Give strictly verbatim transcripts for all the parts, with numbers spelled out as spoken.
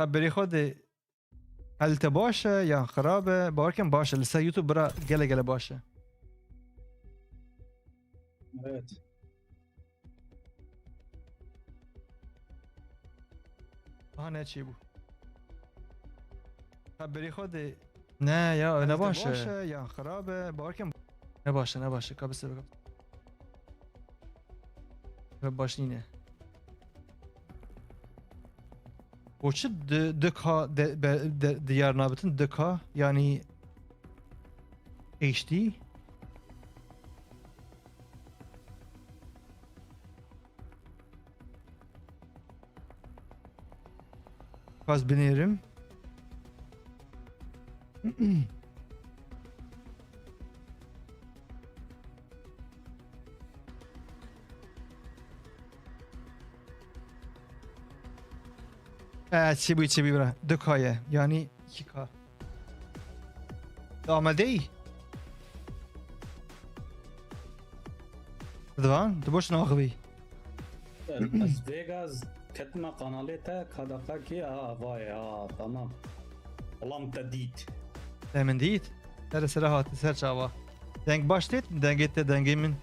Berê xwe de kalite baş e yan xirab e? Bawer kin baş e. Li ser YouTube bira gele gele baş e. Evet. Aha, ne çêbû? Ha, berê xwe de. Ne ya, ne baş e. Kalite baş e yan xirab e? Bawer kin ne baş e, ne baş e. Ka bisêre, ka. Ve baş nîne. O çi di, di K de, be, de, diyar nabitin di K, yani H D. Kas binêrim. Ee, çi bû, çi bû bira? Du K ye. Yani iki K. Tu amadeyî? Divan, tu boş naxivî. Ez vêga z-, ketima kanalê te, ka daqa kê, a, va ye, a, tamam. Lam te dît. Te min dît? Sere sere hati ser çava. Deng baş têt, dengê te, dengê min.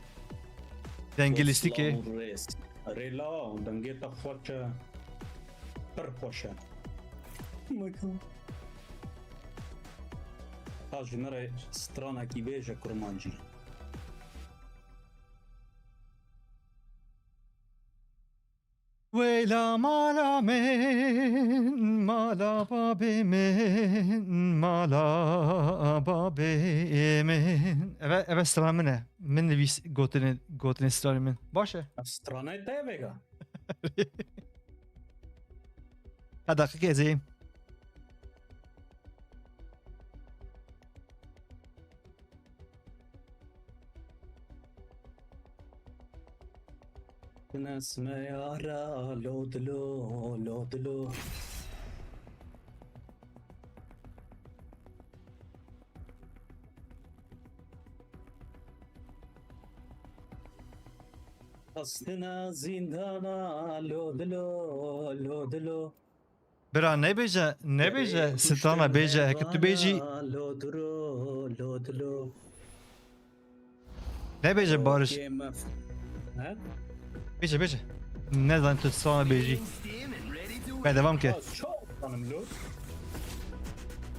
Dengê lîstikê. Rêla, dengê te xweş e. Pir xweş e. Bakalım. Ha, ji me re stranekî bêje kurmancî. Weyla mala min, mala babê min, mala babê min. Eve, eve strana min e. Min nivîs gotinê, gotinê stranê min. Baş e. Stranê te vêga. Ha, daqiqe ez ê. Nesme yara lo dilo, lo dilo. Astina zindana lo dilo, lo dilo. Bira, nebêje, nebêje, strana bêje, heke tu bêjî. Lo dilo, lo dilo. Nebêje Barış. He? Bêje, bêje. Ne zan tu strana bêjî. Be, devam ke. Çok tanım lo.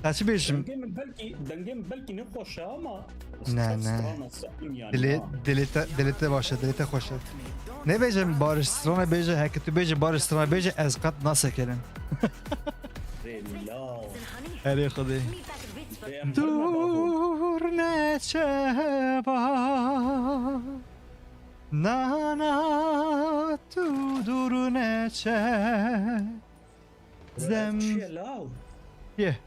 Te çi bêjim? Dengê min belkî, dengê min belkî ne xweş e ama Ne, ne. Dilê, dilê te, dilê te baş e, dilê te xweş e. Nebêje Barış strana bêje, heke tu bêjî Barış strana bêje, ez qet nasekirim. Erê Xwedê. Dur neçe ba. Na, na, tu dur neçe. Zem. Çi ye law? Ye.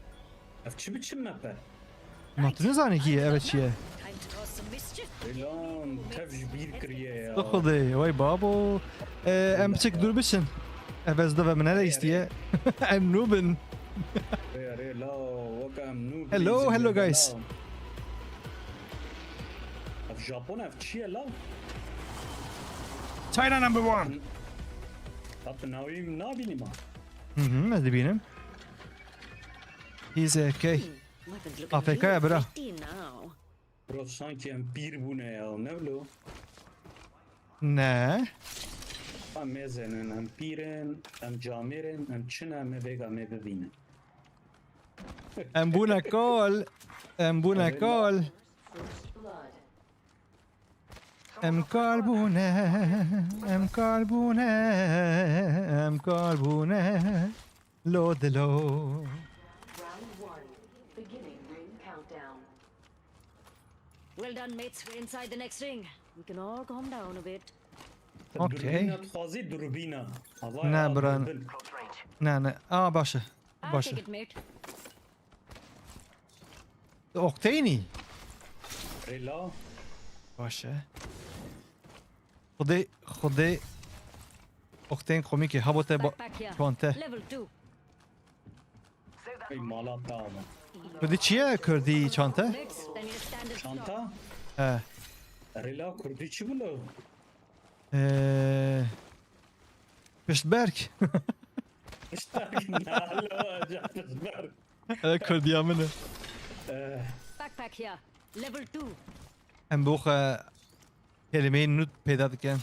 Ev çi biçim map e? Ma tu nizanî kî ye, eve çi ye? Lan, tev ji bîr kiriye ya. Tu Xwedê, wey babo. Ee, em biçek dûr biçin. Ev ez dove min hele îstiye. Em nûbin. Rê, rê, la, wek em nûbin. Hello, hello, guys. Ev Japon, ev çi ye la? China number one. Hap navî nabînî ma. Hı hı, ez dibînim. He's okay. A F K ya bira. Bro, sanki em pîr bûne ya, ne bilo? Ne. Em mêz in, em pîr in, em camêr in, em çi ne, em ê vêga em ê bibînin. Em bûne kal. Em bûne kal. Em kal bûne, em kal bûne, em kal bûne. Lo dilo. Round one, beginning ring countdown. Well done, mates. We're inside the next ring. We can all calm down a bit. Okay. Durbîna dixwazî, durbîna. Ava ne, ya, bira. Durbin. Ne, ne. Aa, baş e. I'll take it, mate. Baş e. Octaneî. Rêla. Baş e. Xwedê, Xwedê. Octane komîk e. Habo te ba-, çante. Level two. Ey mala te ama. Kurdî çi ye? Kurdî çante? Çanta? He. Rêla Kurdî çi bilo? Ee, piştberk. Piştak nalo, Cafer. Ev Kurdiya min e. Eh, Backpack here. Level two. Em bi xwe kelimeyên nû peyda dikin.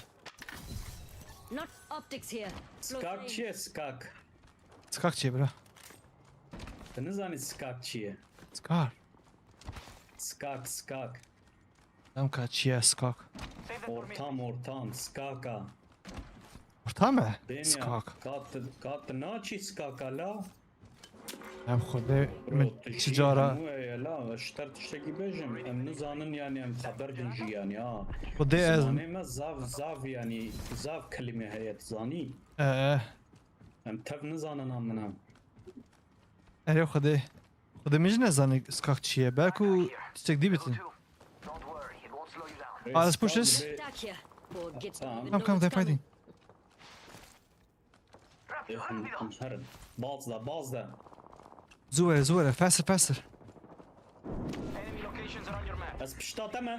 Not optics here. Close Skak range. çi ye skak? Skak çi ye bira? Tu nizanî skak çi ye? Skar. Skak, skak. Em ka çi ye skak? Ortam, ortam, skaka. Orta mı? Dênya, Skak. kat, kat naçî skaka la? Em xwedê Bro, min tu çi jî cara. Hemû heye la, ji te tiştekî bêjim. Em nizanin yani em xeber din jî yani ha. Xwedê ez Zimanê me zav, zav yani, zav kelîme heye, tu zanî. Ee, Em tev nizanin amina. Erê xwedê. Xwedê min jî nezanî skak çi ye. Belku tiştek dî bitin. Don't worry, it won't slow you down. Ah, let's push this. Dibê- Attack here. Or get Tamam. Come, come, they're fighting. Em, em herin. Baz da, baz da. Zû were, zû were. Faster, faster. Enemy locations are on your map. Ez pişta te me.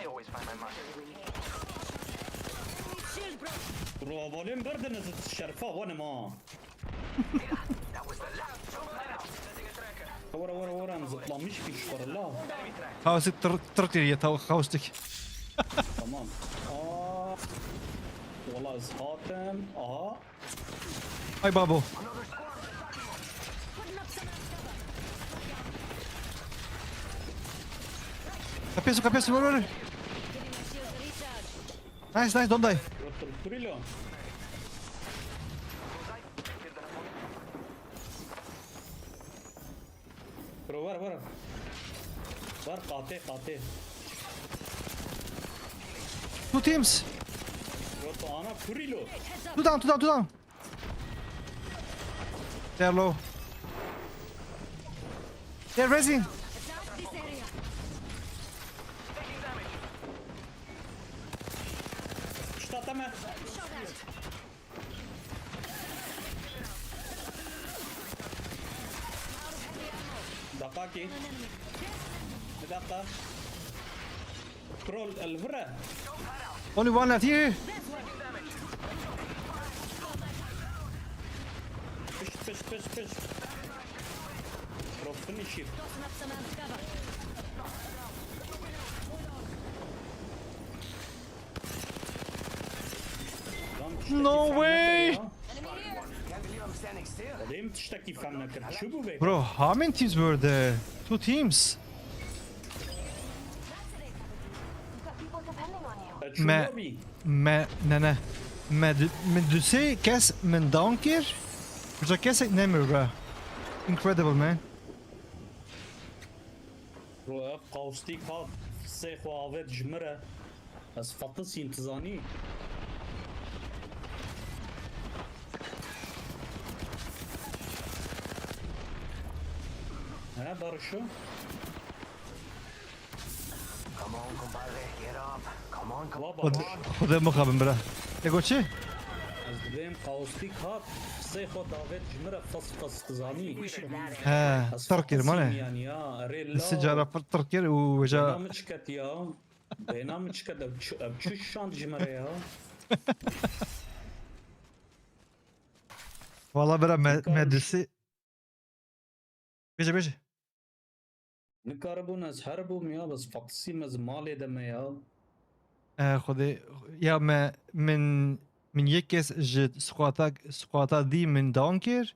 I always find my mark. Shield broke. Bro, volüm birdiniz şerfa, wane ma. That was the last. Wara, wara, wara, em zıplamış ki şu la. Kaustik tır, tır kiriye, tavuk kaustik. Tamam. Aa. Valla ez hatim. Aha. Ay babo. Kapıyorsun, kapıyorsun, vur, vur. Nice, nice, don't die. Dur, dur, dur ilo. Bro, var, var. Var, kate, kate. Two teams. Bro, to ana, dur ilo. Two down, two down, two down. They're low. They're raising. Attack this area. Pişta te me. Dakika ki. Bir dakika. Troll, el vire. Only one left here. Pişt, pişt, pişt, pişt. Bro, finish him. Tossing up some amp cover. Lan tiştekî No fem way. nekir ya. Olayım tiştekî fem nekir. Çi bu be? Bro, how many teams were there? Two teams. You've got people depending on you. E, çi Me- bu bi? Me, ne, ne. Me, du- min du sê kes min down kir. Bica kesek nemir, bro. Incredible, man. Bro, ev kaustik hat. Sê xwe avêt ji min re. Ez fetisîm, tu zanî. He, barışo. Come on, compadre, get up. Come on, come Baba, Xwedê, xwedê mixabin, bira. Te got çi? Ez dibêm kaustik hat. Sê xwe davêt ji min re fas fas, tu zanî. He, Ez tır kir, mane. fetisîm yani ya. Erê la. Sicara pir tır kir û Bêhna veja. min çi ket ya? Bêhna min çi ket, ev çi, ev çi şand ji me re ya? Valla bira me, Çıkarmış. me du sê. Bêje, bêje. Nikaribûn ez herbûm ya, bes fetisîm, ez malê de me ya. E, Xwedê, ya me, min, min yek kes ji squata, squata dî min down kir.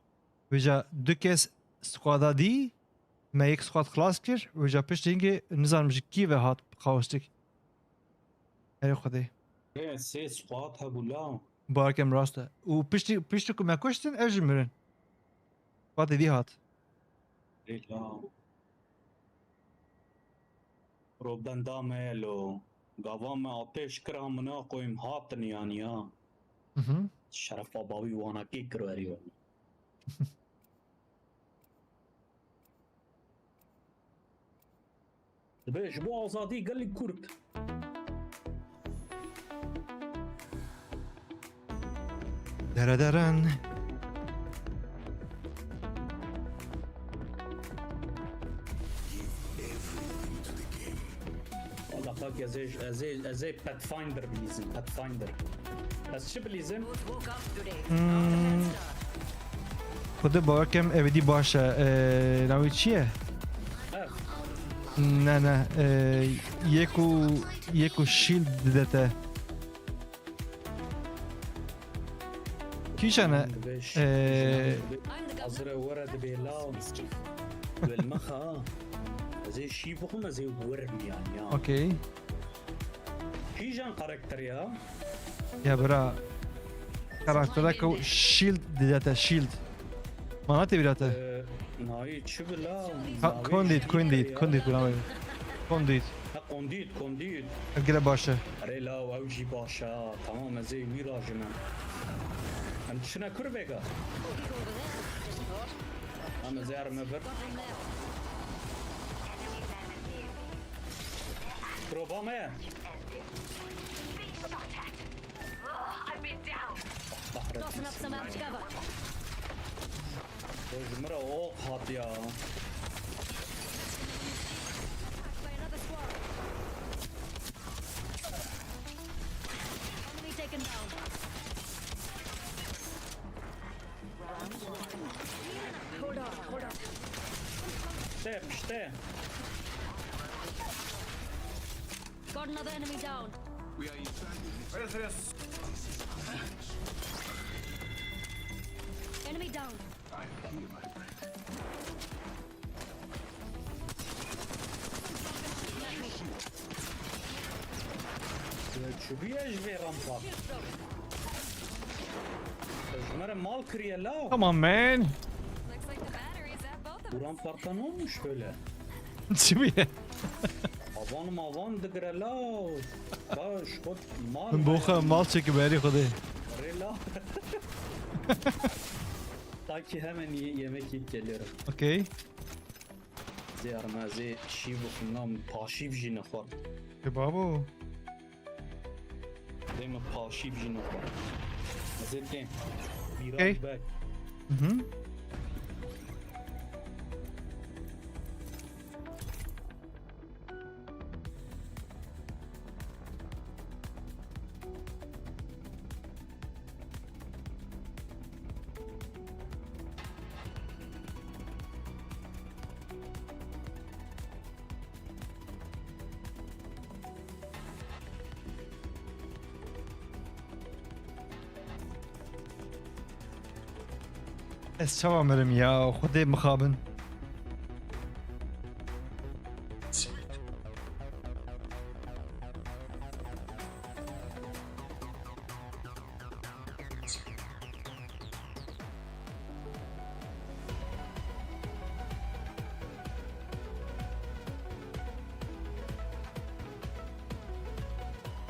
Veja du kes squata dî, me yek squat xilas kir. Veja pişt hingê nizanim ji kî ve hat kaustik. Erê Xwedê. Ê, sê squat hebû la. Barekem rast e. Û piştî, piştî ku me kuştin, ev jî mirin. Squatê dî hat. Ê la. Bro, benda me ye lo. Gava me ateş kir, amına koyayım, hatin yani ya. Mhm. Şerefa bavî wanakê kir erî. Dibe ji bo azadî gelî Kurd. Dere deren. Valla bak, ez ê, ez ê, ez ê Pathfinder bilîzim, Pathfinder. Ez çi bilîzim? Both woke up today. Hmm. Out of Hellstar. Xwedê bawer kem êdî baş e. Ee, navê çi ye? Ne, ne. Ee, yê ku, yê ku shield dide te. Kîjan e? Ee, hazir e, were dibê law. Welmexa. Ez ê şî bixwim, ez ê werim yan ya. Okey. Kîjan karakter ya? Ya bira. Karakterek o shield dide te, shield. Mana te bira te. Ee, nayê çi bila? Ha, navê Kondit, jî Kondit, ya. Kondit bira. Kondit. Ha, Kondit, Kondit. Ev gele baş e. Erê la, ew jî baş e. Tamam, ez ê wî rajime. Em çine kur vêga. Em ez ê erime vir. Proba me ye. Tossing up some out cover. Ji min re ok hat ya. By another squad. Enemy taken down. Hold on, hold on. Piştê, piştê. Got another enemy down. We are inside the Enemy down. Ya çi bûye ji vê rampa? Ji me re mal kiriye la. Come on, man. Looks like the battery's at both of us. Bu ramparta ne olmuş böyle? Çi bûye? Avan mavan digire la. Baş kot mal. Min boxa mal çekip herî Xwedê. Rê la. Sanki hemen ye-, yemek yiyip geliyorum. Okey. Zê armazê şîv û xunam paşîv jî nexwar. E babo. Dê min paşîv jî nexwar. Zê têm. Okey. Biraz bek. Mhm. Ez çawa mirim ya? Xwedê mixabin.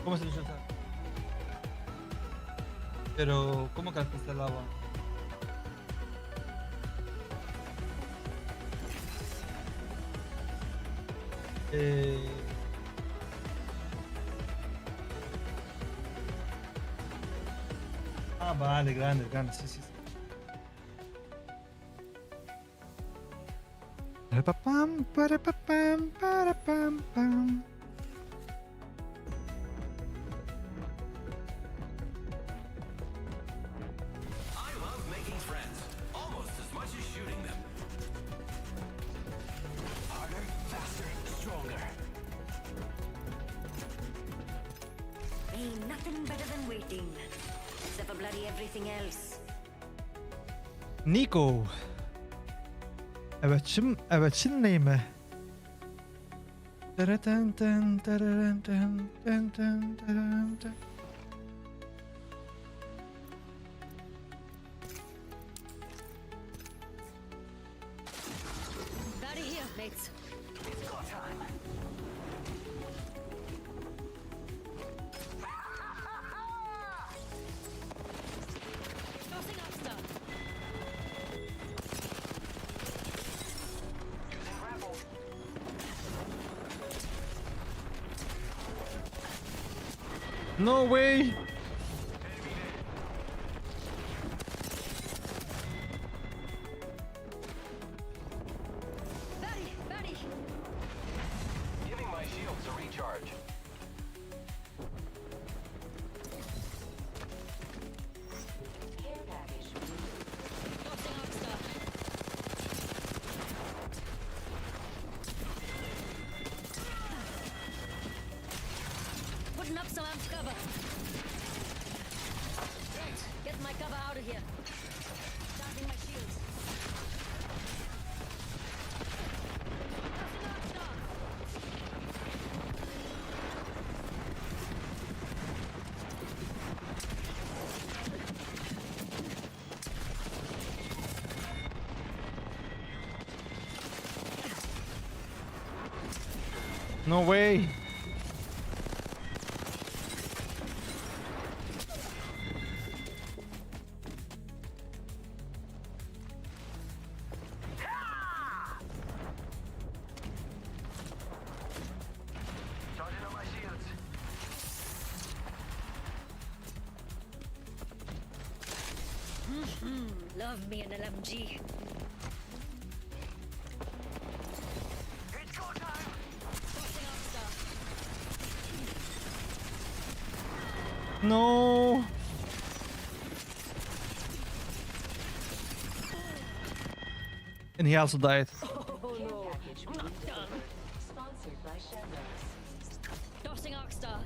¿Cómo se dice esa? Pero, ¿cómo calentaste el agua? Eh. Ah, vale, grande, grande, sí, sí, sí. Parapapam, parapapam, parapam, pam. I love making friends, almost as much as shooting them. Harder, faster, stronger. Ain't nothing better than waiting. Except for bloody everything else. Niko. Evet, çim, evet, çin neyme? Tereten ten, tereren ten, ten ten, tereren ten. Got it here, mates. It's go time. Tossing up stuff. Using grapple. No way! Batty, batty. Giving my shields a recharge. Some cover. Right, get my cover out of here. Charging my shields. Tossing arc star. No way. Charging up my shields. Love me an L M G. It's go time. Tossing arc star. No. And he also died. Oh no, not done. Sponsored by Chevron. Tossing arc star.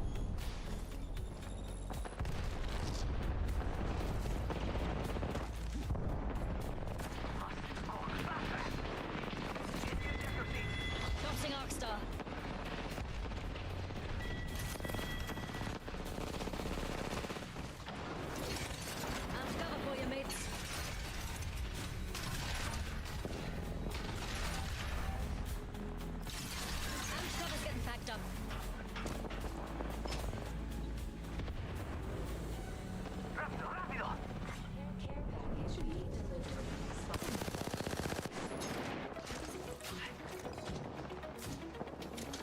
Tossing arc star. Armed cover for you, mates. Armed cover's getting packed up. Rápido, rápido. Care, care package being delivered.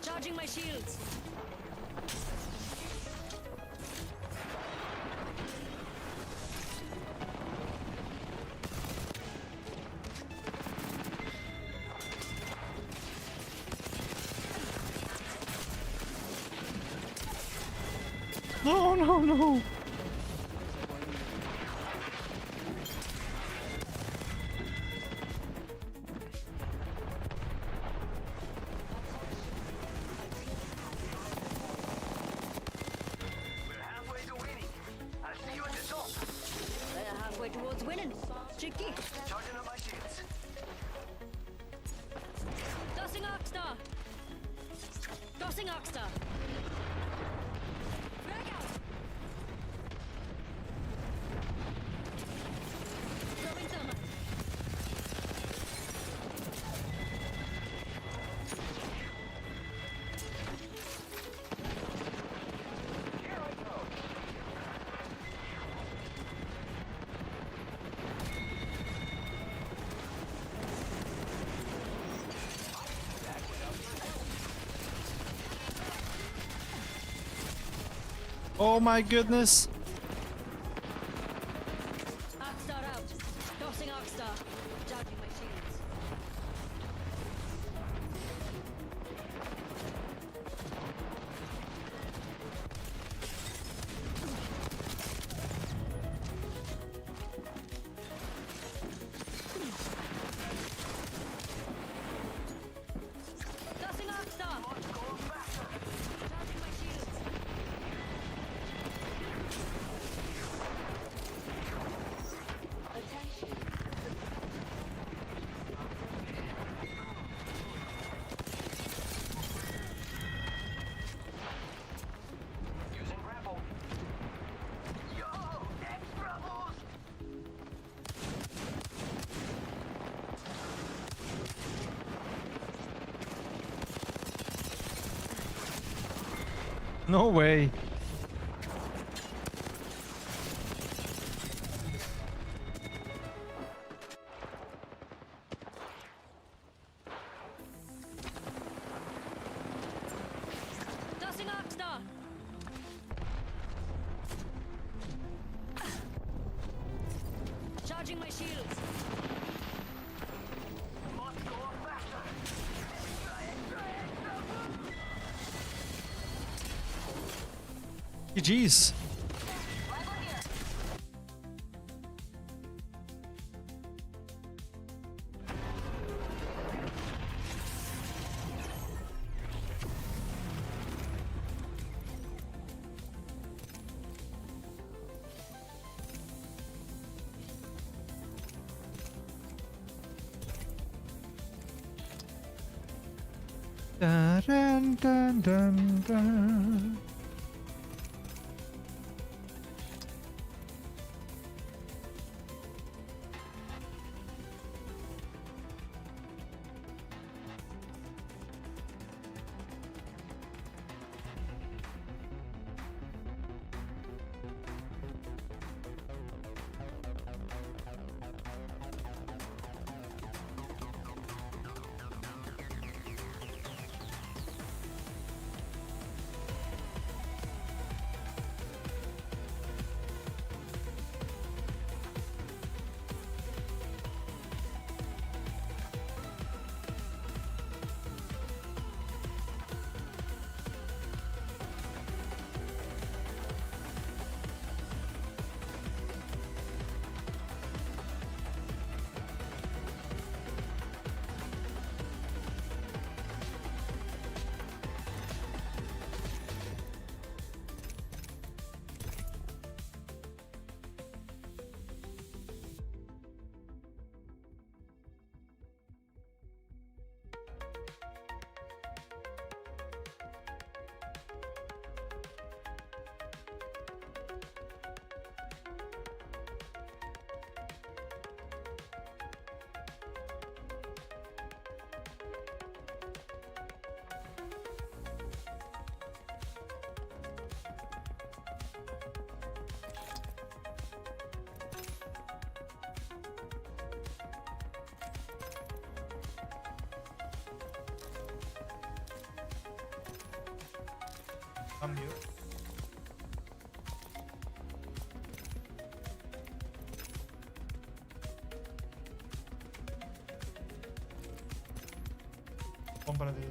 Charging my shields. No, no, no. We're halfway to winning. I'll see you at the top. They're halfway towards winning. Cheeky. Charging up my shields. Tossing arc star. Tossing arc star. Frag out. Throwing thermite. Oh my goodness. Arc star out. Tossing arc star. Charging my shields. Tossing arc star. Charging my shields. Using grapple. Yo, extra boost. No way. Tossing arc star. Charging my shields. G G's. Dun, dun, dun, dun, dun. Tam diyor. Compra de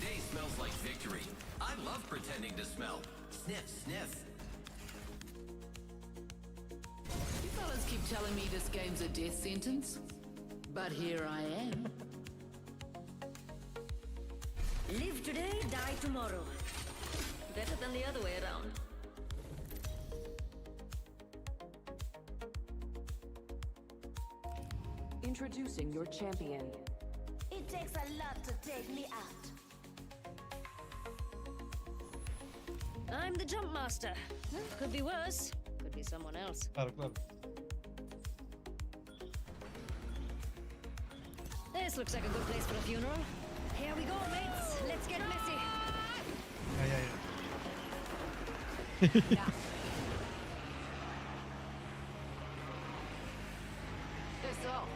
Today smells like victory. I love pretending to smell. Sniff, sniff. You fellas keep telling me this game's a death sentence, but here I am. Live today, die tomorrow. Better than the other way around. Introducing your champion. It takes a lot to take me out. I'm the jump master. Could be worse. Could be someone else. Claro, claro. This looks like a good place for a funeral. Here we go, mates. Let's get messy. Ya, ya, ya. Eso.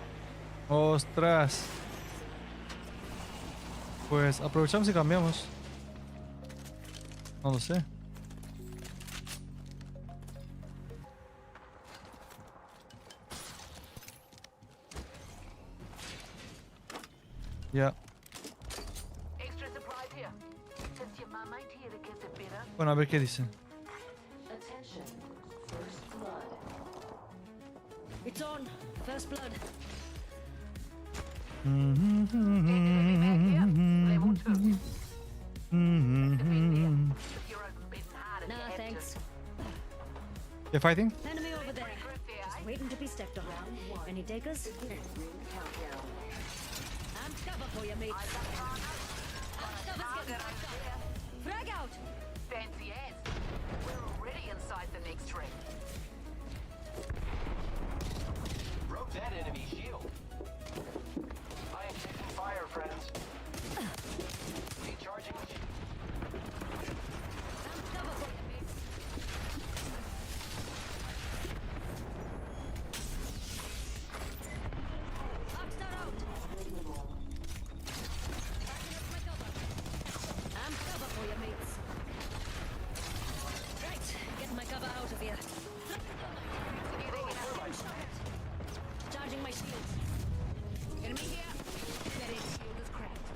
Ostras. Pues aprovechamos y cambiamos. No lo sé. Ya. Extra supplies here. Since your mum ain't here to get the bitter. Bueno, a ver qué dicen. Attention. First blood. It's on. First blood. Level two. If you're open bitten hard at Nah, the head thanks. to- They're fighting? Enemy over there. Group there, Just eh? waiting to be stepped on. Any takers? I'm cover for you, mate. I'm cover's getting fucked up. Frag out! Fancy ants. We're already inside the next ring. Broke that enemy shield. I am taking fire, friends. Recharging my shield. I'm cover for you, mate. Arc star out! Backing up my cover. I'm cover for you, mates. Right, get my cover out of here. Charging my shield. Enemy here. That is shield is cracked.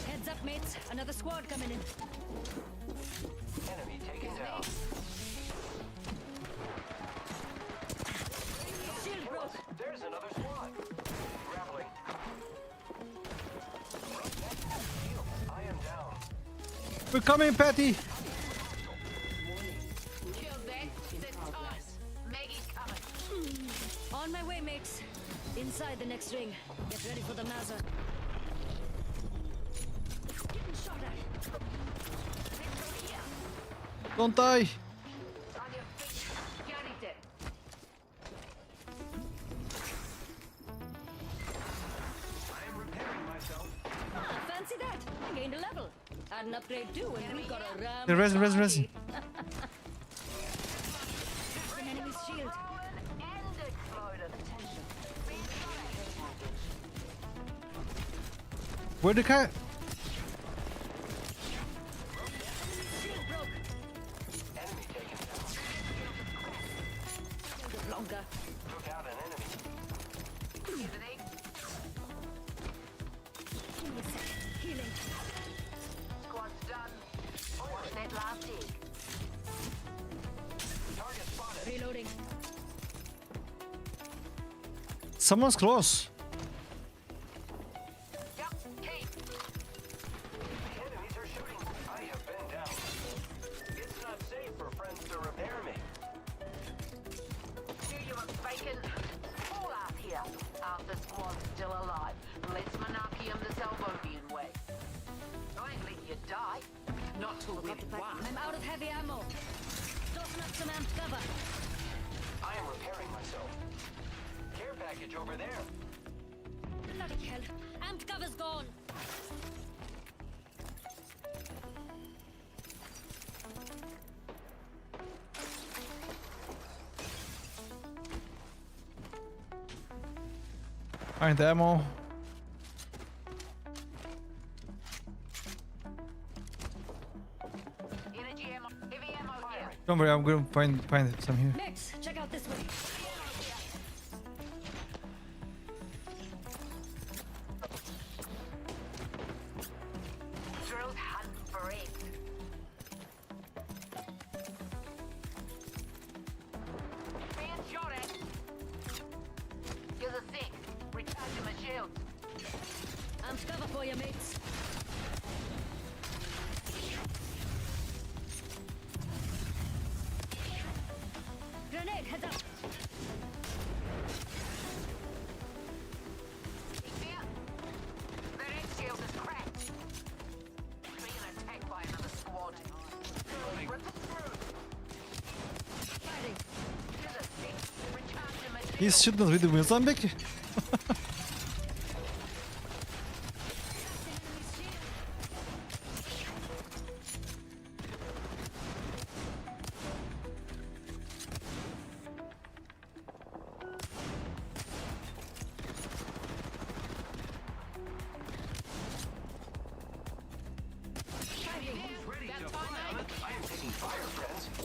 Heads up, mates. Another squad coming in. Enemy taken down. Shield broke. There's another squad. Grappling. I am down. We're coming, Patty! Kill that. That's us. Maggie's coming. On my way, mates. Inside the next ring. Get ready for the Mazza. Getting shot at. Don't die! On your feet. Got it. I am repairing myself. Ah, fancy that. I gained a level. Had an upgrade too, and we got a ram. Hey, resin, resin, resin. An enemy's shield. And exploded. Where'd the cat? Shield broke. Enemy taken down. Longer. Took out an enemy. Give me a sec. Healing. Squad's done. Watch that last egg. Target spotted. Reloading. Someone's close. Yep, keep. The enemies are shooting. I have been down. It's not safe for friends to repair me. Do you want bacon? Fall out here. Half the squad's still alive. Let's Monarchium the Salvonian way. I ain't letting you die. Not till we've won. I'm out of heavy ammo. Tossing up some amped cover. I am repairing myself. Care package over there. Bloody hell. Amped cover's gone. Find the ammo. Energy ammo. Heavy ammo here. Don't worry, I'm gonna find find some here. Max, check out this way. Drills hunt for it. Being shot at. Give a sec. Recharging my shield. I'm cover for you, mates. Grenade, heads up. Fear. Their aim shield is cracked. Being attacked by another squad. Rip it through. Fighting. Give a sec. Recharging my shield. He's shooting us with the Mozambique.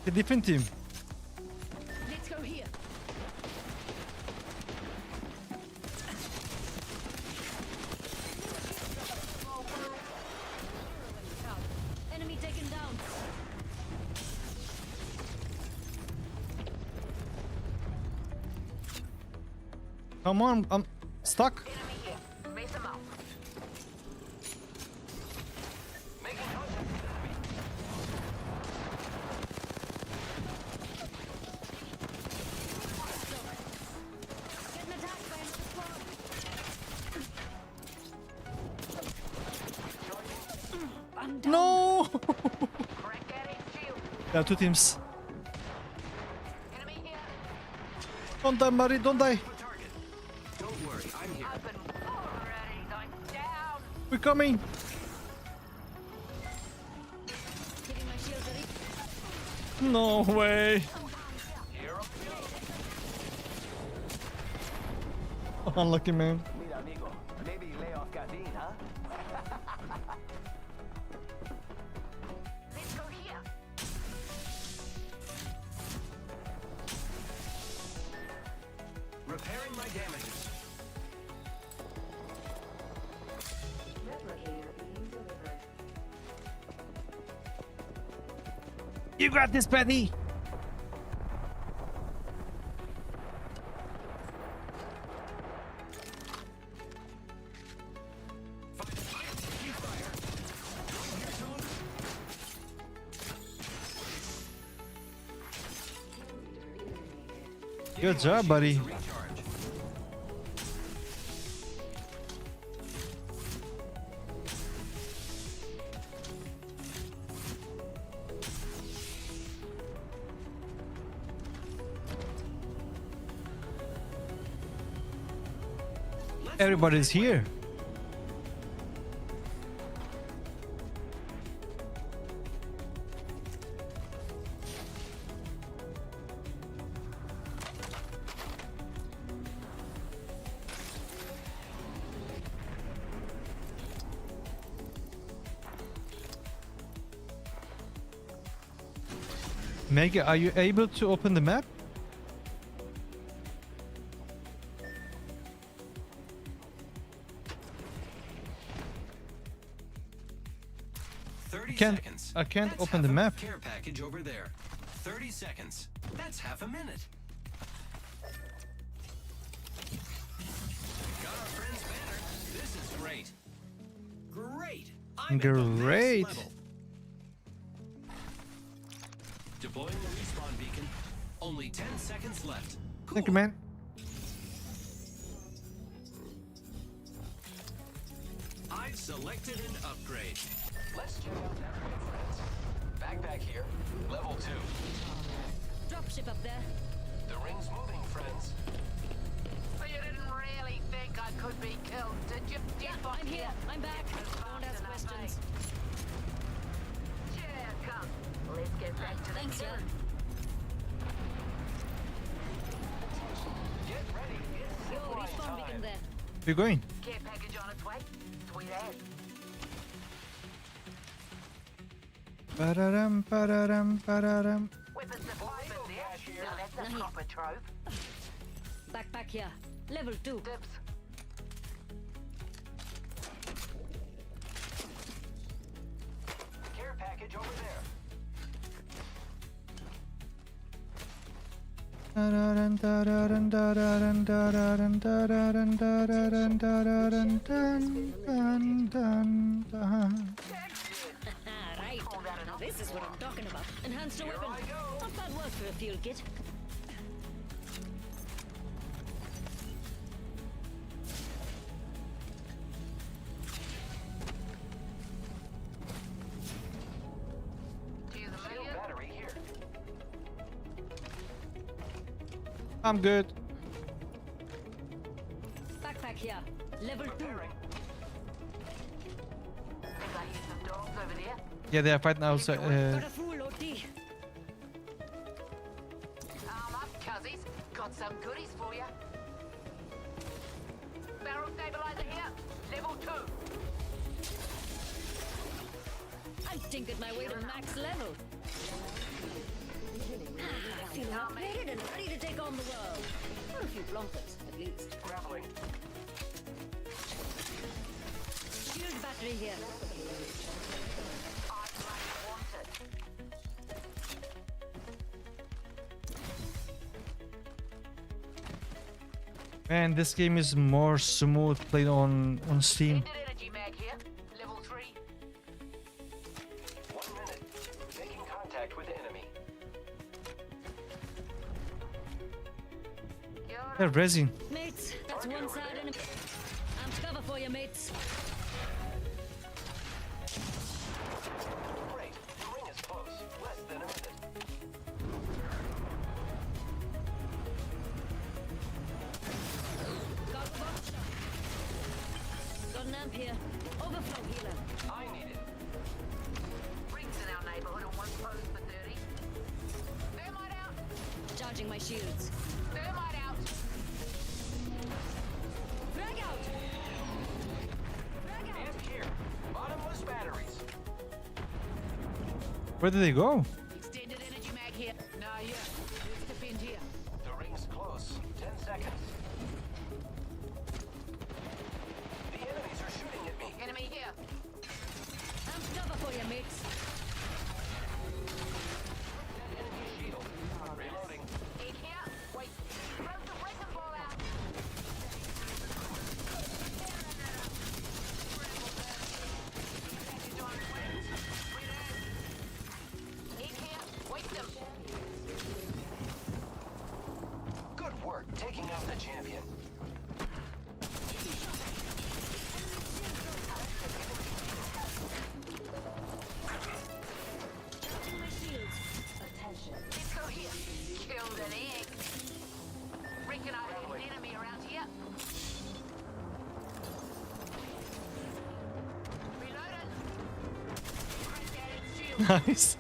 The different team. Let's go here. Enemy taken down. Come on, I'm stuck. No! There are two teams. Don't die, Mari, don't die. We're coming. No way. Unlucky, man. Repairing my damages. You got this, buddy. Good job, buddy. Everybody's here. Mega, are you able to open the map? Thirty seconds. I can't open the map. Care package over there. Thirty seconds. That's half a minute. Got our friend's banner. This is great. Great. I'm at the next level. Deploying the respawn beacon. Only ten seconds left. Thank you, man. I've selected an upgrade. Let's check out that ring, friends. Backpack here. Level two. Dropship up there. The ring's moving, friends. So you didn't really think I could be killed, did you? Yeah, I'm here. I'm back. Don't ask questions. Cheer, come. Let's get back to the... Thanks, yeah. Get ready. It's... Yo, respawn beacon there. Where you going? Care package on its way. Sweet as. Pararam, pararam, pararam. Weapons are fine, but this, now that's a proper trove. Backpack here. Level two. Dibs. Care package over there. Tararan, tararan, tararan, tararan, tararan, tararan, tan, tan, tan, tan. Right. Now this is what I'm talking about. Enhanced weapon. Not bad work for a field kit. I'm good. Backpack here. Level two. They got you some dogs over there. Yeah, they are fighting outside. Uh, got a full O T. Arm up, cuzzies. Got some goodies for you. Barrel stabilizer here. Level two. I tinkered my way to max level. Ah, I feel upgraded and ready to take on the world. For a few blankets, at least. Grappling. Shield battery here. Man, this game is more smooth played on on Steam. Extended energy mag here. Level three. One minute. Making contact with enemy. They're rezzing. Mates, that's one side enemy. I'm cover for you, mates. Great. The ring is close. Less than a minute. Got one shot. Got an amp here. Overflow healer. I need it. Rings in our neighborhood and one pose for thirty. Thermite out. Charging my shields. Thermite out. Frag out! Frag out! And here. Bottomless batteries. Where did they go? Extended energy mag here. Nah, yeah. Let's defend here. The ring's close. Ten seconds. The enemies are shooting at me. Enemy here. I'm cover for you, mates. Enemy shield. Reloading. Egg here. Wait. Throw the wrecking ball out. Egg here. Wait them. Good work taking out the champion. Charging my shields. Let's go here. Killed an egg. Reckon I have an enemy around here. Reloading. Crack that shield. Nice.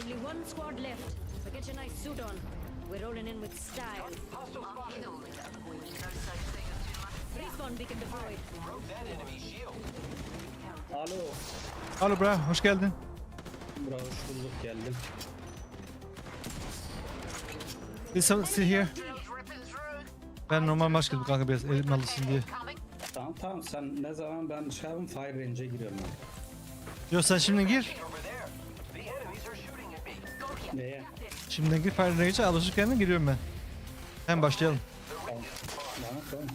Only one squad left. So get your nice suit on. We're rolling in with style. Hostile spotted. Respawn beacon deployed. Broke that enemy shield. Alo. Alo bro, hoş geldin. Bro, hoş bulduk, geldim. Is some still here? Ripping through. Ben normal maç girdim kanka, biraz elim alışsın diye. Coming. Tamam tamam, sen ne zaman ben şey yapayım, Fire Range'e giriyorum ben. Yok, sen şimdi gir. Over there. The enemies are shooting at me. Neye? Şimdiden gir, Fire Range'e, alışırken de giriyorum ben. Hemen başlayalım. Tamam. Tamam tamam.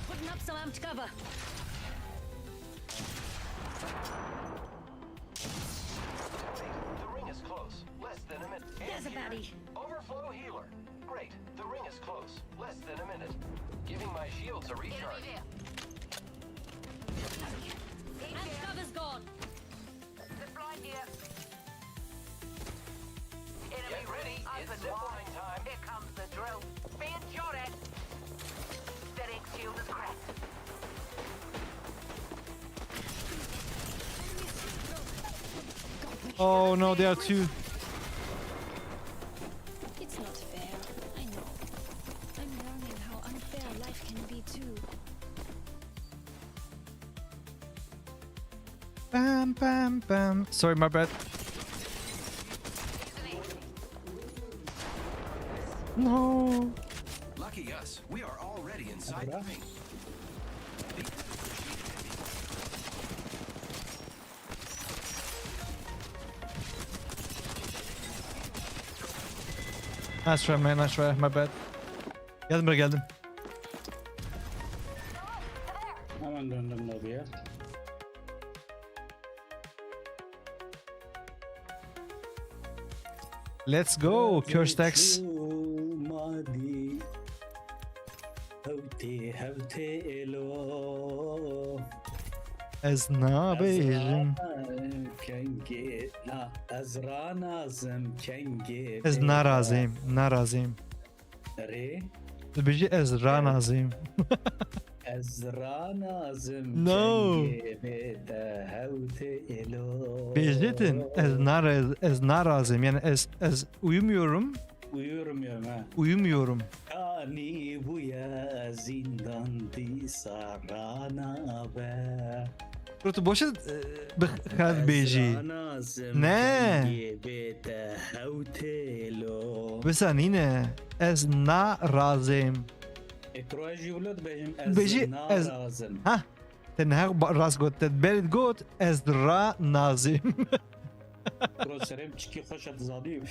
Putting up some amped cover. The ring is close. Less than a minute. There's a baddie. Overflow healer. Great. The ring is close. Less than a minute. Giving my shields a recharge. Enemy there. Amped cover's gone. Zip line here. Enemy Get ready. ring It's open zip wide. line time. Here comes the drill. Being shot at. That egg shield is cracked. Oh no, there are two. It's not fair. I know. I'm learning how unfair life can be too. Pam pam pam. Sorry, my bad. No. Lucky us. We are already inside the ring. Nice try man, nice try, my bad. Geldim buraya, geldim. Hemen döndüm lobiye. Let's go, Curse Tax. Çûmadî. Hewtê, hewtê êlo. Ez nabêjim. Kengê, na, ez ranazim kengê. Ez narazim, narazim. Rê. Tu bêjî ez ranazim. Ez ranazim No. Kengê bê te hewtê êlo. Bêjîtin, ez naraz, ez narazim. Yani ez, ez uyumuyorum, Uyumuyorum ha. uyumuyorum. Kanî bûye zindan dîsa ranabe. Bro, tu boşa, e, bi-, xev bêjî. Ez ranazim Ne? Kengê bê te hewtê êlo. Wisa nîne. Ez narazim. Ê, tu rojî wilo dibêjim, ez Bêjî, ez- narazim. Ha? Te niha ba-, rast got. Te berê got, ez ranazim. Bro, serê biçikî xweş e, dizanî.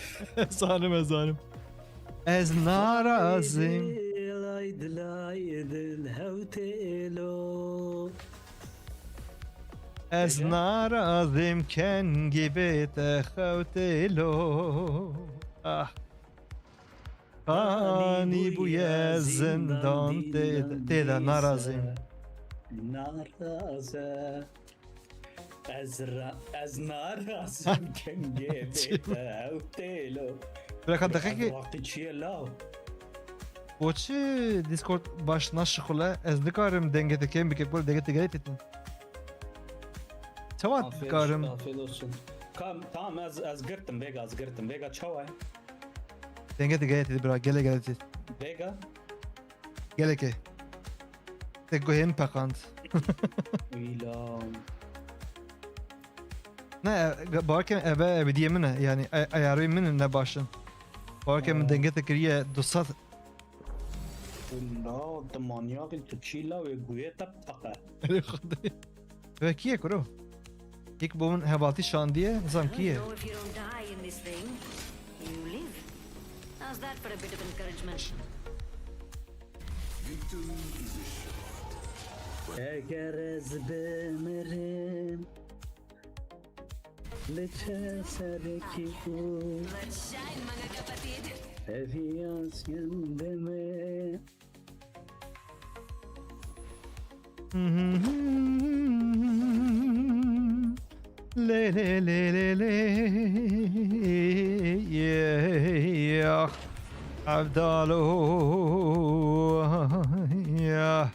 Zanim, ez zanim. Ez narazim. Lay dilay dil hewtêlo. Ez narazim, kengî bê te xewtêlo. Ah. Kanî bûye zindan tê de, tê de narazim. Naraze. Ez ra, ez narazim, kengê bê te hewtêlo. Bira ka deqekê. Waqtî çiye law. Boçi Discord baş naşixule, ez nikarim dengê te kêm bike, bol dengê te gelê têtin. Çawa Afiyet dikarim? Afiyet olsun. Kam, tamam, ez, ez girtim, Vega, ez girtim. Vega, çawa ye? Dengê te gelê têtin bira, gelê gelê têtin. Vega? Gelekê. Te guhên peqand. Îlan. Ne, e, bawer kem eve ebediyê min e. Yani ay- ayarê min ne baş in. Bawer kem min Ha. dengê te kiriye du sed. Ula, tu manyak î, tu çî la wê guhê te peqe. Erê Xwedê. Ve kî ye kuro? Yek bo min hevaltî şandiye, nizam kî ye? Know if you don't die in this thing, you live. How's that for a bit of encouragement? Eger ez bimirim, li çe serekî û Let's shine, manga kapatid. heviyaz gundime. Le le le le le. Yeah. Abdalo. Yeah.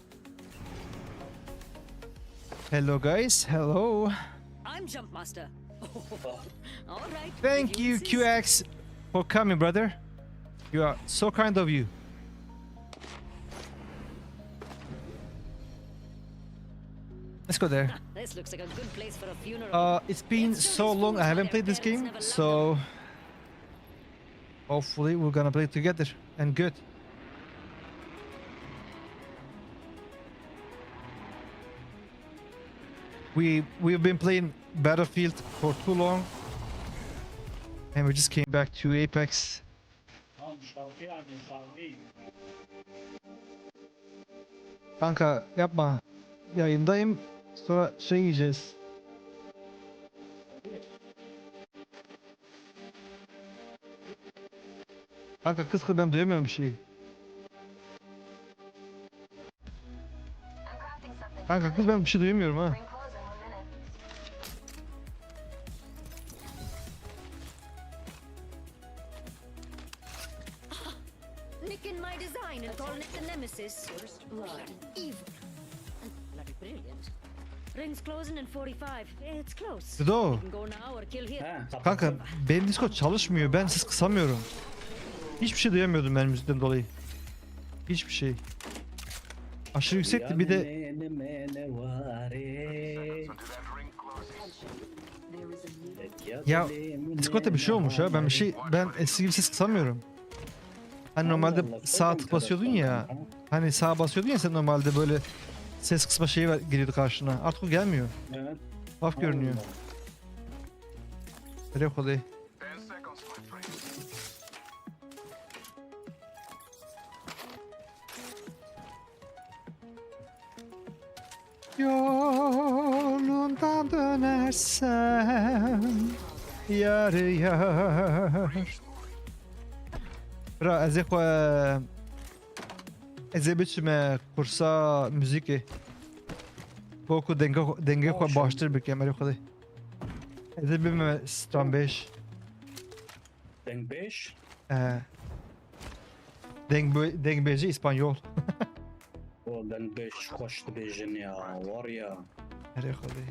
Hello guys, hello. I'm Jumpmaster. All right. Thank you, Q X, for coming, brother. You are so kind of you. Let's go there. This looks like a good place for a funeral. Uh, it's been so long I haven't played this game, so hopefully we're gonna play together and good. We we've been playing Battlefield for too long, and we just came back to Apex. Kanka yapma. Yayındayım. Sonra şey yiyeceğiz. Kanka kız kız ben duyamıyorum bir şey. Kanka kız ben bir şey duyamıyorum ha. Nicking my design and calling it the Nemesis. Evil. Bloody brilliant. Ring's closing in forty-five. It's close. Dudo. We can go now or kill here. Ha, Kanka benim Discord çalışmıyor. Ben ses kısamıyorum. Hiçbir şey duyamıyordum ben müzikten dolayı. Hiçbir şey. Aşırı yüksekti bir de ya Discord'da bir şey olmuş ya. Ben bir şey ben eski gibi ses kısamıyorum. Hani normalde sağ tık basıyordun ya. Hani sağa basıyordun ya sen normalde böyle ses kısma şeyi ver- geliyordu karşına. Artık o gelmiyor. Evet. Laf görünüyor. Öyle kolay. Yolundan dönersem yar yar. Bira ez ê xwe ez ê biçime kursa muzîkê. Bo ku denge, dengê xwe baştir bikim, erê Xwedê. Ez ê bibime stran beş. Dengbêj? Ee, deng, dengbêjî îspanyol. O dengbêj xweş dibêjin ya, war ya. Erê Xwedê.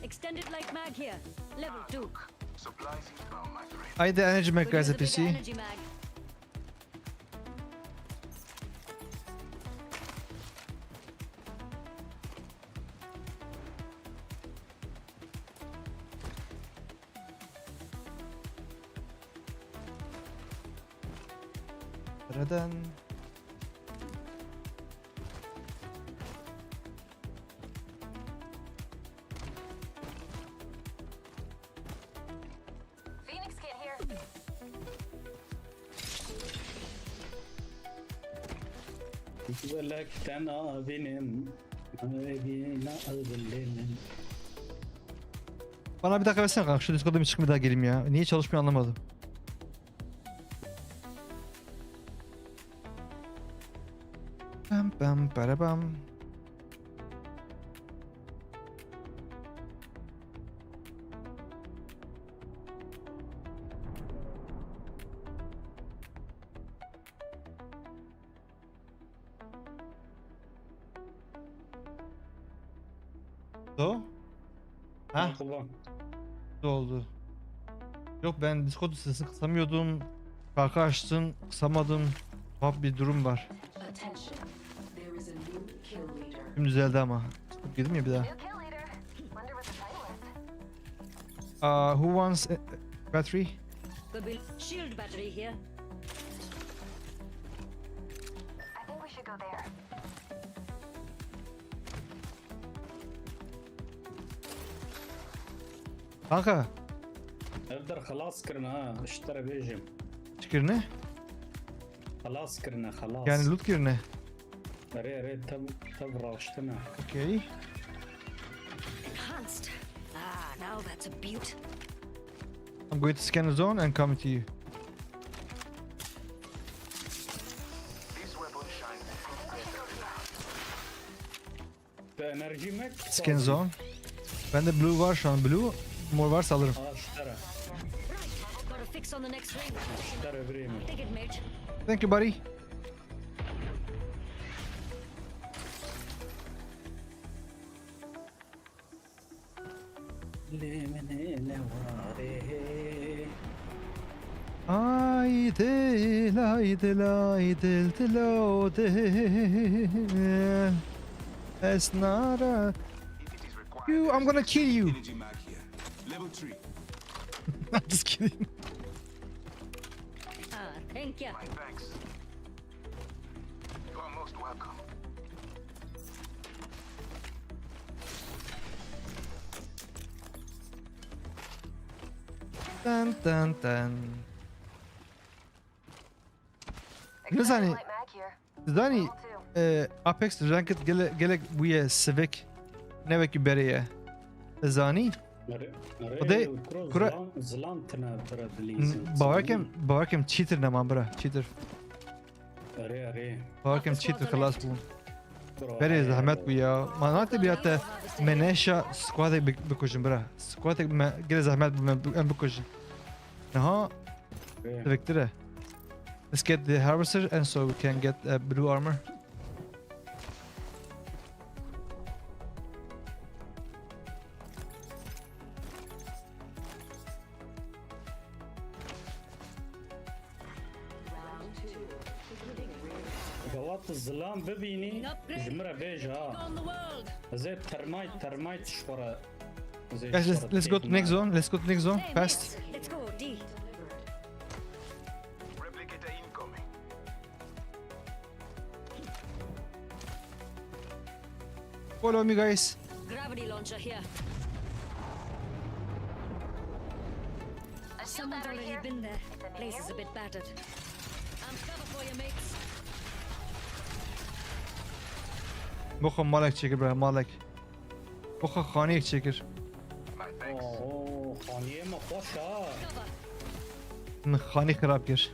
Extended light mag here. Level two. Haydi energy mag, guys, Could use a bit of N P C. Energy mag. Nereden? Felek te nabînim, nabînim. Bana bir dakika versene kanka, şu Discord'da bir çıkayım, bir daha geleyim ya. Niye çalışmıyor anlamadım. Pam pam para pam. Do? Ha? Kullan. Ne oldu? Yok, ben Discord sesini kısamıyordum. Şarkı açtın, kısamadım. Tuhaf bir durum var. Attention. There is a new kill leader. Şimdi düzeldi ama. Çıkıp girdim ya bir daha. New kill leader. Wonder what the title is. Uh, who wants a battery? Could be shield battery here. I think we should go there. Kanka, Ev der xelas kirin ha, ji te re bêjim. fikir ne? Xelas kirine, xelas. Yani loot kirine. Erê, erê, tev, tev raştine. Okay. Enhanced. Ah, now that's a beaut. I'm going to scan the zone and come to you. Te enerji mek? Scan zone. Bende blue var şu an. Blue, mor varsa alırım. Aa, ji te re. Got a fix on the next ring. Ji te re birê min. Take it, mate. Thank you, buddy. Lê min ê newarê. Ay dil, ay dil, ay dil, dilo dil. Esnara. You, I'm gonna kill you. Energy mag here. Level three. I'm just kidding. Ah, thank you. My thanks. You are most welcome. Tan tan tan. Extended Listen. Light mag here. Zanî, Level two. e, Apex Ranked gele, gelek bûye sivik. Ne wekî berê ye. Zanî? Erê, erê, Xwedê kuro kura- zilam, zilam tine pira dilîzin. Bawerkem, bawerkem cheater ne man bira, cheater. Erê, erê. Bawerkem cheater xelas bû. Bro, Berê erê, zehmet bû ya. Ma nate bira te meneşa squadek bi- bikujin bira. Squadek me gere zehmet bû me bi- em bikujin. Niha erê. siviktir e. Let's get the harvester and so we can get uh, blue armor. Gava tu zilam bibînî, ji min re bêje ha. On the world. Ez ê termite, termite ji xwe re. Ez ê Guys, ji let's, xwe re let's go to têkme. next zone. Let's go to next zone. Hey, Fast. mates, let's go, D. Replicator incoming. Follow me, guys. Gravity launcher here. A shield Someone's battery already here. Been there. It's a Place is a new. Bit battered. I'm cover for you, mates. Boxa malek çekir bre, malek. Boxa xaniyek çekir. My thanks. Oo, xaniyê me xweş ha. Cover. Min xanî xirab kir.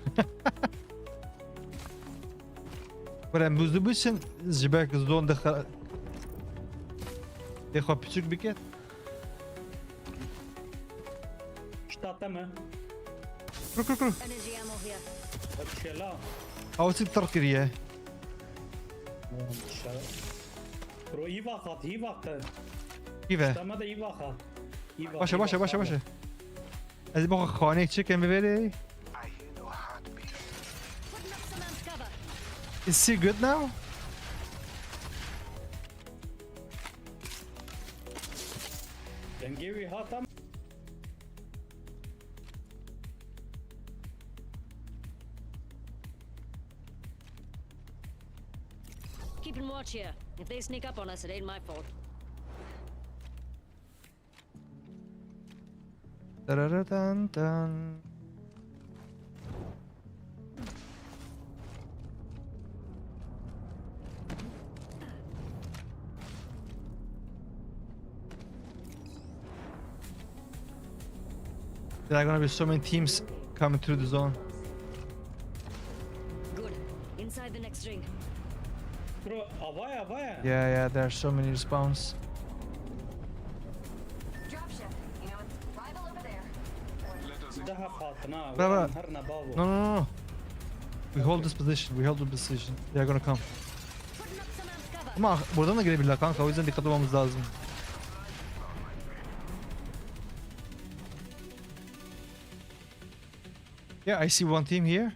Bira, em bûzû biçin, ji ber ku zon de xira-, dê xwe piçûk bike. Şta te me. Kur, kur, kur. Energy ammo here. Hep şela. Awsik tir kiriye. Bro, îva xat, îva te. Kîve. Şta me de îva xat. Îva, Başa, îva başa, başa, xat. başa. Ez boxa xaniyek çekim bi verê. I hear no heartbeat. Putting up some ants cover. Is he good now? Dengê wî hat ama. Keeping watch here. If they sneak up on us, it ain't my fault. Tararatan tan. There are gonna be so many teams coming through the zone. Good. Inside the next ring. Bro, avaya avaya. Yeah, yeah, there are so many respawns. Dropship. You know, it's rival over there. Daha patına. Bra, bra. Her ne bavo. No, no, no, no. We hold this position. We hold the position. They are gonna come. Putting up some amped cover. Ama buradan da girebilirler kanka. O yüzden dikkatli olmamız lazım. Yeah, I see one team here.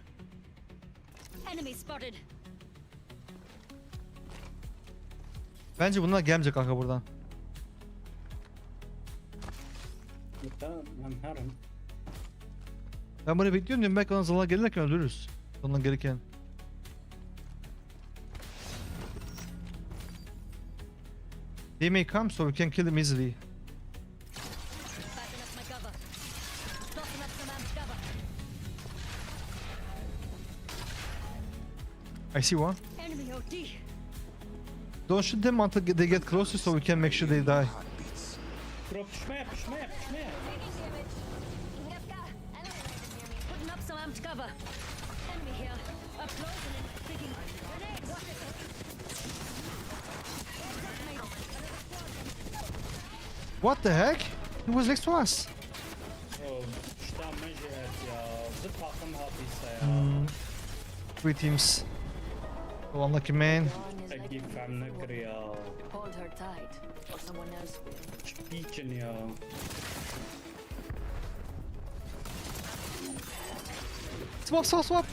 Enemy spotted. Bence bunlar gelmeyecek kanka buradan. Tamam, ben harım. Ben bunu bekliyorum diyorum, belki ondan sonra gelirken öldürürüz. Ondan gelirken. They may come, so we can kill them easily. Backing up my cover. Tossing up some amped cover. I see one. Enemy O T. Don't shoot them until they get closer, so we can make sure they die. Bro, pişmeye, pişmeye, pişmeye. Taking damage. I've got enemy landed near me. Putting up some amped cover. Enemy here. Up close and in. Taking grenade. Watch it. What the heck? He was next to us. Bro, işte mecret ya. Zıt takım hapiste ya. Hmm. Three teams. Oh, unlucky man. Peki fem ne kırı ya. Hold her tight, or someone else will. Piçin ya. Swap, swap, swap.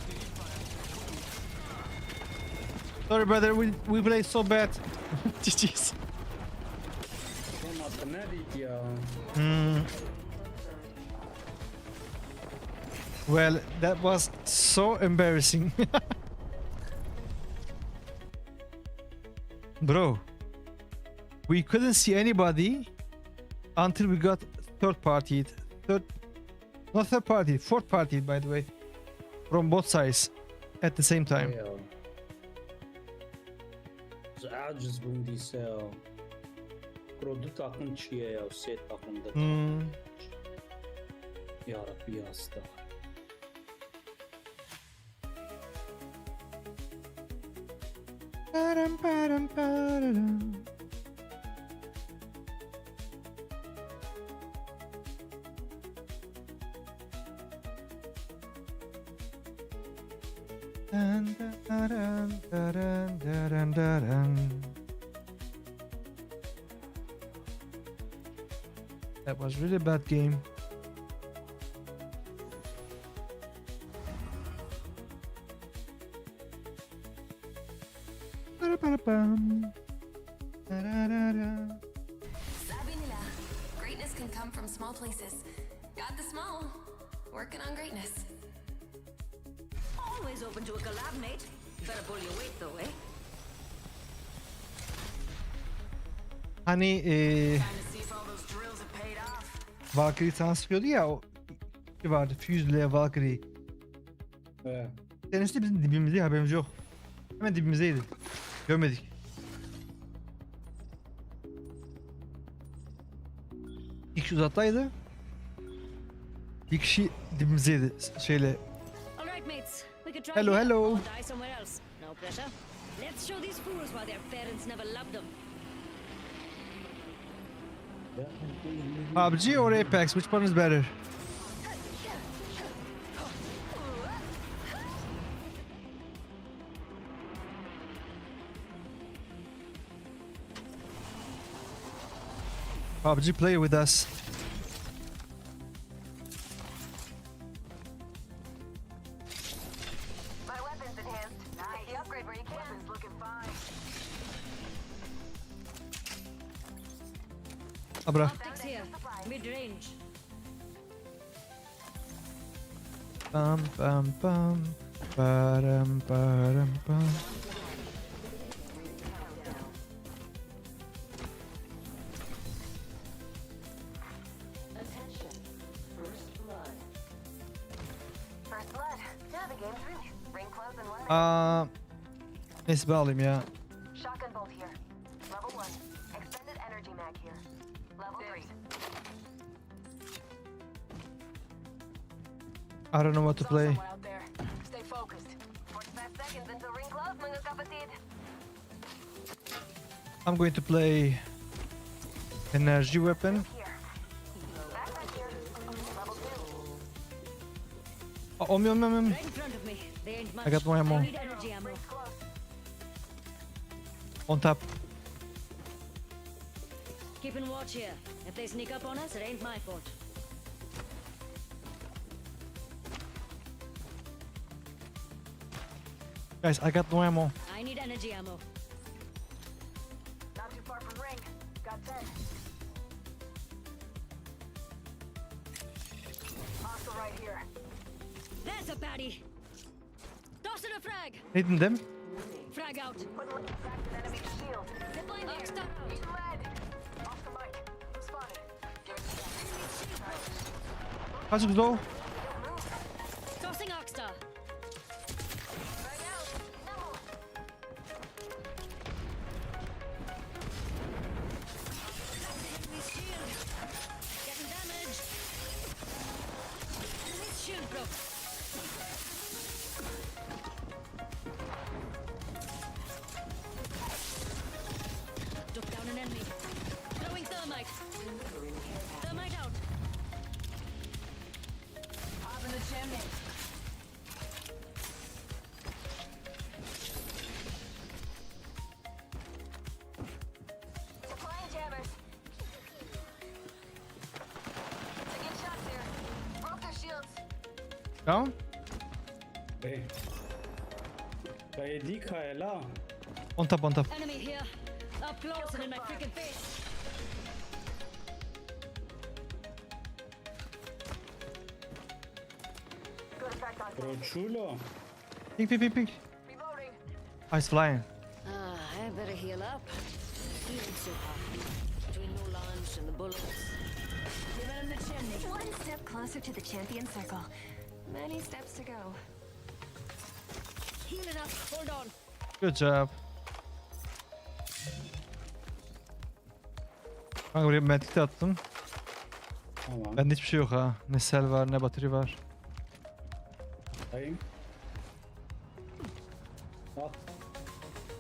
Sorry, brother. We we play so bad. G G's. Oğlum hakkı ne dedi ya? Hmm. Well, that was so embarrassing. Bro, we couldn't see anybody until we got third party. Third, not third party, fourth party, by the way, from both sides at the same time. Ya. Aciz bûm dîse ya. Bro, du takım çiye ya, sê takım da. Hmm. Ya Rabbi ya esta. Param, param, pararam. Dun, dun, dun, dun, dun, dun, dun, dun. That was really a bad game. Ba-da-ba-da-bum. Da-da-da-da. Sabinila. Greatness can come from small places. Got the small. Working on greatness. Always open to a collab, mate. Better pull your weight, though, eh? Hani eee Time to see if all those drills have paid off. Valkyrie sana sıkıyordu ya, o şey vardı, Fuse ile Valkyrie. He. Sen işte bizim dibimizde, haberimiz yok. Hemen dibimizdeydi. Görmedik. İlk şu uzaktaydı. Bir kişi dibimizdeydi şeyle. All right, mates. We could try Hello, here hello. or die somewhere else. No pressure. Let's show these fools why their parents never loved them. PUBG or Apex? Which one is better? PUBG player with us. My weapon's enhanced. Take the upgrade where you can. Weapon's looking fine. Abra. Optics here. Mid range. Pam pam pam. Param param pam. First blood. Now the game's real. Ring close in one minute. Aa, neyse, ben alayım ya. Shotgun bolt here. Level one. Extended energy mag here. Level three. Dibs. I don't know what to Saw play. Someone out there. Stay focused. Forty-five seconds until ring close. Mga kapatid. I'm going to play energy weapon. Here. Backpack here. Level two. Oh, om, om, om, om. Right in front of me. They ain't much. I got one ammo. I need energy ammo. On top. Keeping watch here. If they sneak up on us, it ain't my fault. Guys, I got no ammo. I need energy ammo. Not too far from ring. Got ten. Hostile right here. There's a baddie. Tossing a frag. Needin them? Frag out. Put cracked an enemy shield. Zipline there. Stop. Need lead. Off the mic. Spotted. Kaç güzel. Tossing Arc Star. Getting damage. Enemy's shield broke. Took down an enemy. Throwing thermite. Thermite out. Popping the chimney. Supplying jammers. Taking shots here. Broke their shields. Down? Ê. Ka êdî ka ye la. On top, on top. Enemy here. Up close and in my freaking face. Good effect on Proçulo. Ping, ping, ping, ping. Reloading. Ice flying. Ah, I better heal up. Feeling so hot. Between no lunch and the bullets. Living in the chimney. One step closer to the champion circle. Many steps to go. Healing up. Hold on. Good job. Kanka buraya medkit attım. Tamam. Bende hiçbir şey yok ha. Ne sel var ne battery var. Ayım. At.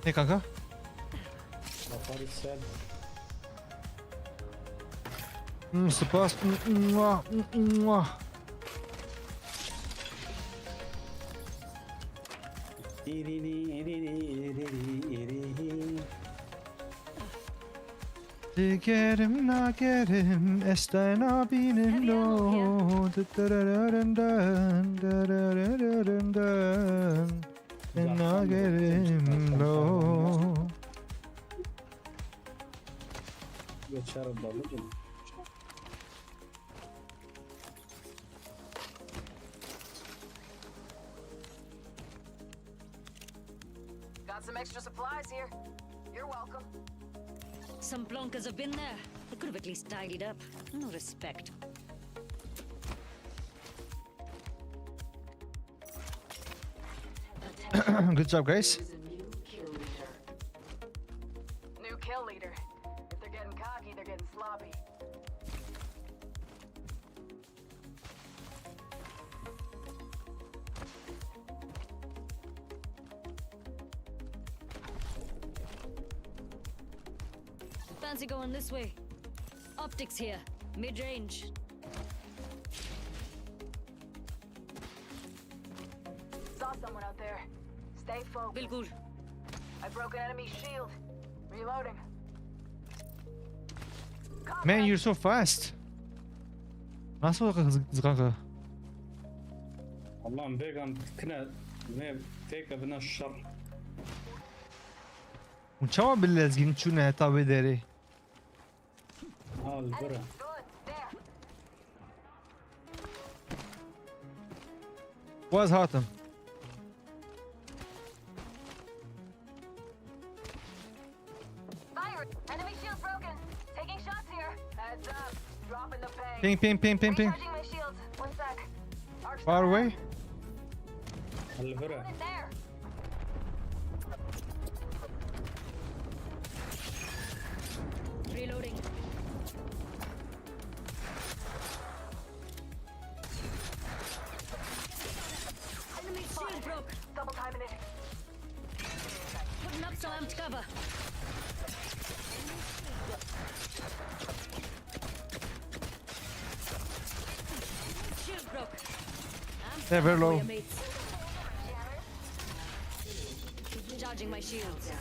Ne kanka? Atar içsel. Hmm, spas. Mua, mua. Digerim nagerim, ez te nabînim lo. Nagerim lo. Geçer babacım. Got some extra supplies here. You're welcome. Some plonkers have been there. They could have at least tidied up. No respect. Good job, guys. New kill leader. If they're getting cocky, they're getting sloppy. Fancy going this way. Optics here. Mid range. Saw someone out there. Stay focused. Bilkul. I broke an enemy shield. Reloading. Man, you're so fast. Nasıl o kadar hızlı kanka? Allah'ım vegan kine ne tek adına şar. Hûn çawa bi lezgîn çûne heta wê derê? Al bura. Good. There. Waz hatim. Fire. Enemy shield broken. Taking shots here. Heads up. Dropping the pain. Ping, ping, ping, ping, ping. Recharging my shields. One sec. Arc Far star. Away. Al bura. There. Reloading. Cover. Shield broke. I'm They're very stuck low. Your mates. Charging my shields.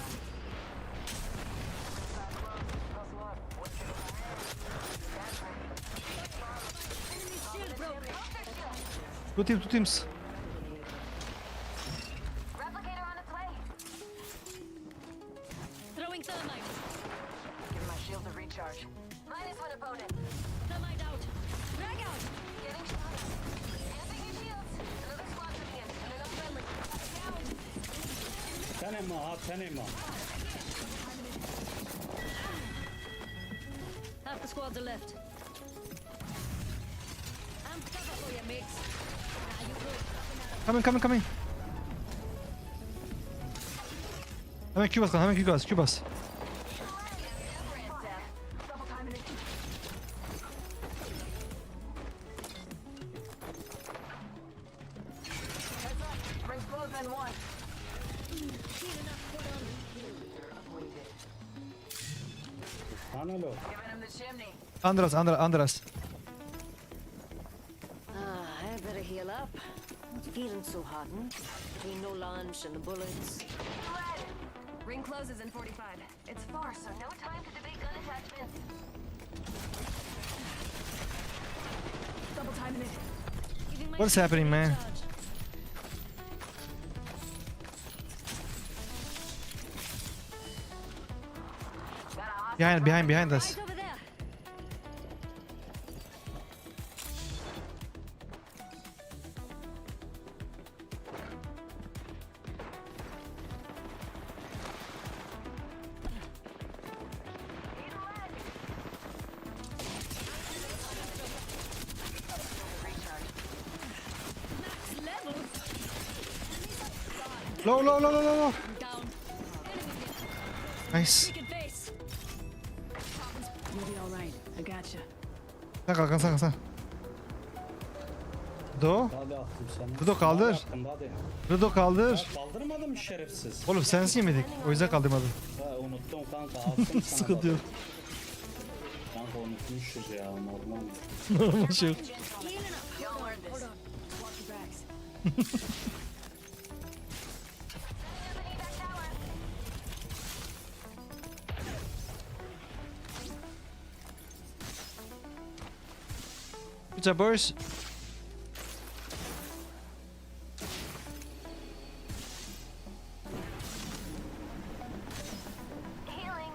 Enemy shield broke. Two teams, two teams. Replicator on its way. Throwing thermite. Give my shield a recharge. Minus one opponent. Thermite out. Frag out. Getting shot. Dancing your shields. Another squad coming in. Another friendly. Tenê ma ha, tenê ma. Half the squads are left. I'm cover for you, mates. Now you go. Coming, coming, coming. Hemen Q bas, hemen Q bas, Q bas. Double time in it. Heads up. Rings close in one. Lan oğlum. Giving him the chimney. Under us, under, under us. Ah, I better heal up. Feeling so hardened. Between no lunch and the bullets. Red. Ring closes in forty-five. It's far, so no time to debate gun attachments. Double time in it. Giving my What's shield a happening, man? recharge. Got a hostage. Behind, behind, behind us. Right over there. Max level. Low, low, low, low, low, low. Down. Nice. Taking face. You'll be all right. I gotcha. Sen kalkan, sen kalkan. Do. Hadi attım seni. Rıdo kaldır. Hadi attım, hadi. Rıdo kaldır. Ya kaldırmadım şerefsiz. Oğlum sensin yemedik. O yüzden kaldırmadım. Ha, unuttum kanka, attım sana. Sıkıntı bak. Yok. Kanka unutmuşuz ya, normal. Normal şey yok. Y'all earned this. Watch your backs. Good job, boys. Healing.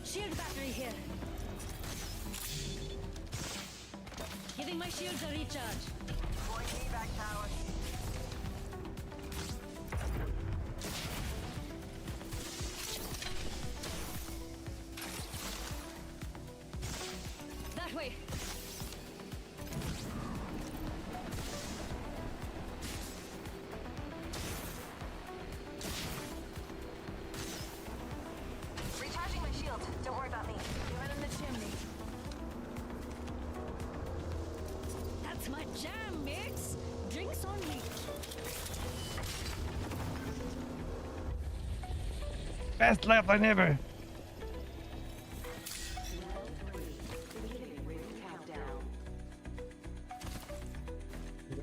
Shield battery here. Giving my shields a recharge. Deploying evac tower. That way. Recharging my shield. Don't worry about me. Giving him the chimney. That's my jam, mates. Drinks on me. Best lap I never.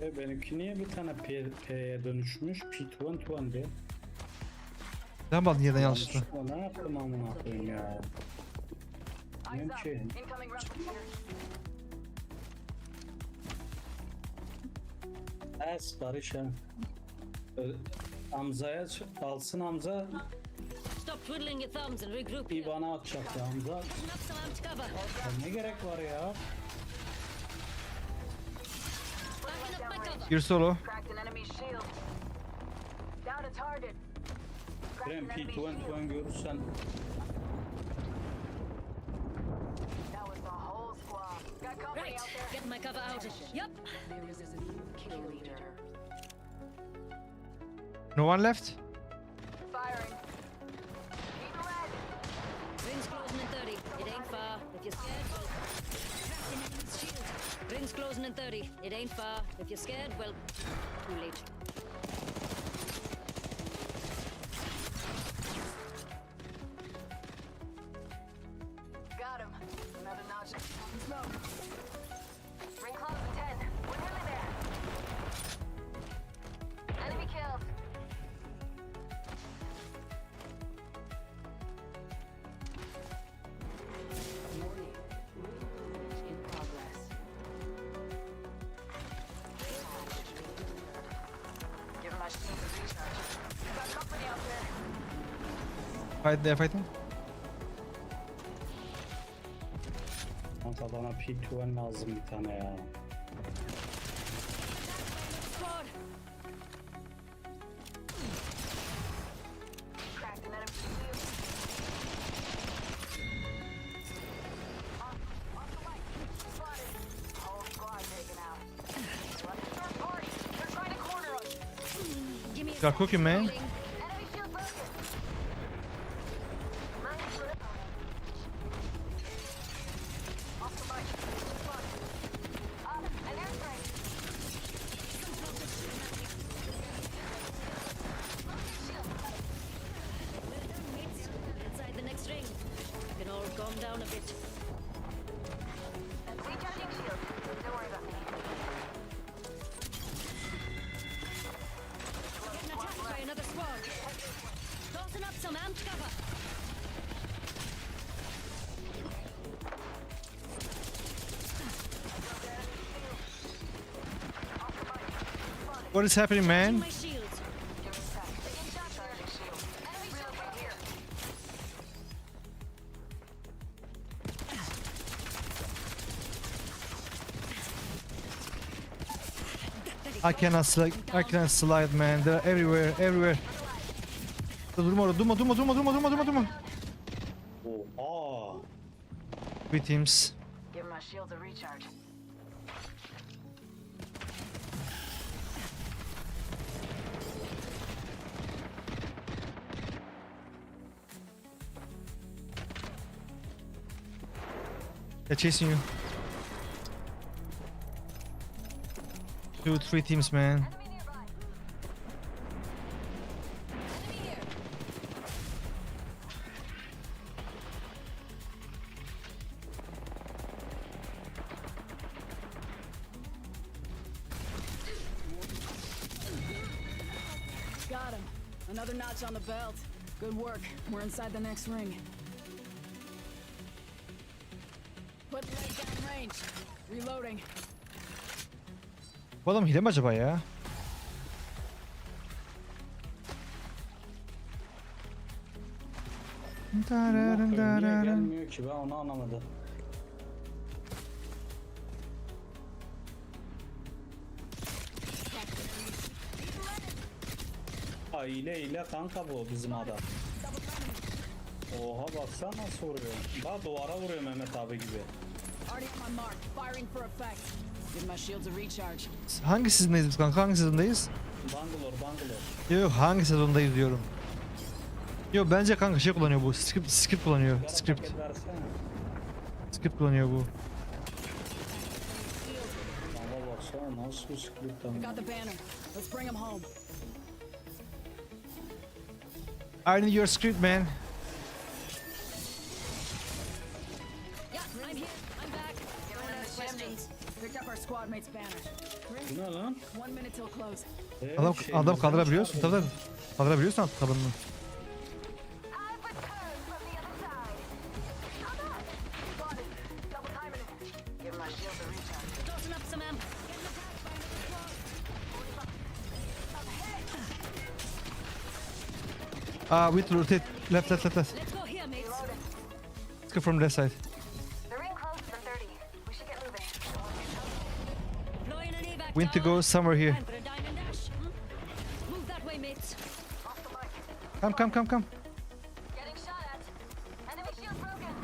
Ve benimki niye bir tane P, P'ye dönüşmüş? P twenty one diye. Sen baldın yerden yanlışlıkla. Yanlışlıkla ne yaptım amına koyayım ya? Eyes up. Mümkün. Incoming replicator. Es Barış ha. Ee, Hamza'ya ç- alsın Hamza. Stop twiddling your thumbs and regroup Bir here. bana atacak ya Hamza. Putting up some armed cover. Ya ne gerek var ya? Backing up my cover. Gir solo. Cracked an enemy shield. Down a target. Cracked Krem an enemy P twenty shield. one görürsen That was the whole squad. Got company Right, out there. get my cover out. Yep. There is a new kill leader. No one left. Firing. Keep red. Rings closing in thirty. It ain't far. If you're scared, well, crack in it. Ring's closing in thirty. It ain't far. If you're scared, well, too late. Got him. Another notch. Smoke. Ring close in ten. We're nearly there. Enemy killed. Warning. Ring breach in progress. Give my shield a recharge. Got company out there. Fight, they're fighting. Kanka bana P two N lazım bir tane ya. Squad. Cracked another shield. Off, off the mic. Spotted. Whole squad taken out. Third party. They're trying to corner us. Give me a Got sec. cooking, man. Healing. Enemy shield broken. Off the mic. Spotted. Up. An airstrike. Inside the next ring. I can all calm down a bit. Recharging shield. Don't worry about me. Getting attacked by another squad. Tossing up some amped cover. What is happening, man? My shield. I cannot slide. I cannot slide, man. They're everywhere, everywhere. Durma orada, durma, durma, durma, durma, durma, durma, durma. Oha. Three teams. Give my shields a recharge. They're chasing you. Two, three teams, man. Got him. Another notch on the belt. Good work. We're inside the next ring. Putting leg down range. Reloading. Bu adam hile mi acaba ya? Amına koyayım, niye gelmiyor ki, ben onu anlamadım. Ha, hile hile kanka bu bizim adam. Oha, baksana nasıl vuruyor. Bak, duvara vuruyor Mehmet abi gibi. Already on my mark. Firing for effect. Give my shields a recharge. Hangi sezondayız biz kanka? Hangi sezondayız? Bangalore, Bangalore. Yok yok, hangi sezondayız diyorum. Yok, bence kanka şey kullanıyor bu. Script, script kullanıyor. Yara Script. Paket versene. Script kullanıyor bu. Kanka baksana nasıl bir script I ama. Got the banner. Let's bring him home. I need your script, man. Yeah, I'm here. I'm back. Don't ask questions. Picked up our squad mate's banner. Bu ne lan? One minute till close. Ee, Adam, şey, adam bizden kaldırabiliyorsun çıkardı. Tabii. Kaldırabiliyorsun alt tabanını. I've returned from the other side. I'm back. Spotted. Double timing it. Give my shield a recharge. Tossing up some amp. Getting attacked by another squad. Ah, we need to rotate. Left, left, left, left. Let's go here, mates. Let's go from left side. The ring closes in thirty. We should get moving. Deploying an evac We need to go tower. somewhere here. Time for a diamond dash. Hmm? Move that way, mates. Off the mic. Come, come, come, come. Getting shot at. Enemy shield broken.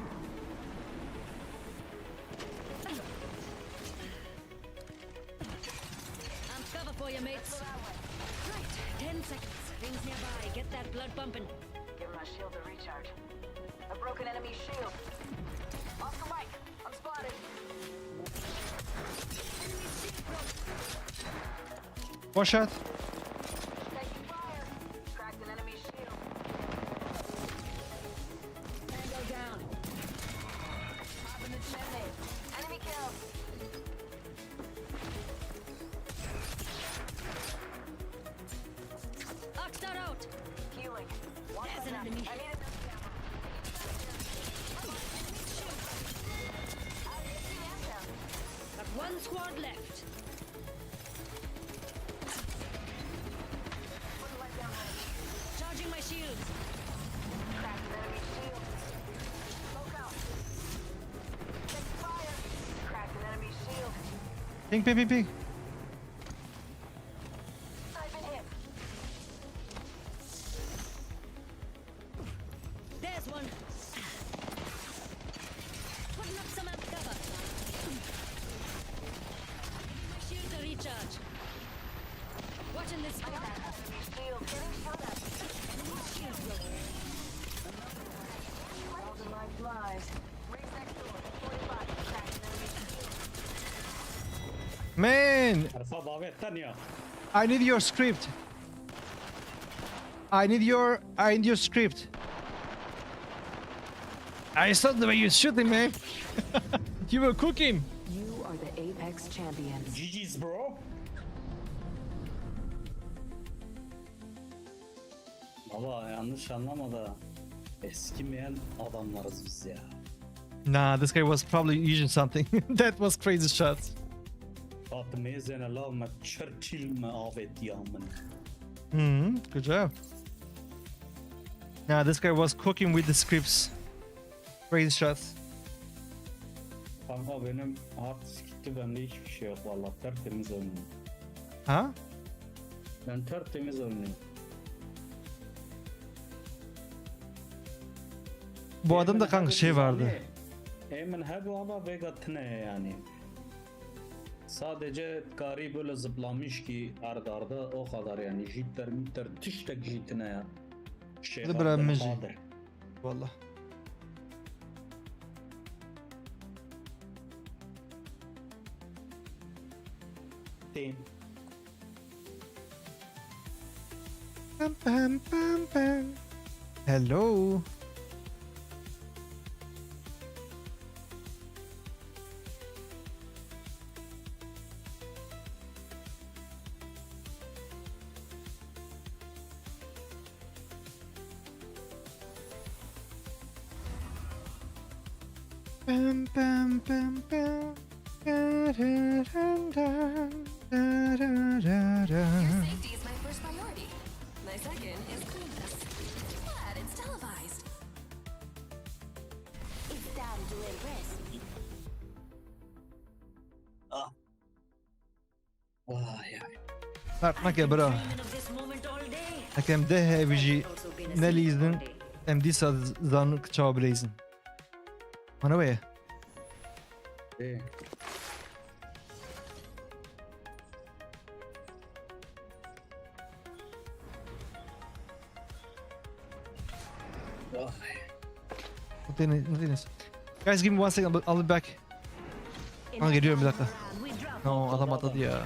I'm cover for you, mates. Right. Ten seconds. Rings nearby. Get that blood pumping. Give my shield a recharge. A broken enemy shield. Off the mic. I'm spotted. One shot. Taking fire. Cracked an enemy shield. Tango down. Popping the cherry. Enemy killed. Oxstar out. Healing. There's an enemy. I need another ammo. Got one squad left. Charging my shield. Cracked an enemy shield. Smoke out. Take fire. Cracked an enemy shield. Ping, ping, ping, ping. I've been hit. There's one. Putting up some amp cover. My shield to recharge. Watching this spot. Enemy shield getting shot at. Enemy shield broken. All the life flies. Rings next door. forty-five. Cracked an enemy shield. Man, Erfa bavê tenya. I need your script. I need your I need your script. I saw the way you shooting, man. You were cooking. You are the Apex champions. G G's bro. Baba yanlış anlama da eskimeyen adamlarız biz ya. Nah, this guy was probably using something. That was crazy shot. Fatime Zeynela me Churchill me avêtiya min. Hmm, good job. Nah, this guy was cooking with the scripts. Crazy shots. Kanka benim hard disk gitti, bende hiçbir şey yok valla, tertemiz oynuyor. Ha? Ben tertemiz oynuyorum. Bu adamda kanka şey vardı. Emin hep ama Vega tine yani. Sadece gari böyle zıplamış ki arda arda, o kadar yani. Jitter mitter tiştek jitine ya. Şey Hadi vardı, bırakmayacağım. Nadir. Valla. Değil. Pam, pam, pam, pam. Hello. Pam, pam, pam, pam. Da, da, da, da, da, da, da. Your safety is my first priority. My second is cleanliness. Glad it's televised. It's time to impress. Vay ay. Fark nake bira. Dreaming of this moment all day. Hekem de hevji ne lîzin em dîsa zan çawa bileyzin. Mana weye. Ee, Vay. Not in it, not in it. Guys, give me one second, I'll be, I'll be back. Ha, geliyorum bir dakika. No, adam atladı ya.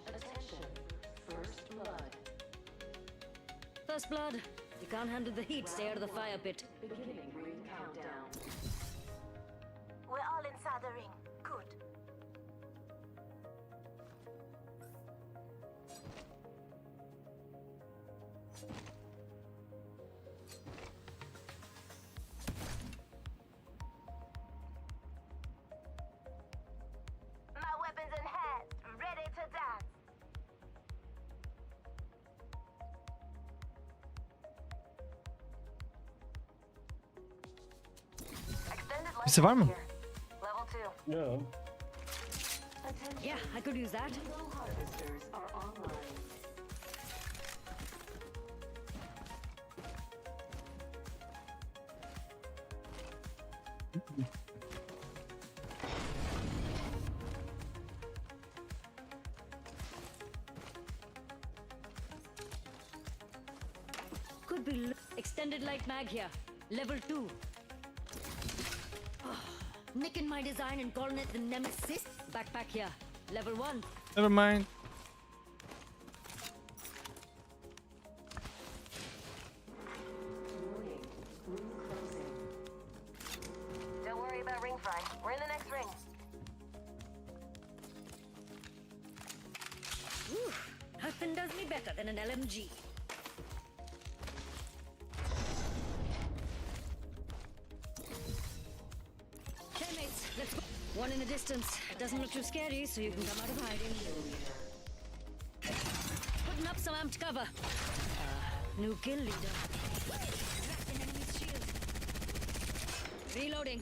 Attention. First blood. First blood. You can't handle the heat, stay out of the fire pit. Beginning ring countdown. We're all inside the ring. Good. My weapons in hand, ready to dance. Extended life Birisi var mı? Here. Level two. Yeah. Yeah, I could use that. Could be l- extended light mag here. Level two. Nicking my design and calling it the Nemesis. Backpack here. Level one. Never mind. Don't worry about ring fry. We're in the next ring. Whew, nothing does me better than an L M G. Okay, mates, let's go. One in the distance. Doesn't look too scary, so you can come out of hiding. Putting up some amped cover. Uh, new kill leader. Cracked an enemy's shield. Reloading.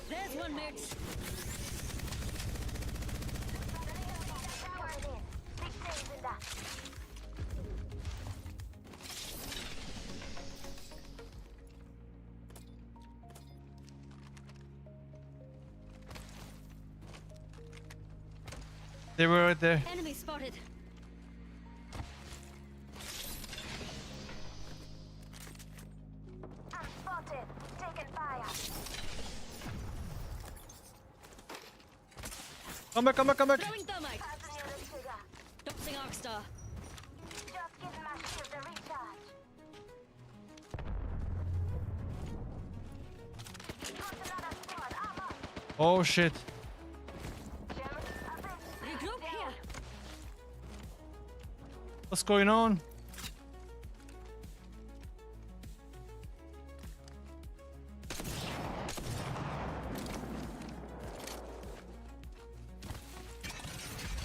There's one, mates. They were right there. Enemy spotted. I'm spotted. Taking fire. Come back, come back, come back. Throwing thermite. Passing the other trigger. Tossing Arc Star. Just giving my shield a recharge. Got another squad. I'm up. Oh shit. Germany, I've been Regroup here. What's going on?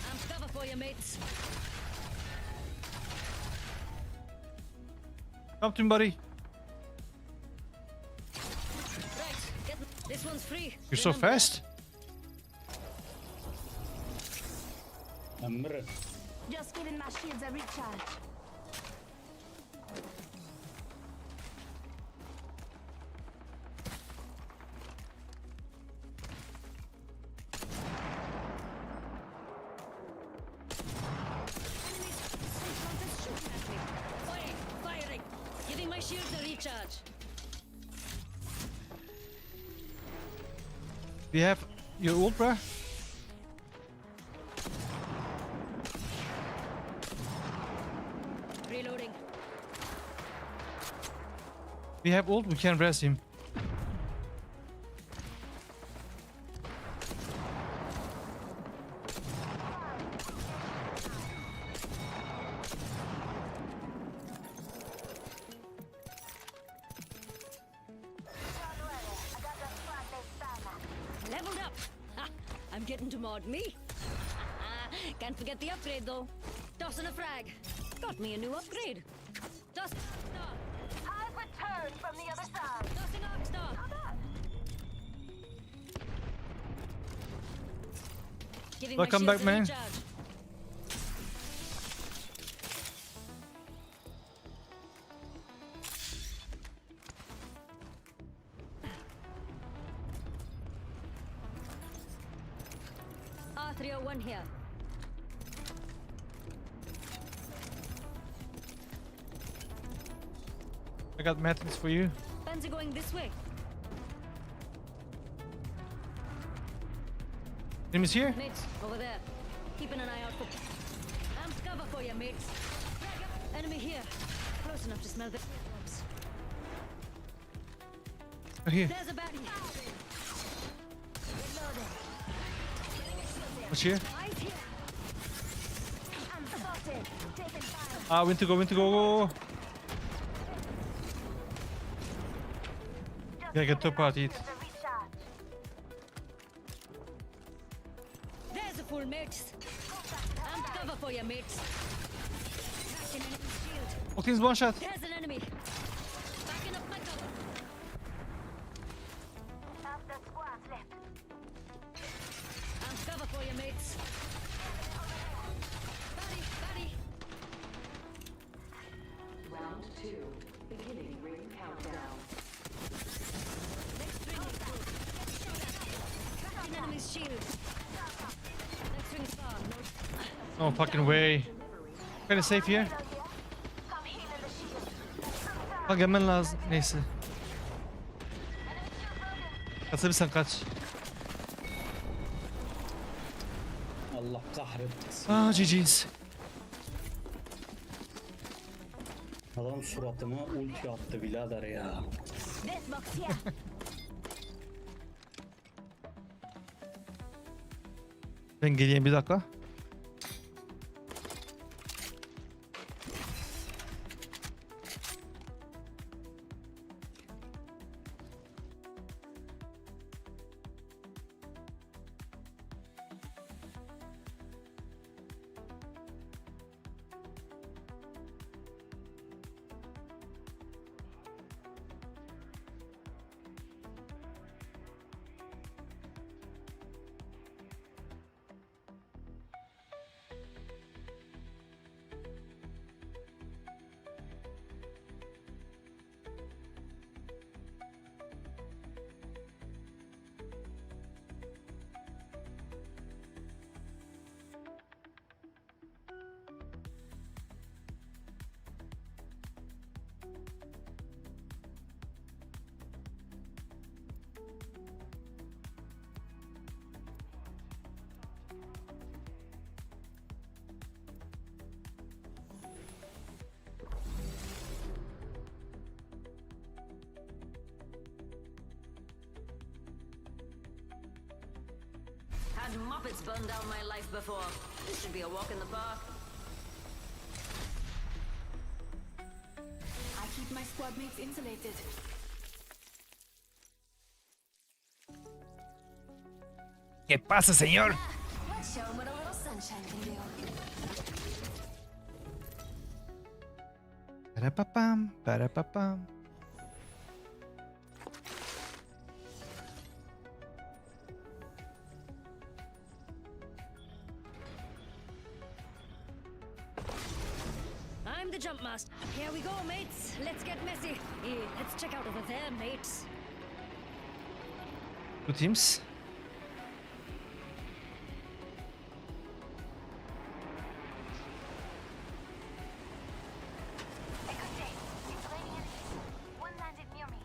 I'm cover for you, mates. Come to me, buddy. Right, get this one's free. You're so Remember. Fast. Emre. Just giving my shields a recharge. Firing, firing. Giving my shields a recharge. We have your ult, bruh. Reloading. We have ult, we can res him. Leveled up. Ha, I'm getting to mod me. Can't forget the upgrade though. Tossing a frag. Got me a new upgrade. Toss. I've returned from the other side. Tossing Arc Star. Come back. Giving Welcome my back, shields a man. Recharge. R three oh one here. I got metals for you. Fans are going this way. Enemies here? Mates, over there. Keeping an eye out for. I'm cover for you, mates. Enemy here. Close enough to smell the. Right here. There's a baddie. What's here? Eyes here. I'm spotted. Taking fire. Ah, win to go, win to go, go, go. Gotta get top part, eat. Shields a recharge. There's a full, mates. I'm cover for you, mates. Cracked an enemy shield. Fourteen's one shot. There's an enemy. Backing up my cover. Half the squad's left. Two. Beginning ring countdown. Next ring is good. Cracked an enemy's shield. Next ring is far. No. No fucking way. Kinda safe here. Kanka hemen lazım. Neyse. Kaçabilirsen kaç. Allah kahretmesin. Aa, G G's. Adam suratıma ulti attı birader ya. Deathbox here. Ben geleyim bir dakika. Had Muppets burn down my life before. This should be a walk in the park. I keep my squad mates insulated. ¿Qué pasa, señor? Let's show 'em what a little sunshine can do. Parapapam, parapapam. I'm the jump master. Here we go, mates. Let's get messy. Yeah, let's check out over there, mates. Two teams. One landed near me.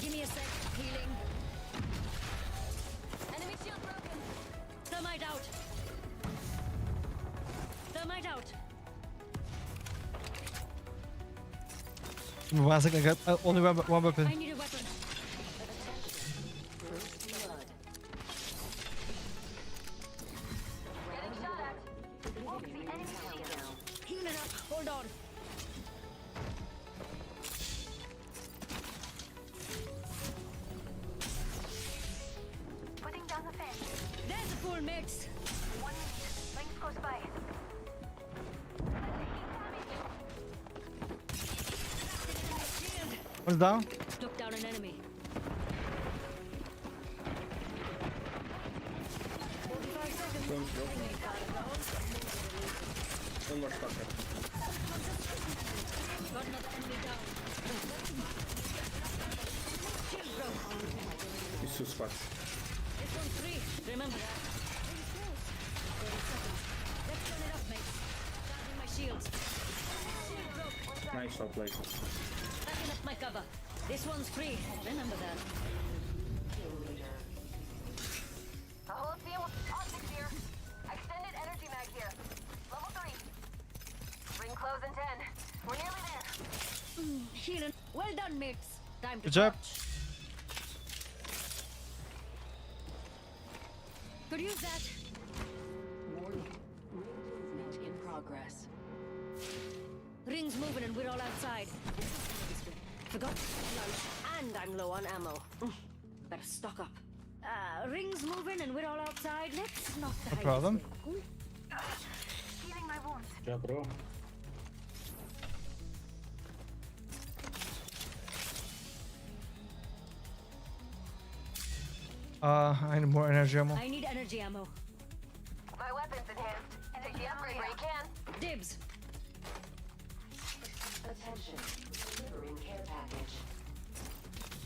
Give me a sec. Healing. Enemy shield broken. Thermite out. Thermite out. Give me one second, I got uh, only one, one weapon. I need a weapon. Getting shot at. Walk the enemy shield. Healing up. Hold on. Putting down the fence. There's a full mix. One minute. Rings close by. One's down. Took down an enemy. One more fucker. Got another enemy down. He's too spot. This one's free. Remember that. Thirty seconds. Let's turn it up, mates. Charging my shields. Shield broke. Nice shot, like. Backing up my cover. This one's free. Remember that. The whole team will optics here. Extended energy mag here. Level three. Ring close in ten. We're nearly there. Healing. Well done, mates. Time to Good job. Could use that. Warning. Ring movement in progress. Rings moving and we're all outside. Forgot. And I'm low on ammo. Better stock up. Uh, rings moving and we're all outside. Let's not the No problem. Healing my wounds. Ya bro. Uh, I need more energy ammo. I need energy ammo. My weapon's enhanced. Take the upgrade where you can. Dibs. Attention. Delivering care package.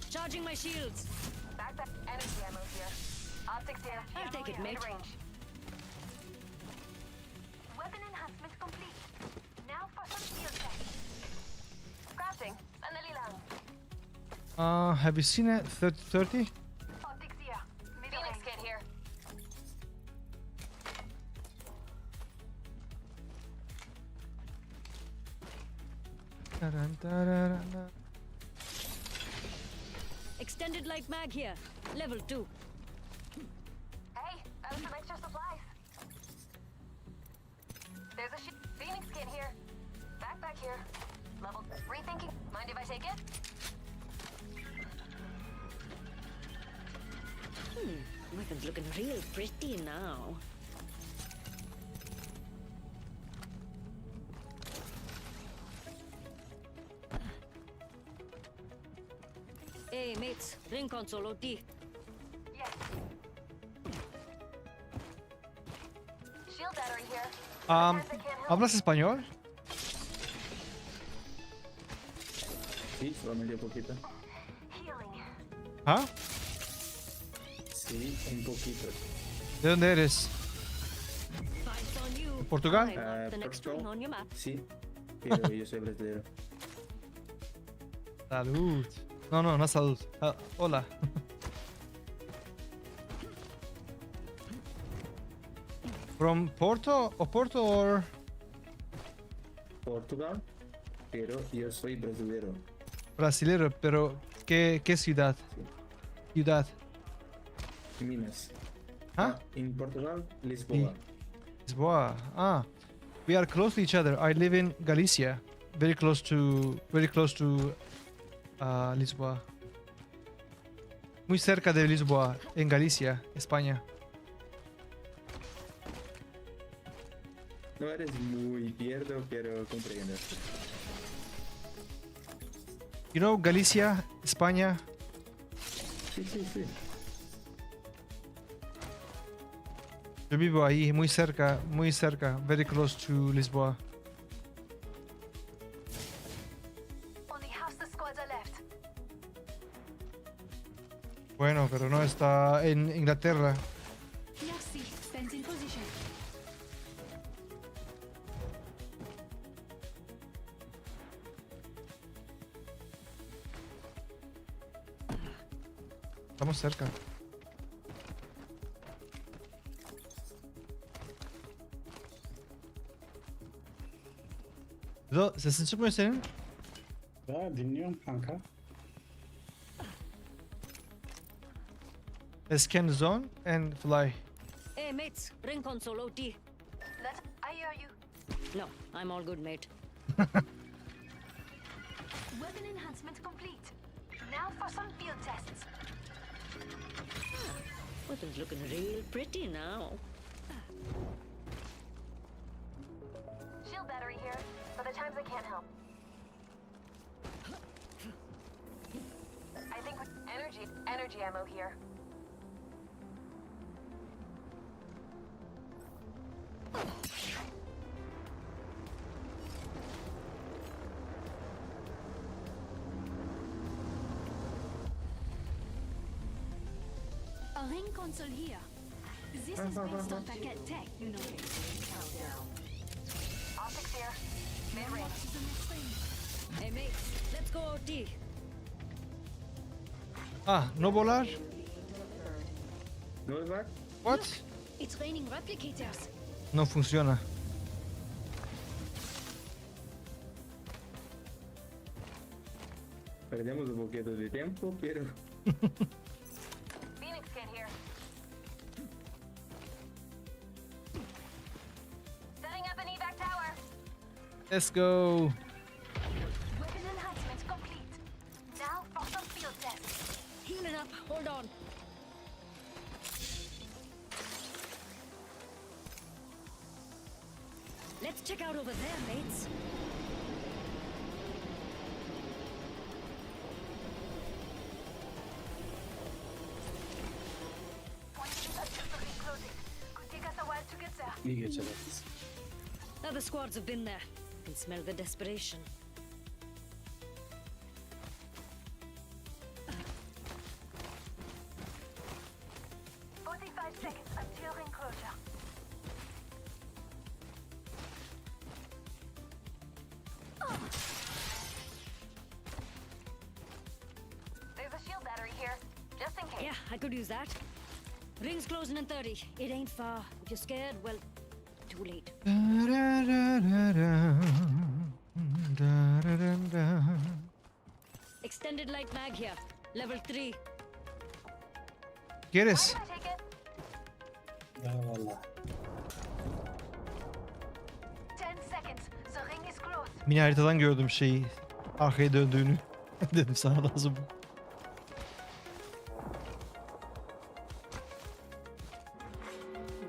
Charging my shields. Backpack. Energy ammo here. Optics here. I'll take it, mate. Mid-range. Weapon enhancement complete. Now for some field tests. Crafting. Sandali lang. Uh, have you seen it? Thirty thirty? Optics here. Phoenix kit here. Taran, tararan. Extended light mag here. Level two. Hey, found some extra supplies. There's a shi- Phoenix kit here. Backpack here. Level. Rethinking. Mind if I take it? Hmm. Weapon's looking real pretty now. Hey, mates. Ring console O T. Yes. Shield battery here. Um, ¿hablas español? Sí, solamente un poquito. ¿Ah? Sí, un poquito. ¿De dónde eres? ¿Portugal? Ah, Porto. Sí, pero yo soy brasileño. Salud. No, no, no salud. Ah, hola. From Porto, Oporto or? Portugal, pero yo soy brasilero. Brasilero, pero ¿qué, qué ciudad? Sí. Ciudad. Minas. ¿Ah? Ah, en Portugal, Lisboa. Sí. Lisboa. Ah, we are close to each other. I live in Galicia, very close to, very close to, uh, Lisboa. Muy cerca de Lisboa, en Galicia, España. No eres muy pierdo, pero comprendo. You know Galicia, España? Sí, sí, sí. Yo vivo ahí, muy cerca, muy cerca, very close to Lisboa. Only half the squads are left. Bueno, pero no está en Inglaterra. Merci. Fencing position. Estamos cerca. Zo, sesin çıkmıyor senin. Ya, dinliyorum kanka. Scan zone and fly. Hey, mates, ring console O T. Let I hear you. No, I'm all good, mate. Weapon enhancement complete. Now for some field tests. Weapon's looking real pretty now. Shield battery here, but at times I can't help. I think we- energy, energy ammo here. A ring console here. This is based on packet tech, you know. Optics here. Mid range. Hey, mates, let's go O T. Ah, no volar. No volar. What? Look, it's raining replicators. No funciona. Perdemos un poquito de tiempo, pero Phoenix kit here. Setting up an evac tower. Let's go. Weapon enhancement complete. Now for some field tests. Healing up. Hold on. Let's check out over there, mates. Point to the closing. Could take us a while to get there. İyi geceler kızım. Other squads have been there. I can smell the desperation. Forty-five seconds until ring closure. There's a shield battery here, just in case. Yeah, I could use that. Ring's closing in thirty. It ain't far. If you're scared, well, too late. Extended light mag here. Level three. Giriz. Take it. Eyvallah. Ten seconds. The ring is close. Mini haritadan gördüm şeyi. Arkaya döndüğünü. Dedim sana lazım.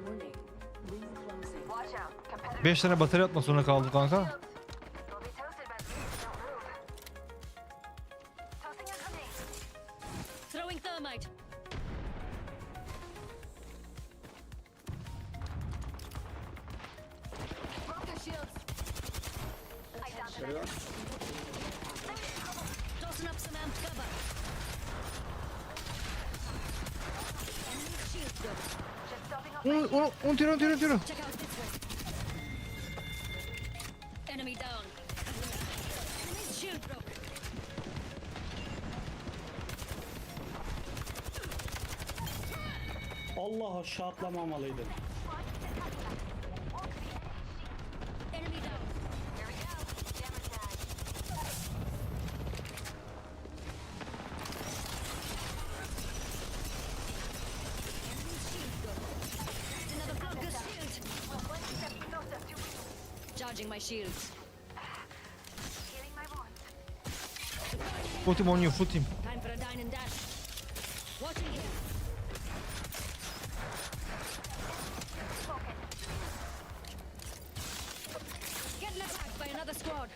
Warning. Ring closing. Watch out. Competitor. Beş tane batarya atma sonra kaldı kanka. You'll be toasted by the minute you don't move. Tossing a grenade. Throwing thermite. Broke their shields. I downed them. Geliyor. Tossing up some amped cover. Enemy shield broke. Just stopping off. Un, un, un tiro, un tiro, un tiro. Check out this way. Enemy down. Enemy shield broke. Allah, aşağı atlamamalıydın. Enemy down. Here we go. Jammer tag. Enemy shield broke. Another broken shield. We're one step closer to winning. Charging my shields. Healing my wounds. Put him on you, put him. Time for a dine and dash. Watching here. Getting attacked by another squad.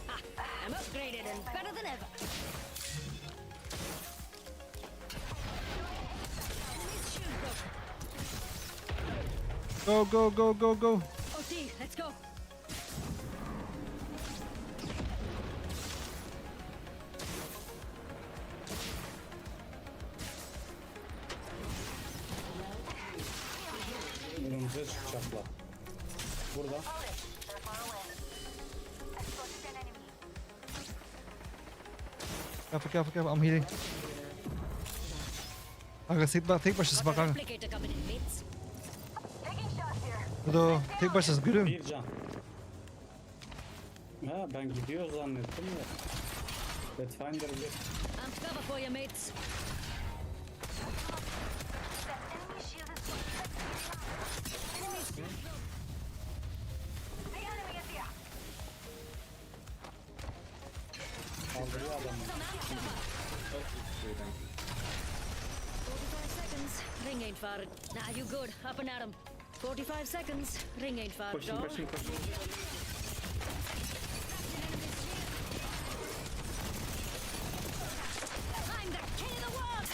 Ah, I'm upgraded and better than ever. Enemy's shield broke. Go, go, go, go, go. O T, let's go. Önümüze çıkacaklar. Burada. Careful, careful, careful. I'm healing. Kanka tek, bak, tek başına bak kanka. Replicator coming in, mates. Taking shots here. Burada o. Tek başına gülüm. Bir can. Ha, ben gidiyor zannettim de. Pathfinder bir. I'm cover for you, mates. That enemy shield is. Enemy shield. The enemy is here. Kaldırıyor adamı. Çok iyi şeyden. Forty-five seconds. Ring ain't far. Nah, you good. Up and at 'em. Forty-five seconds. Ring ain't far, Pushing, dog. pushing, pushing. I'm the king of the world.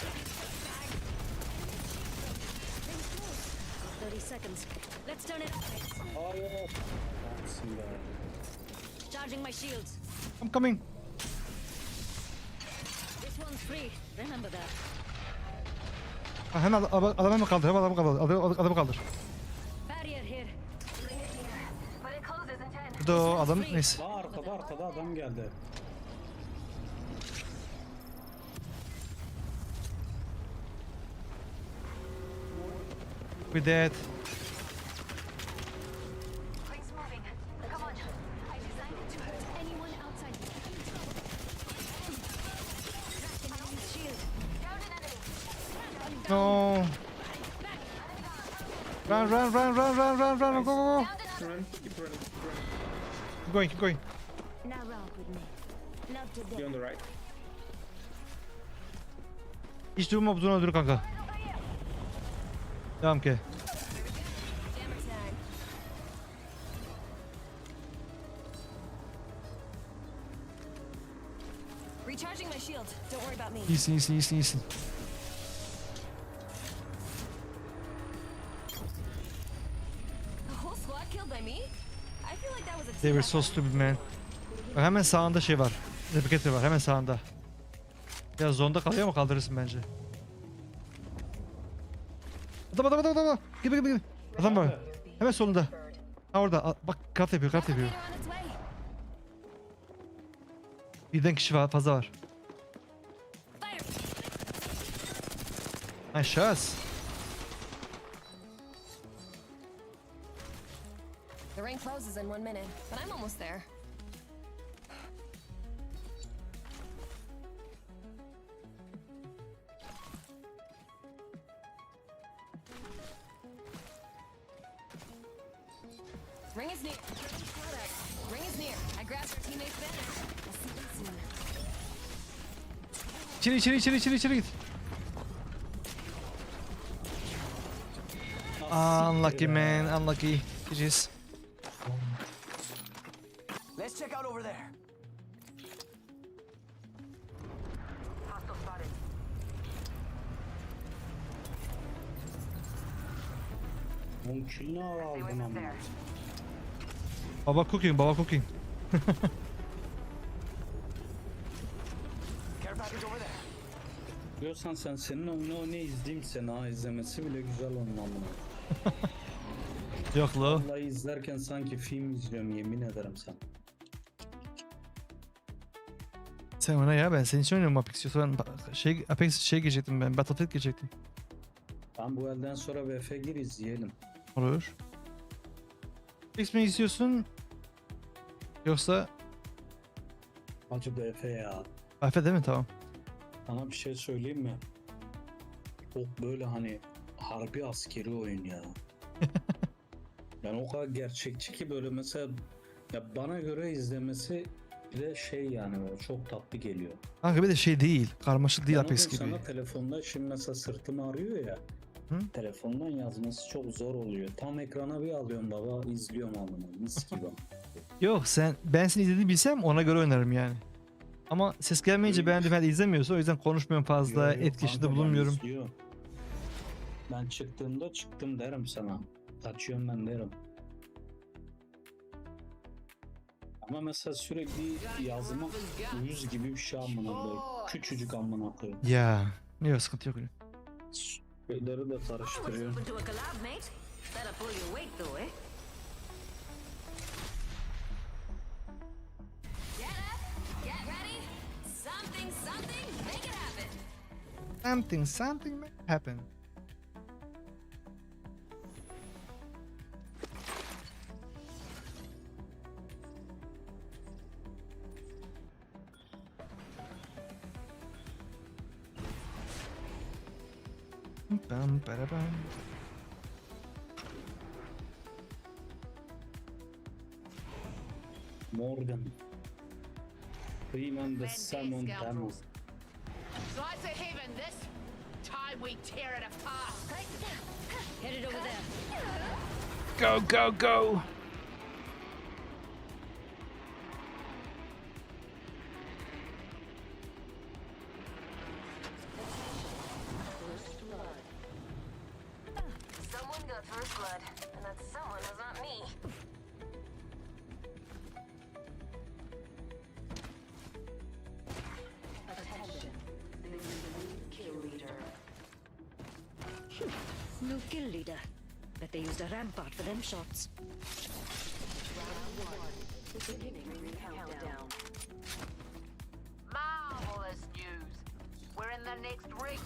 Thirty seconds. Let's turn it up. Hayır. Tamsın be. Charging my shields. I'm coming. This one's free. Remember that. Ha, hemen ad-, ad-, adamı mı kaldır? Hemen adamı kaldır. Adamı, adamı kaldır. Barrier here. But it closes in ten. Burada o adam neyse. Aa, arkada, arkada adam geldi. We dead. Ring's moving. Come on. I designed it to hurt anyone outside. Shield. Down an enemy. No. Run, run, run, run, run, run, run, go, go, go. Down another. Run, keep running, keep running. Keep going, keep going. Now ramp with me. Love to Be death. On the right. Hiç durma, bu zona dur kanka. Devam ki. Recharging my shield. Don't worry about me. İyisin, iyisin, iyisin, iyisin. Me? I feel like that was a They team were so effort. Stupid, man. Bak, hemen sağında şey var. Replicator var hemen sağında. Ya zonda kalıyor ama kaldırırsın bence. Adam, adam, adam, adam, adam. Gibi, gibi, gibi. Adam var. Hemen solunda. Ha, orada. Al, bak, craft yapıyor, craft yapıyor. Replicator on its way. Birden kişi fa- fazla var. Fire. Nice shots. The ring closes in one minute, but I'm almost there. Ring is near. Ring is near. I grabbed your teammate's banner. I'll see you soon. İçeri, içeri, içeri, içeri, içeri git. Unlucky, man, unlucky. G G's. Let's check out over there. Oğlum kill ne aldın amına? Baba cooking, baba cooking. Care package over there. Diyorsan sen senin oyunu oynaya izleyeyim seni ha, izlemesi bile güzel onun amına. Yok lo. Vallahi izlerken sanki film izliyorum, yemin ederim sana. Sen oyna ya, ben senin için oynuyorum Apex. Yoksa ben ba- şey, Apex şey girecektim ben. Battlefield girecektim. Tamam, bu elden sonra B F gir, izleyelim. Olur. Apex mi istiyorsun? Yoksa Hacı, B F ya. Afe değil mi? Tamam. Sana bir şey söyleyeyim mi? Çok böyle hani harbi askeri oyun ya. Yani o kadar gerçekçi ki, böyle mesela, ya bana göre izlemesi bile şey, yani böyle çok tatlı geliyor. Kanka bir de şey değil. Karmaşık değil Ben o Apex gün gibi. Sana telefonda şimdi mesela sırtım ağrıyor ya. Hı? Telefondan yazması çok zor oluyor. Tam ekrana bir alıyorum baba, izliyorum amına, mis gibi. Yok, sen, ben seni izlediğini bilsem ona göre oynarım yani. Ama ses gelmeyince Öyle ben de ben izlemiyorsa o yüzden konuşmuyorum fazla, Yo, yo, etkileşimde kanka, ben bulunmuyorum. izliyorum. Ben çıktığımda çıktım derim sana. Kaçıyorum ben derim. Ama mesela sürekli yazmak uyuz gibi bir şey amına koyayım. Küçücük amına koyayım. Ya, yok, sıkıntı yok öyle. Şeyleri de Always karıştırıyor. Open to a collab, mate. Better pull your weight though, eh? Get up, get ready. Something, something, make it happen. Something, something may happen. Pam, para, pam. Morgan. Freeman the Summon Panel. Slice of heaven, this time we tear it apart. Headed over there. Go, go, go. Someone got first blood, and that someone was not me. New kill leader. Bet they used a rampart for them shots. Marvelous news. We're in the next ring.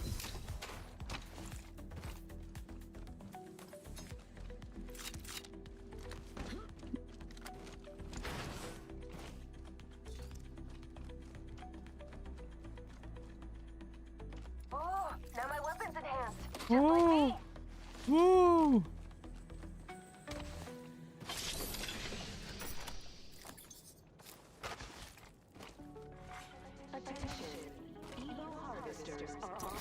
Oh, now my weapon's enhanced. Woo! Woo! Attention. Evo harvesters are on.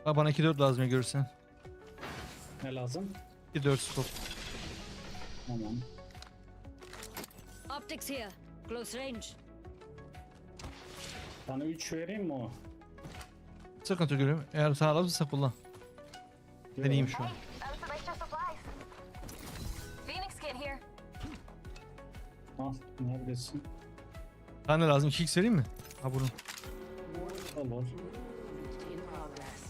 Ha, bana iki dört lazım ya, görürsen. Ne lazım? İki dört scope. Tamam. Optics here. Close range. Sana üç vereyim mi o? Sıkıntı yok gülüm. Eğer sana lazımsa kullan. Deneyeyim şu an. Found some extra supplies. Phoenix kit here. Al, neredesin? Sana ne lazım? iki x vereyim mi? Ha bunu. Olur. In progress.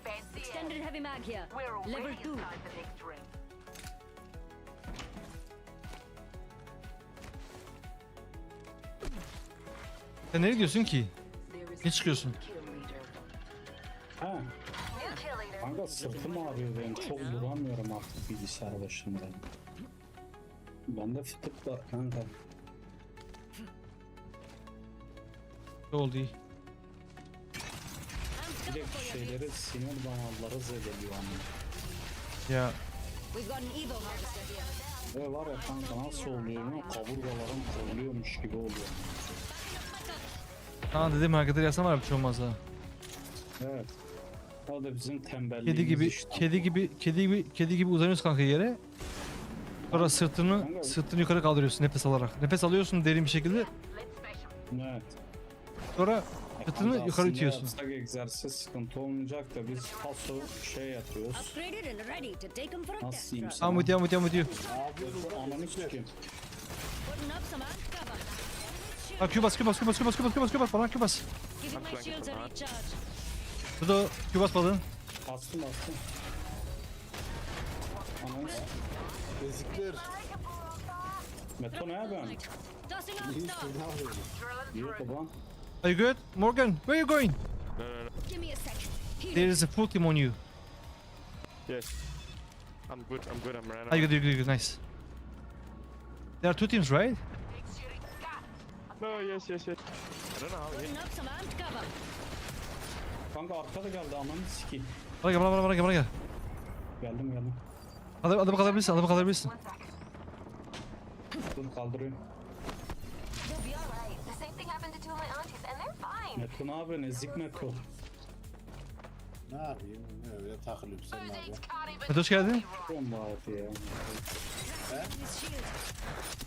Fancy it. Extended heavy mag here. We're Level already two. Inside the next ring. Sen nereye gidiyorsun ki? Ne çıkıyorsun? Ha, New kill leader. Kanka sırtım ağrıyor benim. Çok duramıyorum artık bilgisayar başında. Bende fıtık var kanka. Ne oldu iyi? Bir de şeyleri sinir damarları zedeliyor ama. Ya We've got an Evo harvester here. Ve var ya kanka nasıl oluyor mu? Kaburgalarım kırılıyormuş gibi oluyor. Sana dedim hareketleri yapsam var bir şey olmaz ha. Evet. O da bizim tembelliğimiz Kedi gibi, işte. kedi gibi, kedi gibi, kedi gibi uzanıyorsun kanka yere. Sonra sırtını, sırtını yukarı kaldırıyorsun nefes alarak. Nefes alıyorsun derin bir şekilde. Evet. Sonra sırtını Kanka yukarı aslında itiyorsun. Yapsak egzersiz sıkıntı olmayacak da biz paso şey yapıyoruz. Upgraded and ready to take them for a Nasıl test diyeyim drive. sana? I'm with you, I'm with you, I'm with you. Ananı sikeyim. Putting up some ankh cover. Ha, Q bas, Q bas, Q bas, Q bas, Q bas, Q bas, bana Q bas. Giving my shields a recharge. Burada Q bas balığın. Bastım bastım. Ananı s- Ezikler. Meto ne yapıyorsun? Tossing on İyi star. siz ne yapıyorsunuz? Yok ulan. Are you good? Morgan, where are you going? Give me a sec. Healing. There is a full team on you. Yes. I'm good, I'm good, I'm running. Are you good, you good, you good, nice. There are two teams, right? No, yes, yes, yes. I don't know how he Putting up some ankh cover. Kanka arka da geldi ananı sikeyim. Bana gel, bana, bana, bana gel, bana gel. Geldim geldim. Adam, adamı kaldırabilirsin, adamı kaldırabilirsin. Dur kaldırıyorum. You'll be alright. The same thing happened to two of my aunties, and they're fine. Meto ne yapıyorsun? Ezik Meto. Ne yapayım? Öyle takılıyorum, sen ne yapıyorsun? Meto hoş geldin. Yaşıyorum bu hayatı ya.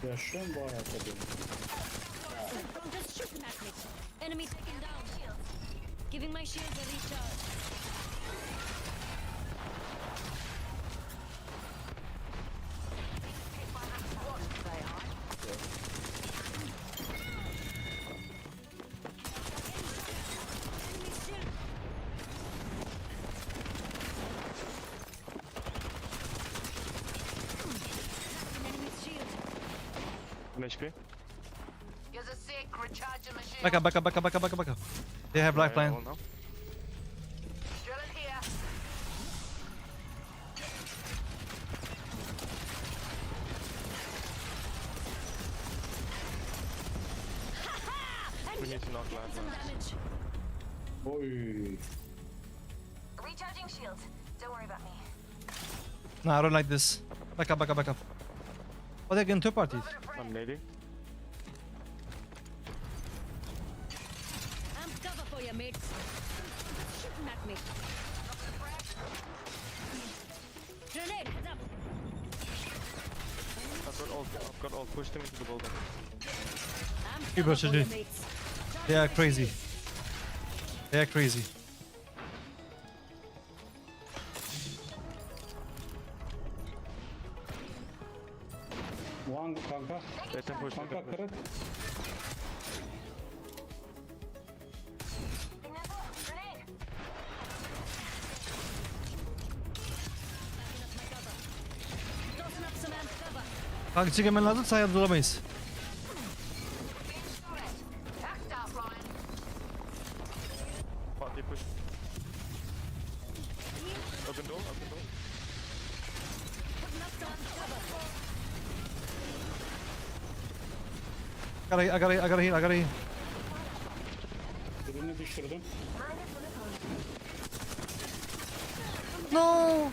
Yaşıyorum bu hayatı diyorum. Just shooting at me. Enemy taken down. Giving my shields a recharge. One H P. Here's a sec, recharging my shield. Back up, back up, back up, back up, back up, back up. They have lifeline. Hold on. Drilling here. We need to knock life. Some damage. Oy. Recharging shields. Don't worry about me. No, I don't like this. Back up, back up, back up. Oh, they're getting third party. I'm nading. I'm cover for you, mates. Shooting at me. Grenade, heads up. I've got all, I've got all. Push them into the building. I'm Keep cover for you, pushing. Mates. They are crazy. They are crazy. One kanka. Let them push. Kanka kırık. Grenade. Tossing up some amp cover. Kanka çık hemen lazım, sayıda duramayız. Tactile flying. What, they push. Open door, open door. Putting up some amp cover. I gotta, I gotta, I gotta heal, I gotta heal. Birini düşürdüm. No!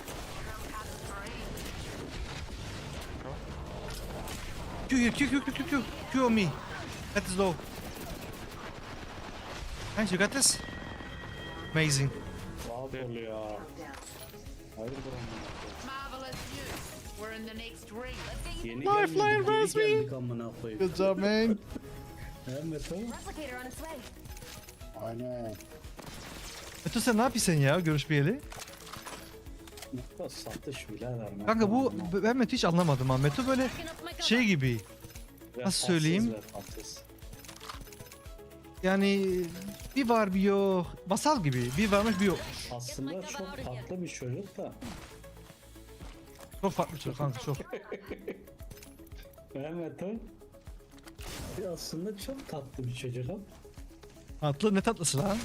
Q here, Q, Q, Q, Q, Q, Q on me. That is low. Nice, you got this? Amazing. Rahat ol ya. Hayır buranın. Marvelous news. We're in the next ring. Yeni Lifeline geldik, yeni resmi. Geldik amına koyayım. Good job, man. He Meto? Replicator on its way. Aynen. Meto sen ne yapıyorsun ya görüşmeyeli? Meto satış birader. Meto Kanka bu olmaz. Ben Meto hiç anlamadım ha. Meto böyle Picking up my şey gun. Gibi. Vefasız, söyleyeyim? Vefasız. Yani bir var bir yok. Vasal gibi. Bir varmış bir yokmuş. Aslında çok tatlı bir çocuk da. Çok farklı çocuk kanka çok. He Meto? Ya aslında çok tatlı bir çocuk ama. Tatlı ne tatlısı lan?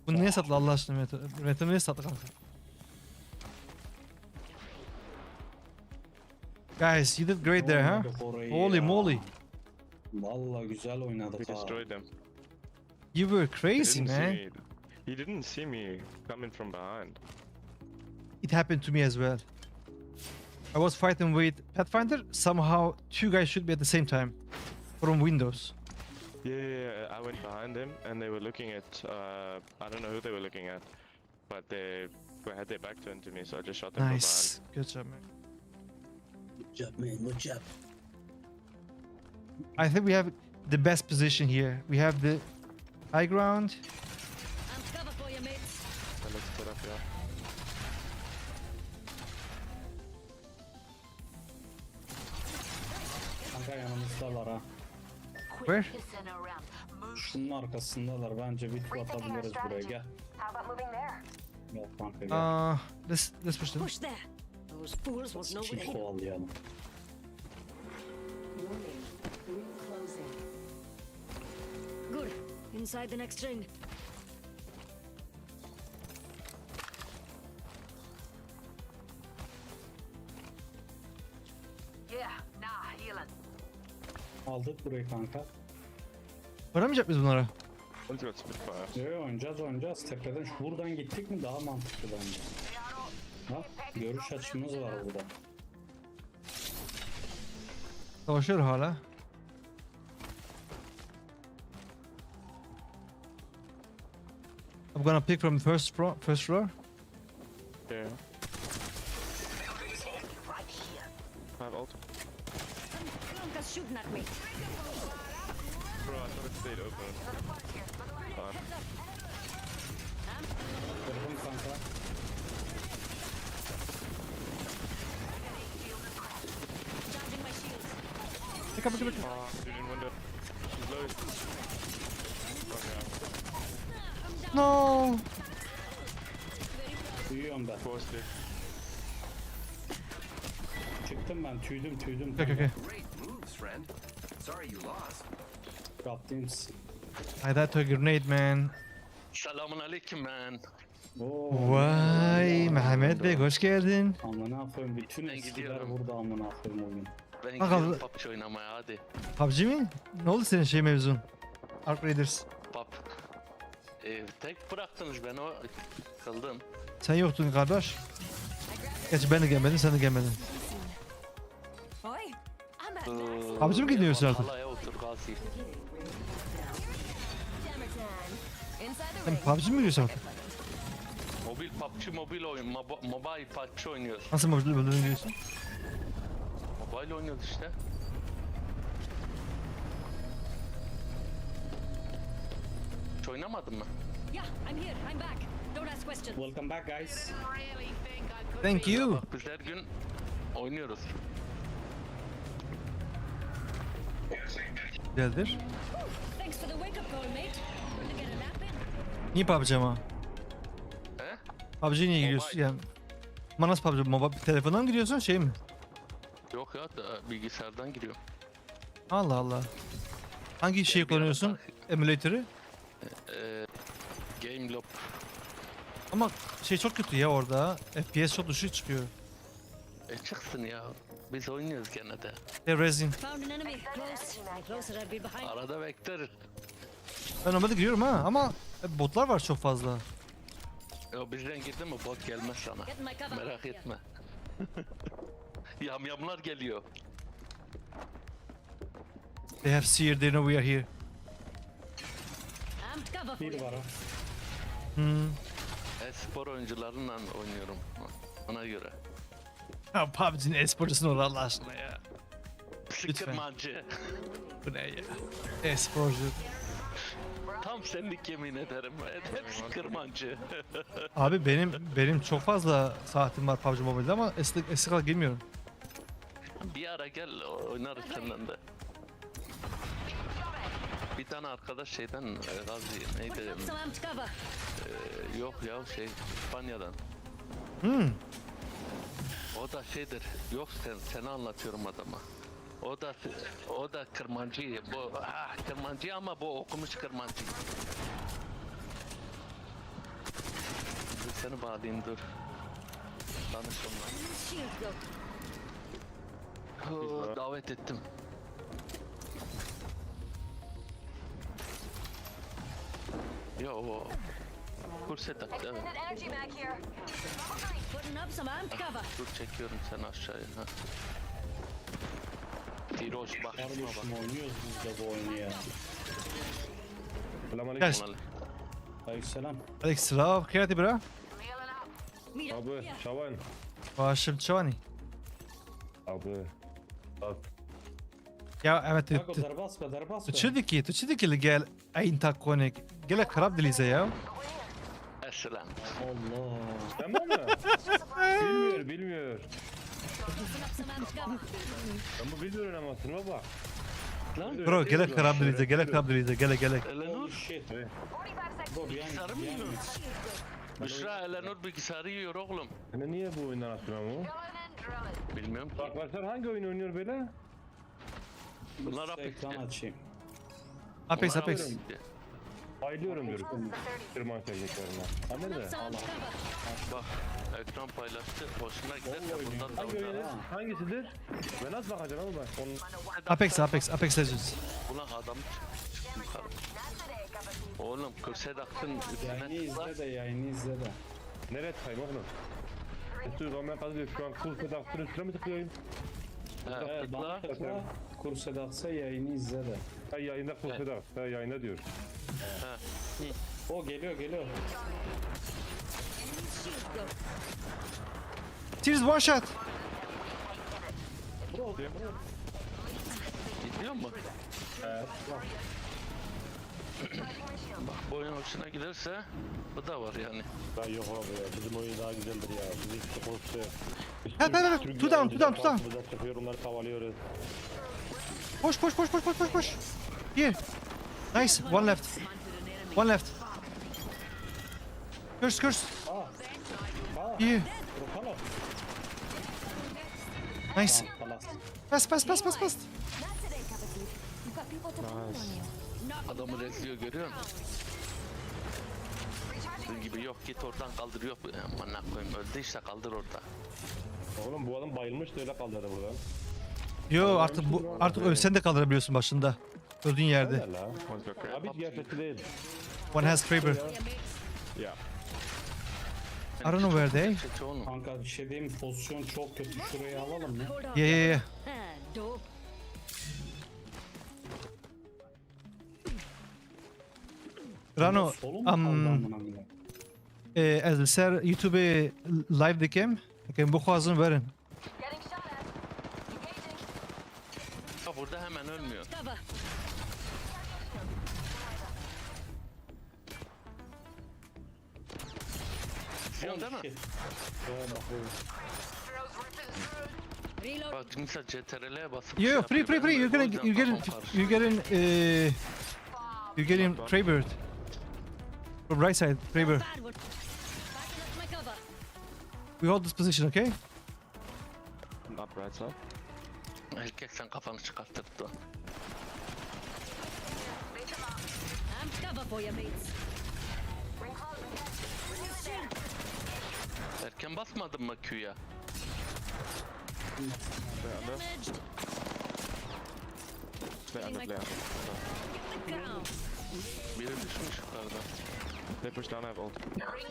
Bu niye tatlı Allah aşkına Meto? Meto niye tatlı kanka? Guys, you did great there, huh? Oynadık orayı Holy ya. Moly. Valla güzel oynadık We ha. destroyed them. You were He crazy, didn't see man. me. He didn't see me coming from behind. It happened to me as well. I was fighting with Pathfinder. Somehow, two guys shoot me at the same time from windows. Yeah, yeah, yeah, I went behind him and they were looking at, uh, I don't know who they were looking at, but they were, had their back turned to me, so I just shot them from Nice. Good job, man. Good job, man. Good job. I think we have the best position here. We have the high ground. I'm cover for you, mates. behind. I looked it up, yeah. Kanka yanımızdalar ha. Where? Şunun arkasındalar. Bence bir tur atabiliriz buraya. Gel. How about moving there? Gel kanka gel. Uh, let's let's push them. Push there. Those fools will know Kim we're here. Kovalayalım. Good. Inside the next ring. Yeah, nah, healing. Aldık burayı kanka. Vuramayacak mıyız bunlara? Ultimate Spitfire. Yo, yo, oynayacağız oynayacağız. Tepeden şu buradan gittik mi daha mantıklı bence. Bak görüş açımız var burada. Savaşıyor hala. I'm gonna pick from first floor. First floor. Yeah. I have ult. Clunkers shooting at me. Bro, I thought it stayed open. Fuck. Kırdım kanka. Charging my shield. Pick up, pick up, pick up. Ah, dude in window. She's low. Fuck yeah. No. Büyüyorum ben. Four stick. Çıktım ben. Tüydüm tüydüm. Okay, okay. Great moves, friend. Sorry you lost. Kaptayım sizi. I that took a grenade, man. Selamun aleyküm, man. Oo. Vay Mehmet Bey, hoş geldin. Amına koyayım bütün Ben eskiler gidiyorum. Burada amına koyayım oyun. Ben Bakalım. gidiyorum PUBG oynamaya, hadi. PUBG mi? Ne oldu senin şey mevzun? Ark Raiders. PUB. Ee, tek bıraktınız beni, o kıldım. Sen yoktun kardeş. Gerçi ben de gelmedim, sen de gelmedin. Oi, I'm at Ee, PUBG mi gidiyorsun artık? Halaya otur Gazi. Jammer time. Inside the Sen ring. PUBG mi giriyorsun artık? Mobil PUBG mobil oyun, mobi- mobile PUBG oynuyoruz. Nasıl PUBG mi giriyorsun? Mobile oynuyoruz işte. Hiç oynamadın mı? Yeah, I'm here. I'm back. Don't ask questions. Welcome back guys. Thank you. Bak biz her gün oynuyoruz. Güzeldir. Thanks for the wake-up call, mate. Gonna get a nap in. Niye PUBG ama? He? PUBG niye giriyorsun yani? Ama nasıl PUBG? Moba telefondan giriyorsun şey mi? Yok ya, da bilgisayardan giriyor. Allah Allah. Hangi şeyi kullanıyorsun? Emülatörü? Ee, Game Loop. Ama şey çok kötü ya orada. F P S çok düşük çıkıyor. E çıksın ya. Biz oynuyoruz gene de. E, Resin. Found an enemy. Close. The closer I'd be behind. Arada bekler. Ben normalde giriyorum ha ama botlar var çok fazla. O bizden girdi mi bot gelmez sana. Get in my cover. Merak etme. Yamyamlar geliyor. They have seer, they know we are here. I'm cover for Bir you. var ha. Hmm. E-spor oyuncularıyla oynuyorum. Ona göre. Ya PUBG'nin e-sporcusu ne olur Allah aşkına ya. Lütfen. Kırmancı. Bu ne ya? Esporcu. Tam senlik, yemin ederim. Hepsi Kırmancı. Abi benim benim çok fazla saatim var PUBG Mobile'da ama eski eski kadar girmiyorum. Bir ara gel, oynarız senden de. Bir tane arkadaş şeyden, e, Gazi neydi? Putting up some armed cover. E, yok ya, şey, İspanya'dan. Hmm. O da şeydir. Yok, sen seni anlatıyorum adama. O da o da Kırmancı. Bu, ah, Kırmancı ama bu okumuş Kırmancı. Dur, seni bağlayayım, dur. Tanış onunla. Shield broke. Oo, davet ettim. Ya o kurse taktı, evet. Extended energy mag here. Putting up some armed cover. Dur, çekiyorum seni aşağıya. Ha. Firoş, bak şuna bak. Kardeşim, oynuyoruz biz de bu oyunu ya. Selamünaleyküm. Gel. Aleykümselam. Aleykümselam. Kıyati bira. Meet up Abi, here. Şaban. Başım çavani. Abi. Bak. Ya evet. Kako, darbaska, darbaska. Tu çi dikî? Tu çi dikî li gel eynta konek? Gelek xirab dilîze ya. Esselam. Allah. Tamam mı? Bilmiyor, bilmiyor. Putting up some armed cover. Ben bu bilmiyorum ama sınıfa bak. Lan Bro gelek xirab dilîze, gelek xirab dilîze, gelek gelek. Eleanor, Shit. Evet. Dur, behind, bilgisayarı mı behind. yiyorsun? Büşra, Eleanor bilgisayarı yiyor oğlum. Hani niye bu oyundan atmıyorum o? Bilmiyorum ki. Arkadaşlar hangi oyun oynuyor böyle? Bunlar Ekran Apex'ti. Açayım. Apex, Bunlar Apex. Apex'ti. Bayılıyorum diyorum. Kırman sevdiklerine. Ha, nerede? Some cover. Bak, ekran paylaştı. Hoşuna giderse bundan da Hangi oyun? oynar. Hangisidir? Ben nasıl bakacağım abi ben? Onun... Apex, Apex, Apex Legends. Ulan adam çıktı yukarı. Oğlum, Crusade'ın üstüne Yayını tıkla. izle de, yayını izle de. Nereye tıkayım oğlum? Üstü zaman kazıyor. Şu an Crusade'ın üstüne mi tıklıyorum? Ha, Evet, tıkla. bana tıkla. Crusade'ı yayını izle de. Ha, yayında Crusade'ın. Ha, yayında diyor. Ha. O geliyor, geliyor. Shield broke. Tears one shot. Bro, bro. Gidiyor mu? Bak, bu oyun hoşuna giderse bu da var yani. Ya yok abi ya, bizim oyun daha güzeldir ya. Bizim işte konuşuyor. Help, help, help. Two down, two down, two down. Burada çıkıyor, onları kovalıyoruz. Push, push, push, push, push, push, push. Here. Nice, one left. One left. Curse, curse. Aa. Aa. Here. Ruhana. Nice. Palas. Pass, pass, pass, pass, pass. Not today, Kapatid. You've got people depending on you. Adamı rezliyor, görüyor musun? Dediğim gibi yok, git oradan kaldır, yok. Amına koyayım, öldü işte, kaldır orada. Oğlum bu adam bayılmıştı, öyle kaldırdı burada. Yo artık bu artık ölsen de kaldırabiliyorsun başında. Öldüğün yerde. Helal la. Abi hiç gerçekçi değil. One has Kraber. Ya. I don't know where they. Kötü oğlum. Kanka bir şey diyeyim mi? Pozisyon çok kötü. Şurayı alalım mı? Yeah, yeah, yeah. Ha, dope. Rano, Solum mu kaldı um, amına koyayım? eh, ez li ser YouTube live dikim. Ekem bixwazin verin. Ha, burada hemen ölmüyor. Cover. Biliyorsun değil mi? Shit. Tamam, bak, bu. Reload. Bak, mesela C T R L'ye basıp Yo, şey yo, free, free, yapıyor, free. You're ben de getting, o yüzden you're getting, kafam karıştı. you're getting, uh, you're getting Kraber. From right side, Kraber. Bad one. Backing up my cover. We hold this position, okay? Up right side. Erkek, sen kafanı çıkarttırdı. I'm cover for you, mates. Erken basmadın mı Q'ya? Damaged. They under player. Get the gun. Biri düşmüş yukarıda. They push down, I have ult.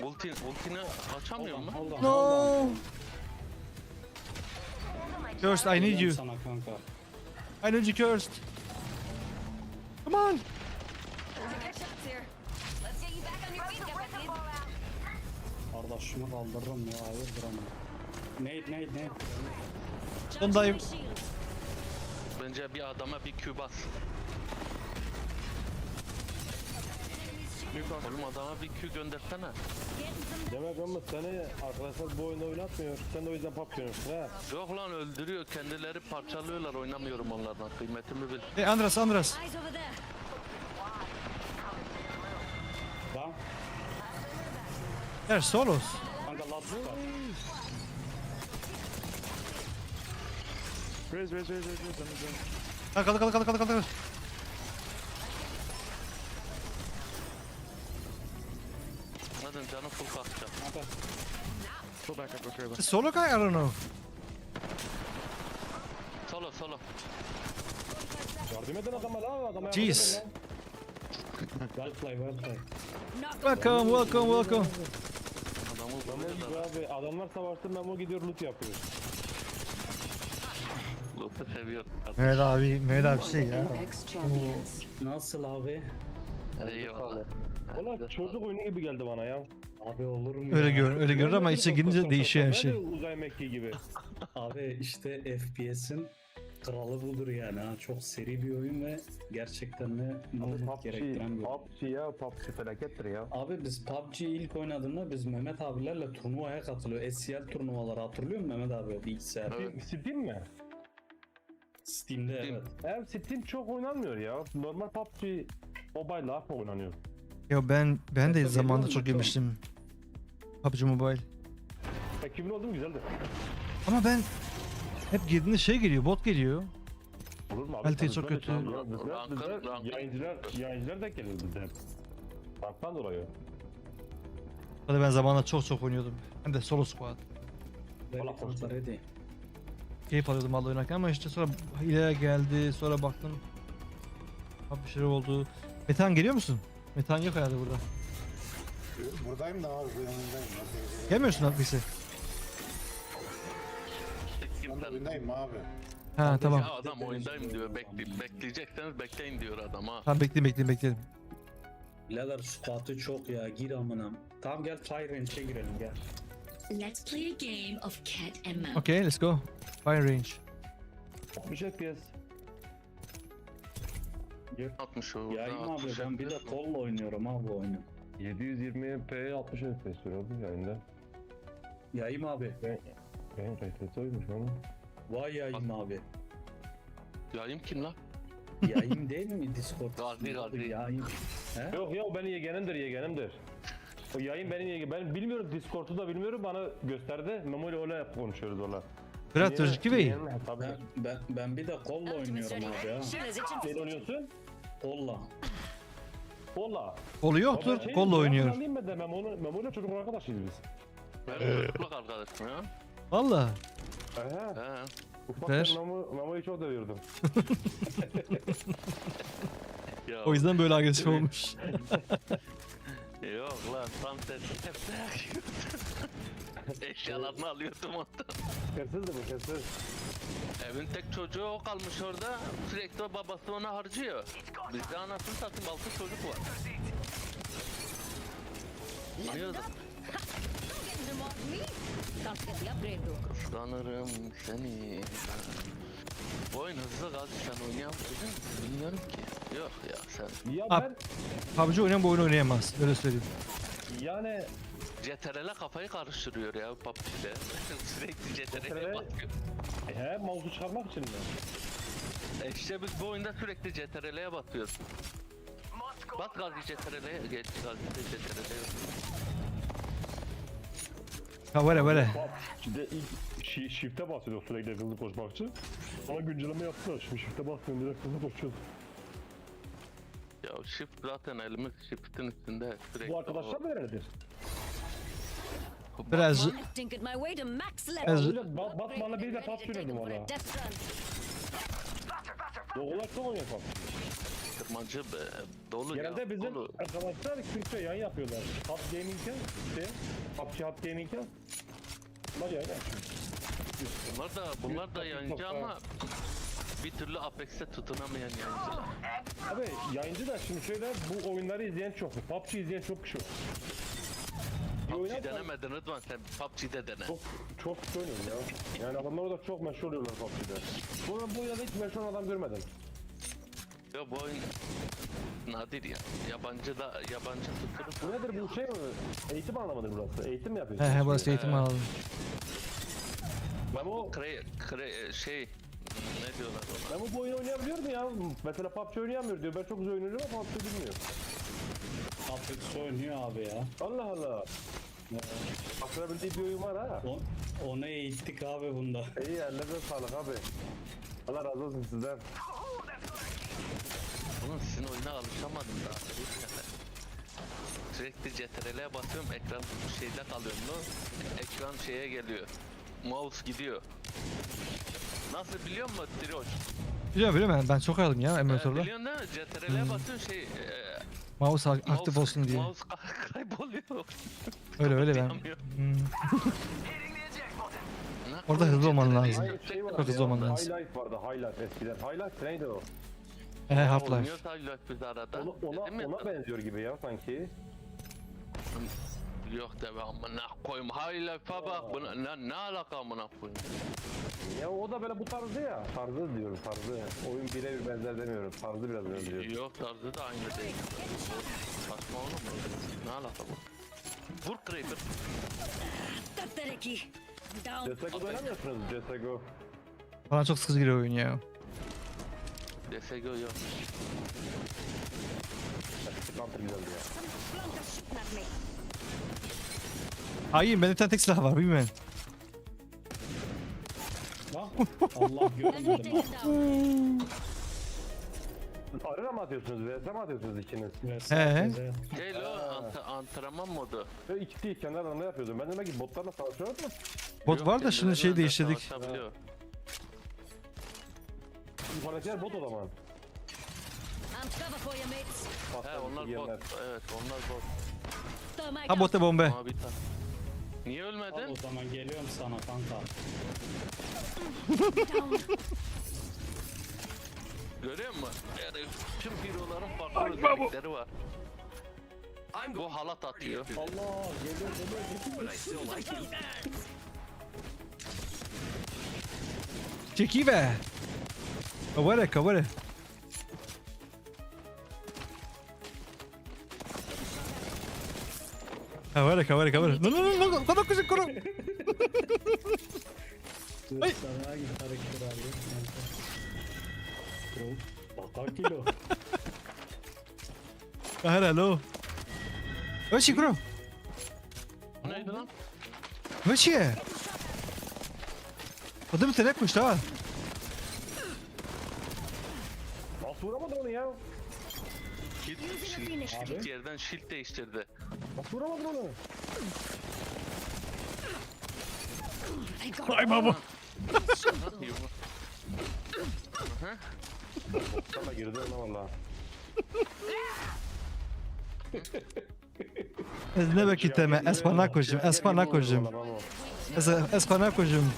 Ulti, ultini açamıyor mu? Hold on, No. hold on. Cursed, I need you. Sana kanka. I need you, Cursed. Come on. Taking shots here. Let's get you back on your feet, Kapatid. Kardeşimi kaldırırım ya, hayırdır ama. Nate, Nate, Nate. Charging dive. My shield. Bence bir adama bir Q bas. Oğlum, adama bir Q göndersene. Demek ama seni arkadaşlar bu oyunda oynatmıyor. Sen de o yüzden PUBG oynuyorsun ha. Yok lan, öldürüyor. Kendileri parçalıyorlar. Oynamıyorum onlardan. Kıymetimi bil. Hey, Andras, Andras. Eyes over there. Tamam. They're solos. Kanka last squad. Raise, raise, raise, raise, raise, raise. Ha, kaldı, kaldı, kaldı, kaldı, kaldı. Anladın, canı full kalkacak. Kanka. Pull back up, okay, Solo guy, I don't know. Solo, solo. Yardım edin adama la, adama yardım Jeez. edin lan. Well play, well play. Knock Welcome, welcome, welcome. Adamı Memo vuruyor gidiyor da. Abi, adamlar savaştı, Memo gidiyor, loot yapıyor. Loot'u seviyor. Mehmet abi, Mehmet abi şey ya. Apex Champions. Nasıl abi? Eyvallah. Valla çocuk oyunu gibi geldi bana ya. Abi olur mu Öyle ya? gör, öyle görür ama içe girince değişiyor her şey. Nerede uzay mekiği gibi. Abi işte F P S'in kralı budur yani ha. Çok seri bir oyun ve gerçekten de ne Abi umut PUBG, gerektiren bir oyun. PUBG ya, PUBG felakettir ya. Abi biz PUBG ilk oynadığında biz Mehmet abilerle turnuvaya katılıyor. S C L turnuvaları hatırlıyor musun Mehmet abi bilgisayar? Evet. Steam mi? Steam'de Steam. Evet. Ev Steam çok oynanmıyor ya. Normal PUBG Mobile'la oynanıyor. Ya ben ben de Tabii, zamanında biliyor çok musun? girmiştim. PUBG Mobile. Ekibin oldu mu güzeldir. Ama ben hep girdiğinde şey geliyor, bot geliyor. Olur mu abi? Kalite Tabii çok böyle kötü. şey olur. Bizler, Rankın, bizler rankın. Yayıncılar, yayıncılar da gelir bizde. Ranktan dolayı. Hadi ben zamanında çok çok oynuyordum. Hem de solo squad. Böyle Valla kontrol edeyim. Keyif alıyordum vallahi oynarken ama işte sonra ileri geldi, sonra baktım. Abi bir şeyler oldu. Metehan geliyor musun? Metehan yok herhalde burada. Buradayım da abi, bu yanındayım. Nasıl geçeceğim? Gelmiyorsun abi bize. Ben oyundayım abi. Ha tamam. Ya adam oyundayım diyor. Bekle, bekleyecekseniz bekleyin diyor adam ha. Tamam bekleyin bekleyin bekleyin. Birader squat'ı çok ya, gir amına. Tamam gel Fire Range'e girelim gel. Let's play a game of cat and mouse. Okay, let's go. Fire range. altmış F P S. Atmış o. Yayın abi Atmış ben bir de yapıyor. kolla oynuyorum abi bu oyunu. yedi yüz yirmi P altmış F P S sürüyor bu yayında. Yayım abi. Benim kalitesi oymuş ama. Vay yayım abi. Yayım kim lan? Yayım değil mi Discord? Gazi, Gazi. Yayım. He? Yok ya, o benim yeğenimdir, yeğenimdir. O yayın benim yeğenim. Ben bilmiyorum, Discord'u da bilmiyorum, bana gösterdi. Memo ile öyle konuşuyoruz orada. Bırak Niye? Türk gibi. Yeğenim hesabı. Ben, ben, ben bir de kolla oynuyorum abi ya. Ne oynuyorsun? Kolla. Kolla. Kolu Ya yoktur, ben şey, kolla ben oynuyor. Anlayayım ben de, Memo ile, Memo ile çocuk arkadaşıyız biz. Ben çocukluk arkadaşım ya. Valla. Aha. He. Ufakken Ver. Memo, Memo'yu çok seviyordum. Ya. O yüzden böyle agresif olmuş. Yok lan, tam tersi. Eşyalarını alıyordum ondan. Hırsızdı bu, hırsız. Evin tek çocuğu o kalmış orada. Sürekli o babası ona harcıyor. Bizde anasını satayım altı çocuk var. Anlıyordum. Don't get involved me. Can't get the upgrade though. Sanırım seni. Bu oyun hızlı, Gazi, sen oynayan mıydın? Bilmiyorum ki. Yok ya, sen. Ya Abi, ben PUBG oynayan bu oyunu oynayamaz. Öyle söyleyeyim. yani C T R L kafayı karıştırıyor ya PUBG'de. Sürekli C T R L C T R L basıyor. He, mouse'u çıkarmak için mi? E işte biz bu oyunda sürekli C T R L'ye basıyoruz. Bas Gazi C T R L'ye, geç Gazi C T R L'ye. Ha, böyle böyle. Bir de ilk şi- shift'e basıyorduk sürekli hızlı koşmak için. Sonra güncelleme yaptılar. Şimdi shift'e basmıyorum, direkt hızlı koşuyoruz. Ya shift zaten, elimiz shift'in üstünde sürekli. Bu arkadaşlar nerededir? Biraz I think it my way to max level. Biraz- Öyle ba- Batman'la biri de PUBG oynadı valla. Doğular çok oynuyor PUBG. Kırmancı be, dolu ya. Genelde bizim Dolu. arkadaşlar Türkçe yayın yapıyorlar. Hot Gaming'ken, şey, PUBG Hot Gaming'ken. Bunlar yayın yapıyor. Bunlar da, bunlar da Tabii yayıncı çok ama bir türlü Apex'te tutunamayan yayıncılar. Abi yayıncı da şimdi şöyle, bu oyunları izleyen çok. PUBG izleyen çok kişi var. PUBG denemedin Rıdvan, sen PUBG'de dene. Çok, çok kötü oynuyorum ya. Yani adamlar orada çok meşhur oluyorlar PUBG'de. Bu, bu oyunda hiç meşhur adam görmedim. Yok, bu oyun nadir ya. Yabancı da, yabancı tutturup Bu nedir, bu şey mi? Eğitim alanı mıdır burası? Eğitim mi yapıyorsunuz? He he, burası eğitim alanı. Ben bu kre, kre, şey, ne diyorlar ona? Ben bu, bu oyunu oynayabiliyor mu ya? Mesela PUBG oynayamıyor diyor. Ben çok güzel oynuyorum ama PUBG bilmiyor. PUBG oynuyor abi ya. Allah Allah. Başarabildiği bir oyun var ha. O, onu eğittik abi bunda. İyi, ellerine sağlık abi. Allah razı olsun sizden. Oğlum, sizin oyuna alışamadım daha. Sürekli C T R L'ye basıyorum, ekran şeyde kalıyorum lan. Ekran şeye geliyor. Mouse gidiyor. Nasıl, biliyor musun Tiroç? Biliyorum, biliyorum, ben, ben çok oynadım ya Ee, emülatörde. Biliyorsun değil mi? C T R L'ye Hmm. basıyorsun, şey, e, Mouse ak- aktif mouse, olsun diye. Mouse kayboluyor. Öyle, öyle ben. Kıpırdayamıyor. Hmm. Ne Orada hızlı koyayım, olman C T R L'ye lazım. Hayır, şey var Çok hızlı ya, olman lazım. High Life vardı, High Life eskiden. High Life neydi o? He, Half-Life. Oynuyoruz High Life biz arada. Ona, ona, Dedim ya ona sana. Benziyor gibi ya sanki. Yok tabi, amına koyayım. High Life'a bak. Buna, ne, ne alaka amına koyayım? Ya o da böyle bu tarzı ya. Tarzı diyorum, tarzı. Oyun birebir benzer demiyorum. Tarzı biraz benziyor. Yok, tarzı da aynı değil. Saçma oğlum. Ne alaka bu? Vur Kraber. Tataraki. Down. C S G O'da oynamıyorsunuz, C S G O. Bana çok sıkıcı geliyor oyun ya. C S G O yok. Counter güzeldi ya. Hain, bende bir tane tek silah var, bilmeyin. Lan, Allah görmedim. Arena mı atıyorsunuz, V S mi atıyorsunuz ikiniz? He he. Şey lo, Ha. ant- antrenman modu. Ve ikisi kenarlarında yapıyordum. Ben demek ki botlarla savaşıyorum mu? Bot Yok, var da şimdi kendilerine şey de değiştirdik. Savaşabiliyor. Yukarıdakiler bot o zaman. I'm cover for you, mates. He, onlar bot. Evet, onlar bot. Thermite Ha, out. Bote bombe. Mavi ta- Niye Al ölmedin? O zaman, geliyorum sana kanka. Down. Görüyor musun? Yani tüm hero'ların farklı Ay, baba. Özellikleri var. Bu halat atıyor. Allah, geliyor, geliyor. Çekiver. Kavare, kavare. Kavare, kavare, kavare. No, no, no, no, no, no, no, no. Dur, Ay. Sana hangi karakter abi? Bro, baka kilo. Kahır, alo. Öşi, bro. O neydi lan? Öşi. Adam telek koştu ha. Nasıl vuramadın onu ya? Shield, shield, shield yerden shield değiştirdi. Nasıl vuramadın onu? Ay baba. Sana girdi ona valla. Ez ne bekî te me, ez xwe nakujim, ez xwe nakujim. Ez, ez xwe nakujim.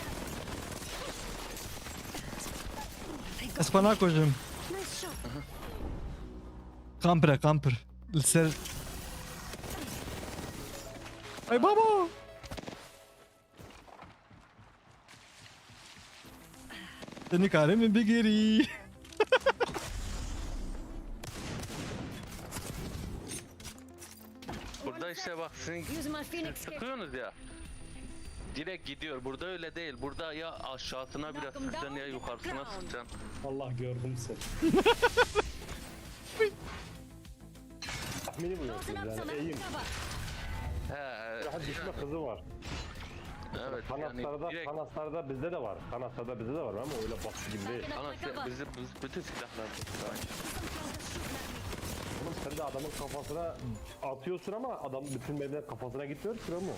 Ez xwe nakujim. Kampire, kampir. Li ser. Ay baba! Seni karımı bir geri. Burada işte bak, sizin Use my Phoenix kit. Çıkıyorsunuz ya. Direkt gidiyor. Burada öyle değil. Burada ya aşağısına biraz sıkacaksın ya yukarısına sıkacaksın. Allah, gördüm seni. Tahmini vuruyorsunuz yani, eğim. He, daha düşme hızı var. Evet, yani Kanatlarda, direkt kanatlarda bizde de var. Kanatlarda bizde de var ama öyle baskı gibi değil. Kanat, bizi, biz, bütün silahlar. Oğlum sen de adamın kafasına atıyorsun ama adam bütün mermiler kafasına gitmiyor ki, mu?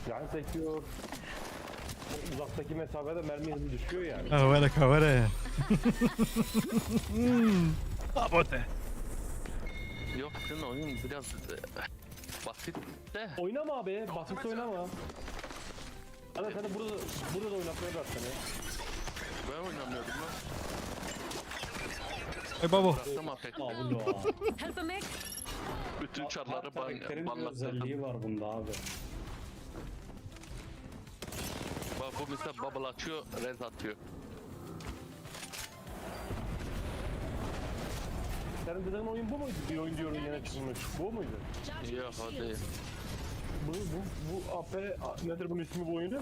Silahını sekiyor. O uzaktaki mesafede mermi hızı düşüyor yani. Kavare, kavare. Abote. Yok, sizin oyun biraz, e, basit de. Oynama abi, basit oynama. Hadi, hadi burada, burada da oynatmaya bırak seni. Ben oynamıyorum lan. Ay babo. Bıraktım affet. Abi, no. Help a mech. Bütün Her çarları ban-, karakterin bir banlattırdım. Özelliği var bunda abi. Mesela bubble atıyor, res atıyor. Senin dediğin oyun bu muydu? Bir oyun diyorum yeni çıkmış. Bu muydu? Yok, o değil. Bu, bu, bu A P, a- nedir bunun ismi bu oyunun?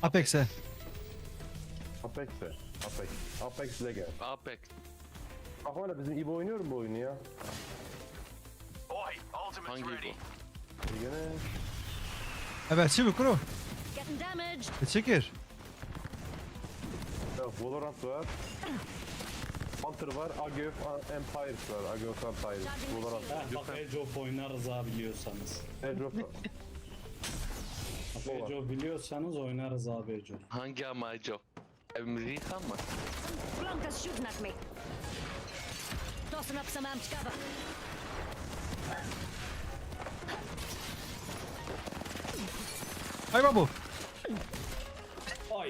Apex'e. Apex'e. Apex. Apex Legends. Apex. Bak hala bizim İbo oynuyor mu bu oyunu ya? Hangi bu? Yine Evet, şimdi kuru. Getting damaged. E, çekir. ya, Valorant var. Hunter var. Age of Empires var. Age of Empires. Valorant. Heh, bak Age of oynarız ha biliyorsanız. Age of Bak Age of biliyorsanız oynarız abi Age of. Hangi ama Age of? Evimizi yıkan mı? Blanca's shooting at me. Tossing up some amped cover. Hay babu. Ay.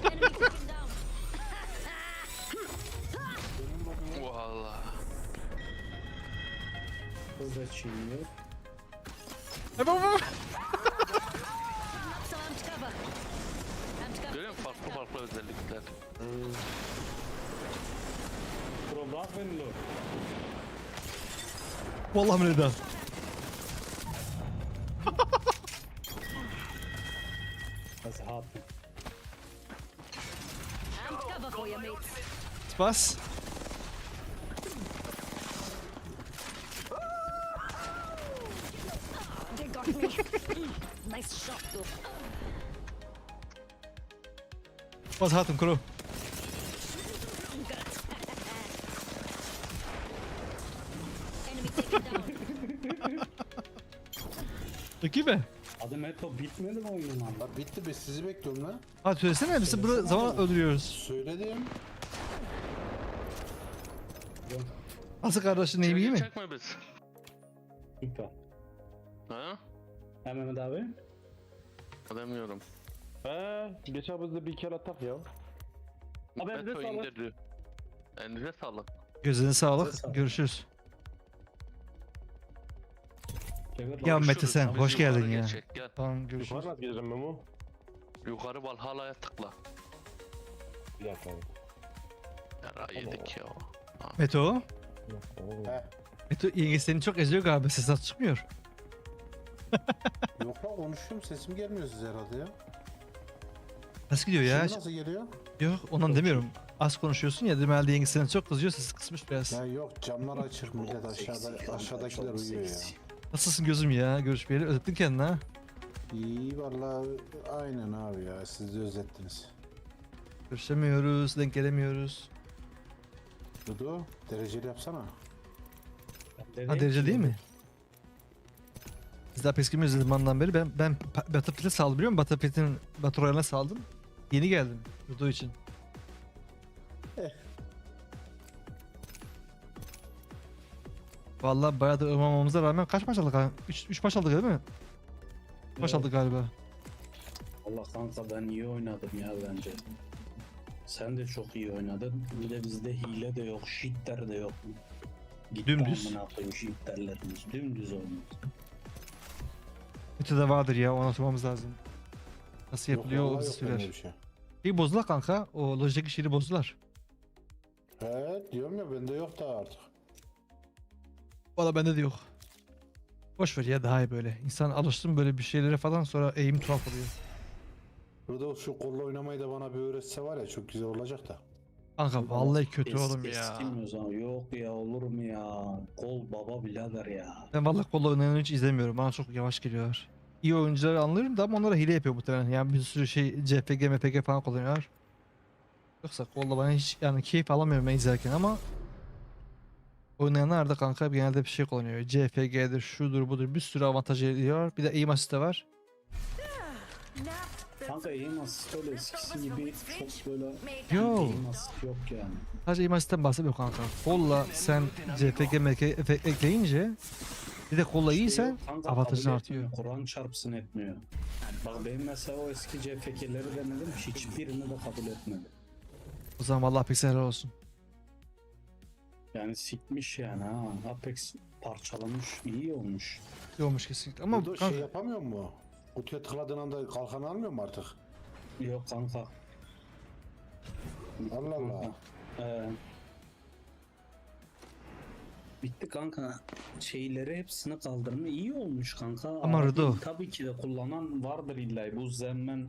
Enemy taken down. Valla. Hızla çiğniyor. Hay babu. Some amped cover. Amped cover. Görüyor musun? Farklı farklı özellikler. Bro, bırak beni dur. Vallahi öyle daha. That's hot. Amped cover for you, mates. Spas. They got me. Nice shot, though. Spas hatun kuru. Enemy taken down. Peki be. Adı Meto, bitmedi mi oyunun abi? Bak bitti, biz sizi bekliyorum lan. Ha, söylesene, biz burada zaman öldürüyoruz. Söyledim. Nasıl kardeşin, iyi mi, iyi mi? Çekme biz. Süper. Ha? Ha Mehmet abi? Bilemiyorum. He, geçen biz de bir kere atak ya. Abi, elinize Beto sağlık. indirdi. Elinize sağlık. Gözüne sağlık. Sağ ol. Görüşürüz. Çevir Ya lan. Mete sen, Biz hoş geldin yukarı ya. Geçecek, gel. Tamam, Yukarı görüşürüz. nasıl gireceğim Memo? Yukarı Valhalla'ya tıkla. Bir dakika abi. Yara yedik ya. Meto. He. Meto, yenge seni çok eziyor galiba, ses çıkmıyor. Yok lan, konuşuyorum, sesim gelmiyor size herhalde ya. Nasıl gidiyor ya? Şimdi nasıl geliyor? Yok, ondan demiyorum. Az konuşuyorsun ya, dedim herhalde yenge seni çok kızıyor, sesi kısmış biraz. Ya yok, camlar açık, millet aşağıda, aşağıdakiler uyuyor ya. Nasılsın gözüm ya? Görüşmeyeli, özlettin kendini ha. İyi vallahi, aynen abi ya, siz de özlettiniz. Görüşemiyoruz, denk gelemiyoruz. Dudu, dereceli yapsana. Ha, derece değil mi? Biz daha peskimi özledim andan beri. Ben, ben pa- Battlefield'e saldım, biliyor musun? Battlefield'in Battle Royale'ına saldım. Yeni geldim Rudo için. Vallahi bayağı da övmememize rağmen kaç maç aldık ha? üç maç aldık değil mi? Üç maç Evet. aldık galiba. Allah kanka, ben iyi oynadım ya bence. Sen de çok iyi oynadın. Bir de bizde hile de yok, cheater de yok. Gitti Dümdüz. Amına koyayım cheaterlerimiz. Dümdüz oynuyoruz. Kötü de vardır ya, ona sormamız lazım. Nasıl Yok, yapılıyor o vallahi bizi yok söyler. Bende bir şey. Bir bozdular kanka, o Logitech işini bozdular. He, diyorum ya, bende yok daha artık. Valla bende de yok. Boş ver ya, daha iyi böyle. İnsan alıştı mı böyle bir şeylere falan, sonra eğim tuhaf oluyor. Burada şu kolla oynamayı da bana bir öğretse var ya, çok güzel olacak da. Kanka vallahi kötü Es- oğlum ya. Eskimiyoruz ama yok ya, olur mu ya? Kol baba birader ya. Ben vallahi kolla oynayanı hiç izlemiyorum. Bana çok yavaş geliyorlar. İyi oyuncuları anlıyorum da ama onlara hile yapıyor muhtemelen. Yani bir sürü şey C F G, M F G falan kullanıyorlar. Yoksa kolla ben hiç yani keyif alamıyorum ben izlerken ama oynayanlar da kanka genelde bir şey kullanıyor. C F G'dir, şudur budur, bir sürü avantaj ediyor. Bir de aim assist de var. Kanka aim assist öyle eskisi gibi çok böyle Yo. aim assist yok yani. Sadece aim assist'ten bahsetmiyorum kanka. Kolla sen C F G, M F G ekleyince bir de kolla iyiysen Kanka avantajın kabul artıyor. Etmiyor. Kur'an çarpsın etmiyor. Yani bak benim mesela o eski C F G'leri denedim, hiçbirini de kabul etmedim. O zaman vallahi pek helal olsun. Yani sikmiş yani ha. Apex parçalamış, iyi olmuş. İyi olmuş kesinlikle. Ama Burada kanka, şey yapamıyor mu? Kutuya tıkladığın anda kalkan almıyor mu artık? Yok kanka. Allah Allah. Ee, bitti kanka. Şeyleri hepsini kaldırma iyi olmuş kanka. Ama Abi, Rıdo. Tabii ki de kullanan vardır illa bu zemmen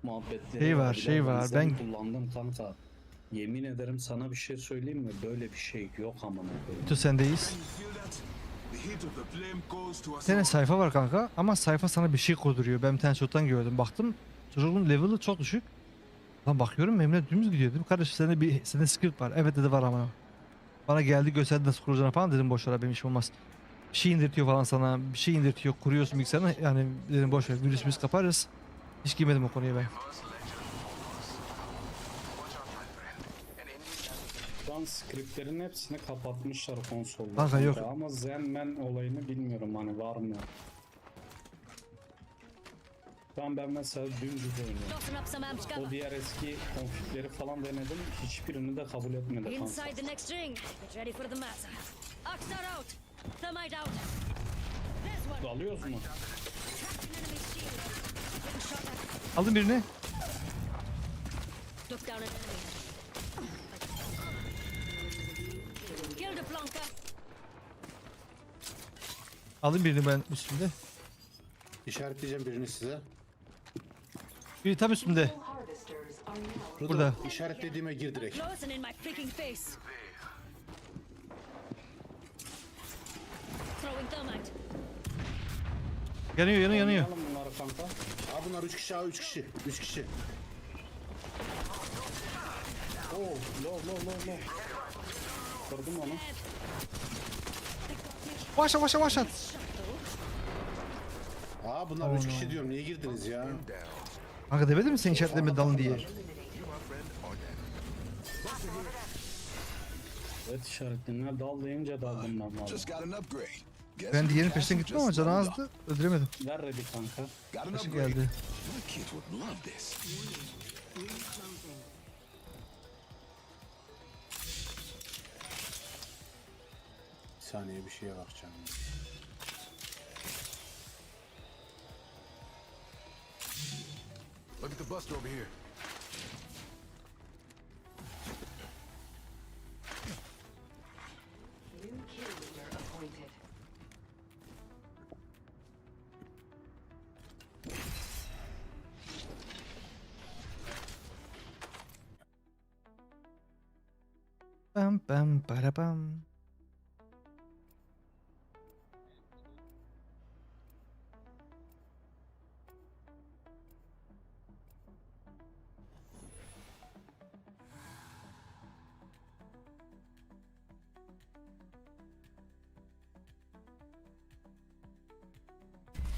muhabbetleri Şey var, var. Şey var. Zemmen Ben kullandım kanka. Yemin ederim sana bir şey söyleyeyim mi? Böyle bir şey yok amına koyayım. Rıdo sendeyiz. The heat of the flame goes to Bir us tane all. Sayfa var kanka ama Sayfa sana bir şey kurduruyor. Ben bir tane çoktan gördüm. Baktım çocuğun level'ı çok düşük. Lan bakıyorum Memle dümdüz gidiyor. Dedim kardeşim sende bir sende script var. Evet dedi var amına. Bana geldi gösterdi nasıl kuracağını falan dedim boş ver benim işim olmaz. Bir şey indirtiyor falan sana. Bir şey indirtiyor. Kuruyorsun bilgisayarını. Yani dedim boş ver virüs virüs kaparız. Hiç girmedim o konuya ben. Şu an scriptlerin hepsini kapatmışlar konsolda. Kanka yok. Ama Zenman olayını bilmiyorum hani var mı? Şu an ben mesela dümdüz oynuyorum. Tossing up some amps O cover. Diğer eski konfigleri falan denedim. Hiçbirini de kabul etmedi kanka. Inside the next ring. Get ready for the mass. Axe are out. Thermite out. There's one. Alıyoruz mu? Cracked an enemy's shield. Getting shot at. Aldım birini. Took down an enemy. Killed a flanker. Aldım birini ben üstümde. İşaretleyeceğim birini size. Biri tam üstümde. Burada. İşaretlediğime gir direkt. Close and in my freaking face. Throwing thermite. Yanıyor yanıyor yanıyor. Alın bunları kanka. Aa, bunlar üç kişi, aa, üç kişi. Üç kişi. Oo, low low low low. Kırdım onu. Başla başla başla. Aa, bunlar üç kişi diyorum. Niye girdiniz ya? Kanka demedim mi sen işaretleme dalın diye. Evet, işaretlenme dal deyince daldım ben valla. Just got an upgrade. Guess Ben who diğerinin Cassie peşinden gittim ama just canı leveled azdı. up? Öldüremedim. Ver ready kanka. Got an Başı upgrade. Geldi. My kids would love this. Bir saniye, bir şeye bakacağım. Look at the buster over here. New kill leader appointed. Pam pam para pam.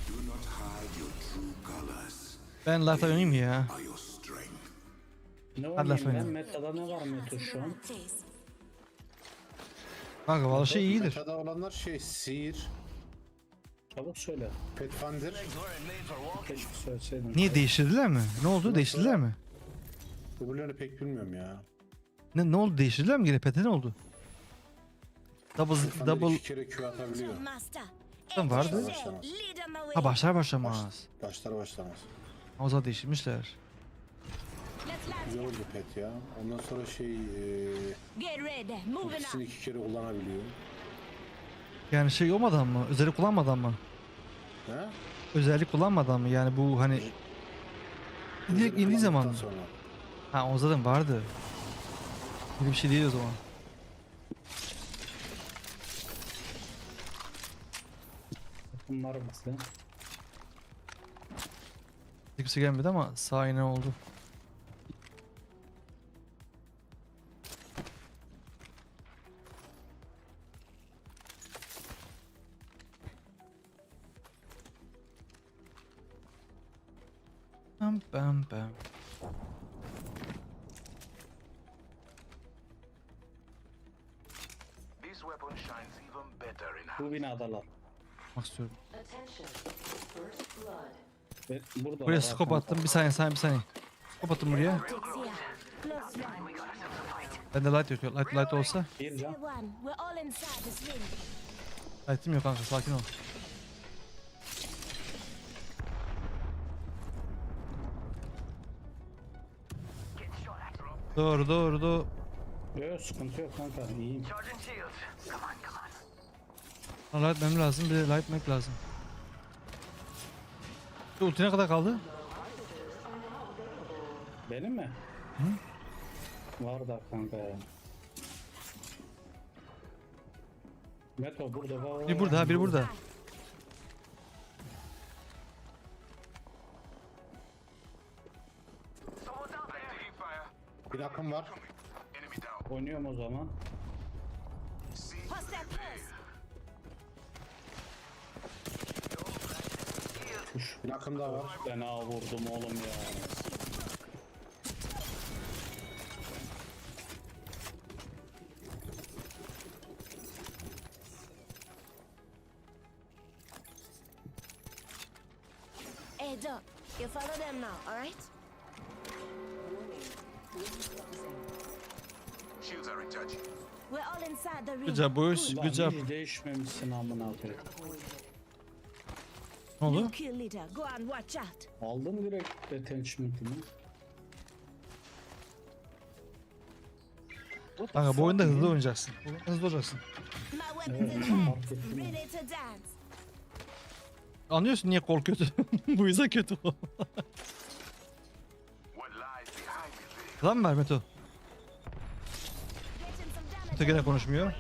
Do not hide your true colors. Ben Lata oynayayım ya. Are your strength. Ne Hadi laf oynayayım ben? oyna. Metada ne var Meto şu an? Kanka valla şey iyidir. Metada olanlar şey, Seer, Çabuk söyle. Pathfinder. Keşke söyleseydin. Niye değiştirdiler mi? Ne oldu? Değiştirdiler mi? Öbürlerini pek bilmiyorum ya. Ne, ne oldu? Değiştirdiler mi gene? Pete ne oldu? Double, Pathfinder double iki kere Q atabiliyor. Master. tam vardı. Başlamaz. Lead 'em away. Ha başlar başlamaz. Başlar başlamaz. O zaman değiştirmişler. Let's land. Güzel oldu pet ya. Ondan sonra şey, e, Get ready. Moving ikisini up. iki kere kullanabiliyor. Yani şey olmadan mı? Özellik kullanmadan mı? He? Özellik kullanmadan mı? Yani bu hani direkt indiği zaman mı? Kullandıktan sonra. Ha o zaten vardı. Böyle bir şey değil o zaman. Bunlar bizde. Kimse gelmedi ama sağ yine oldu. Pam pam pam. This weapon shines even better in Bu binadalar. Bak istiyorum. Attention. First blood. Ve burada Buraya var scope arkada. Attım. Bir saniye, saniye, bir saniye. Scope attım buraya. Optics here. Close range. Bende light yok. Light, light olsa. Bir can. One. We're all inside this ring. Light'ım yok kanka, sakin ol. Dur dur dur. Yok yok, sıkıntı yok kanka, iyiyim. Lan light etmem lazım, bir de light etmek lazım. Şu ulti ne kadar kaldı? Benim mi? Var da kanka ya. Meto burada var. Bir burada ha, bir burada. Bir akım var. Oynuyorum o zaman. Hostile close. Bir akım daha var. Fena vurdum oğlum ya. Hey, Doc, you follow them now, alright? Shields are recharging. We're all inside the ring. Good job boys, Lan good job. Hiç değişmemişsin amına koyayım. Ne oldu? New kill leader, go and watch out. Aldım direkt detachment'ımı. Kanka bu oyunda hızlı oynayacaksın. Bu oyunda hızlı olacaksın. My weapons Evet, in hand, fark ettim. ready to dance. Anlıyorsun niye kol kötü. Bu yüzden kötü o. What lies behind this veil? Lan ver Meto. Getting some damage. Meto gene konuşmuyor.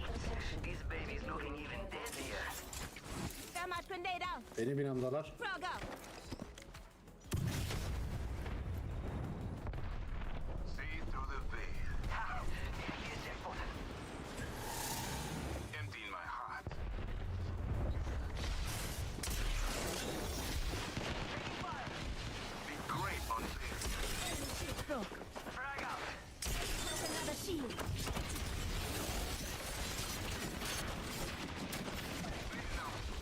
Thermite grenade out. Benim binamdalar. Frag out. See through the veil. Emptying my heart. Be great on this. Broke. Broke another shield.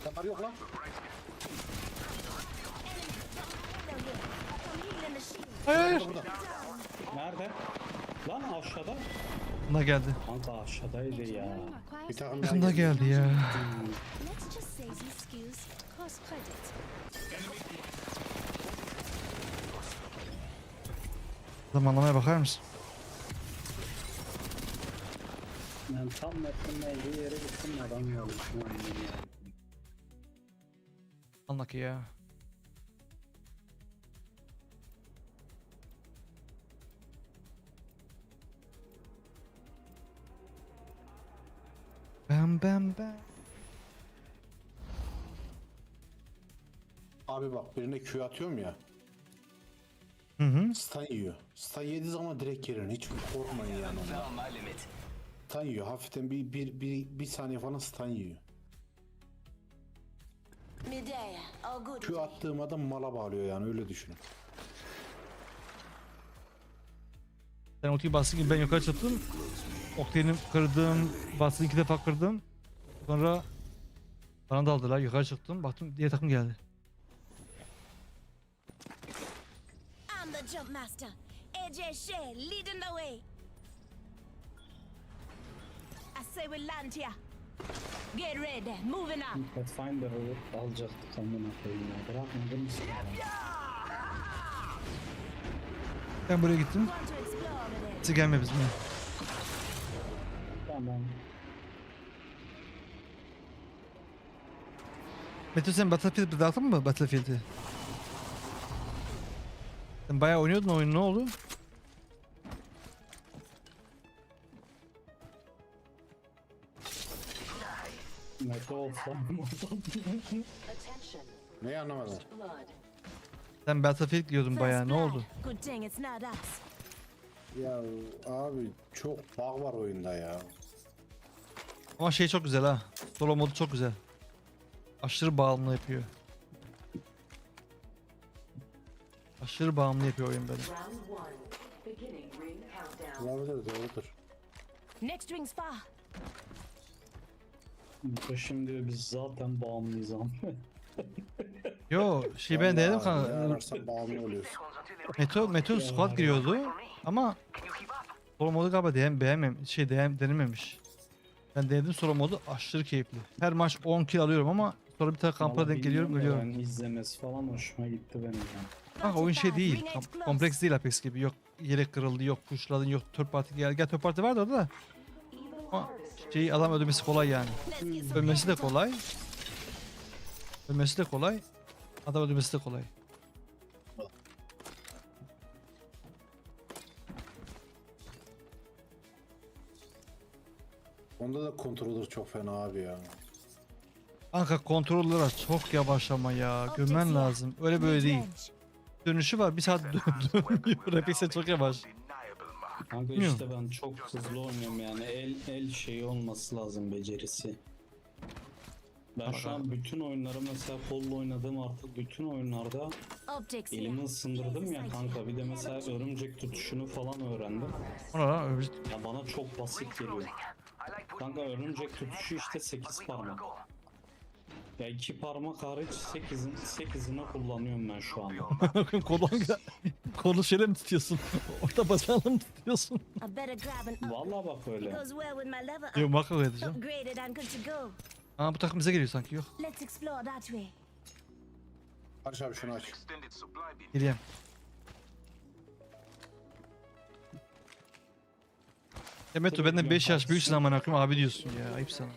Adamlar yok lan. Enemy down below here. Come heal in the shield. Hayır hayır. Burada. Nerede? Lan aşağıda. Bunda geldi. Kanka aşağıdaydı ya. Bir takım Bunda geldi ya. Let's just say these skills cost credit. Zamanlamaya bakar mısın? Ben tam map'in olduğu yere gittim, adam geldi. Şu an yani. Anlak ya. Bam bam bam. Abi bak, birine Q atıyorum ya. Hı hı. Stun yiyor. Stun yediği zaman direkt geri, hiç korkmayın yani ondan. Stun yiyor. Hafiften bir, bir, bir, bir saniye falan stun yiyor. Midair, all good. Q attığım adam mala bağlıyor yani, öyle düşünün. Sen ultiyi bastığın gibi ben yukarı çıktım. Octane'i kırdım. Bastığını iki defa kırdım. Sonra bana daldılar. Yukarı çıktım. Baktım diğer takım geldi. I'm the jump master. A J Shea leading the way. I say we land here. Get ready, moving up. Pathfinder'ı alacaktık amına koyayım ya. Bırakmadın mı sen? Ben buraya gittim. Want to explore over there. Siz gelme bizimle. Tamam. Meto sen Battlefield bıraktın mı Battlefield'i? Sen bayağı oynuyordun oyunu, ne oldu? Meto offline. Attention. Neyi anlamadım? Blood. Sen Battlefield diyordun bayağı, ne oldu? Good thing it's not us. Ya abi, çok bug var oyunda ya. Ama şey çok güzel ha. Solo modu çok güzel. Aşırı bağımlı yapıyor. Aşırı bağımlı yapıyor oyun beni. Round one. Beginning ring countdown. Olabilir, doğrudur. Next ring's far. Meto şimdi biz zaten bağımlıyız ama. Yo, şey ben denedim Vallahi ne kanka. Ararsan bağımlı oluyorsun. Meto, Meto squad giriyordu ama solo modu galiba denem, beğenmem, şey denem, denememiş. Ben denedim solo modu, aşırı keyifli. Her maç on kill alıyorum ama Sonra bir tane kampa denk geliyorum, ölüyorum. Bilmiyorum da, ben izlemesi falan hoşuma gitti benim ya. Kanka, oyun şey değil. Kom- kompleks değil Apex gibi. Yok yelek kırıldı, yok pushladın, yok third party geldi. Gel, third party var da orada da. Ama şey, adam öldürmesi kolay yani. Ölmesi de kolay. Ölmesi de kolay. Adam öldürmesi de kolay. Onda da controller çok fena abi ya. Kanka, controller'a çok yavaş ama ya. Görmen lazım. Öyle böyle değil. Dönüşü var. Bir saat dö- dönüyor. Refleksler çok yavaş. Kanka, bilmiyorum, işte ben çok hızlı oynuyorum yani. El el şeyi olması lazım, becerisi. Ben şu an bütün oyunları, mesela kolla oynadığım artık bütün oyunlarda elimi ısındırdım ya kanka. Bir de mesela örümcek tutuşunu falan öğrendim. Ona lan, örümcek. Ya bana çok basit geliyor. Kanka, örümcek tutuşu işte sekiz parmak. Ya iki parmak hariç sekizin, sekizini kullanıyorum ben şu anda. Kolon, kolu şeyle mi tutuyorsun? Orta bacağınla mı tutuyorsun? I better grab an up. Vallahi bak öyle. It goes well with my level up. Yok, muhakkak öyle diyeceğim. Upgraded and good to go. Aa, bu takım bize geliyor sanki, yok. Let's explore that way. Barış abi, şunu aç. Geleyim. Ya Meto, benden beş yaş büyüksün, amına koyayım, abi diyorsun ya. Ayıp sana.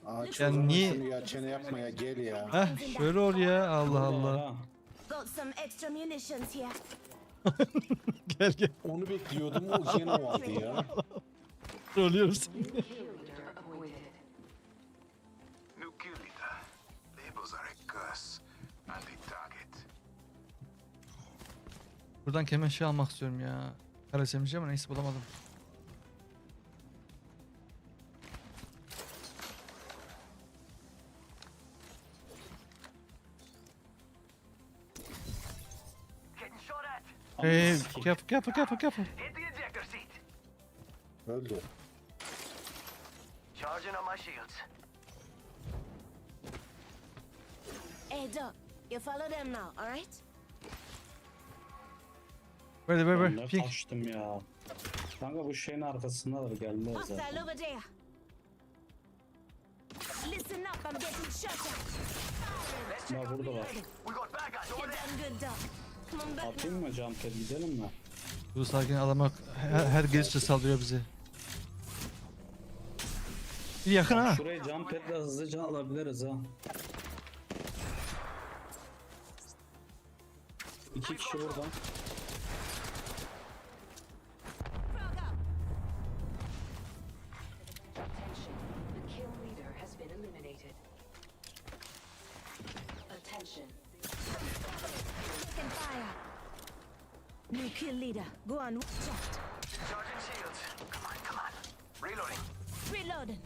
Aa, ya niye? Ya çene yapma ya, gel ya. Heh, şöyle ol ya, Allah Allah. Got some extra munitions here. Gel gel. Onu bekliyordum, o gene vardı ya. Trollüyoruz. New kill leader. Labels are a curse. And a target. Buradan kemer şey almak istiyorum ya. Kara S M G ama neyse, bulamadım. Getting shot at. Hey, careful, careful, careful, careful. Hit the ejector seat. Öldü. Charging on my shields. Hey, Doc, you follow them now, all right? Where, where, where? Ben ne kaçtım ya. Kanka, bu şeyin arkasındalar, geldiler zaten. Hostile over there. Listen up, I'm getting shot at. Ya burada var. You're done good, Doc. Come on back now. Atayım mı jump pad, gidelim mi? Dur sakin, adamlar her, her gelişte saldırıyor bize. Bir yakın ha. Şurayı jump pad'le hızlıca alabiliriz ha. İki kişi burada. Attention, the kill leader has been eliminated. Attention. Taking fire. New kill leader. Go on, watch out. Charging shields. Come on, come on. Reloading.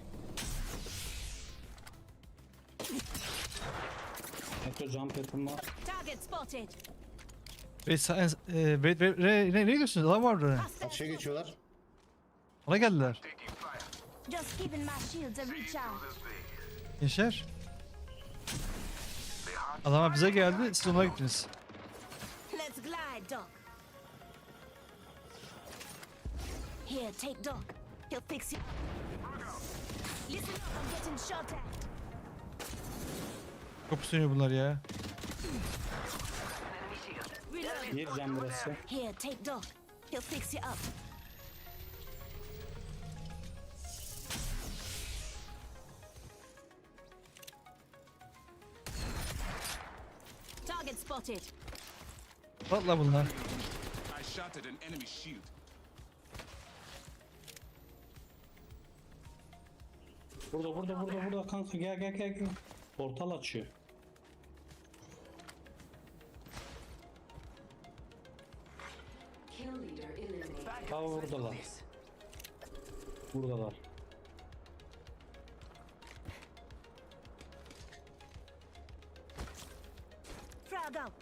Metro jump pad'im var. Target spotted. Ve sa-, e, ve, ve, re, ne, ne diyorsunuz? Adam var orada. Hostile. Karşıya geçiyorlar. Ona geldiler. Just giving my shields a recharge. Gençler. Adamlar bize geldi, siz onlara gittiniz. Let's glide, Doc. Here, take Doc. He'll fix you. Listen up, I'm getting shot at. Çok pusuyor bunlar ya. Reloading. Bir can burası. Here, take Doc. He'll fix you up. Target spotted. Patla bunlar. I shot at an enemy shield. Burada, burada, burada, burada kanka, gel, gel, gel, gel. Portal açıyor. Kill leader eliminated. Ha, buradalar. Buradalar. Frag out.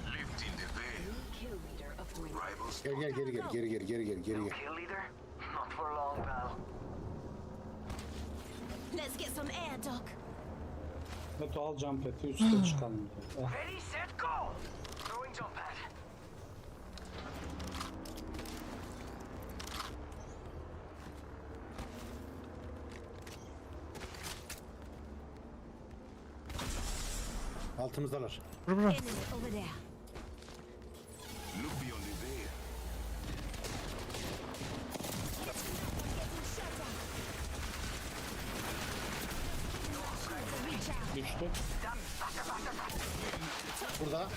Lifting the veil. New kill leader appointed. Gel, gel, geri gel, geri gel, geri gel, geri gel. Kill leader? Not for long, pal. Let's get some air, Doc. Meto, al jump pad'i, üste çıkalım. Ah. Ready, set, go! Throwing jump pad. Altımızdalar. Bura bura. Enemy over there. Look beyond the veil. Düştü. Burada.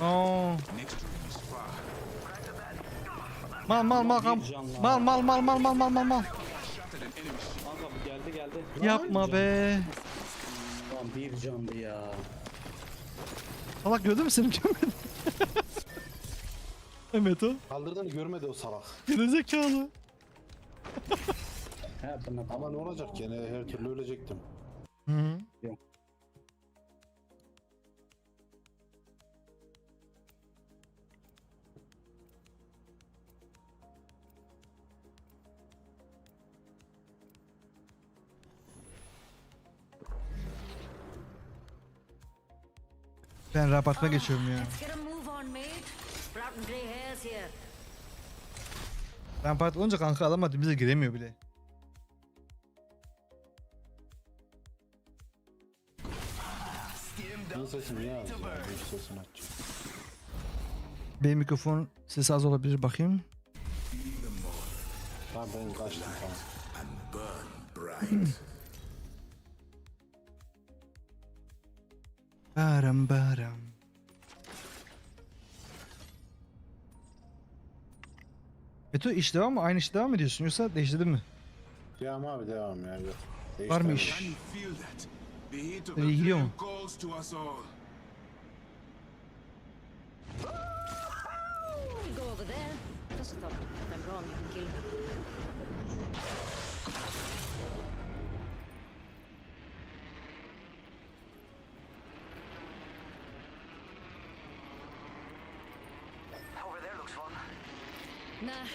Oo. Next ring is far. Mal mal mal kam. Mal mal mal mal mal mal mal mal. Shattered an enemy shield. Kanka bu geldi geldi. Yapma be. Lan bir candı ya. Salak gördün mü seni, görmedin? Mehmet o. Kaldırdığını görmedi o salak. Gerizekalı. He bunlar. Ama ne olacak, gene her türlü ölecektim. Hı hı. Ben rampartına geçiyorum ya. Let's get a move on, mate. Sprouting grey hairs here. Rampart olunca kanka adam dibimize giremiyor bile. Bunun sesini niye aldın ya? Benim sesini açacağım. Benim mikrofon sesi az olabilir, bakayım. Tamam, ben kaçtım, tamam. And burn bright. Baram baram. Beto, iş devam mı? Aynı iş devam mı diyorsun yoksa değiştirdin mi? Devam abi, devam ya. Yok. Var mı Değiştiremedim. iş? Can you feel that? The heat of Nereye the gidiyor flame mu? calls to us all. We'll go over there. Just a thought. If I'm wrong, you can kill me. Over there looks fun. Nah.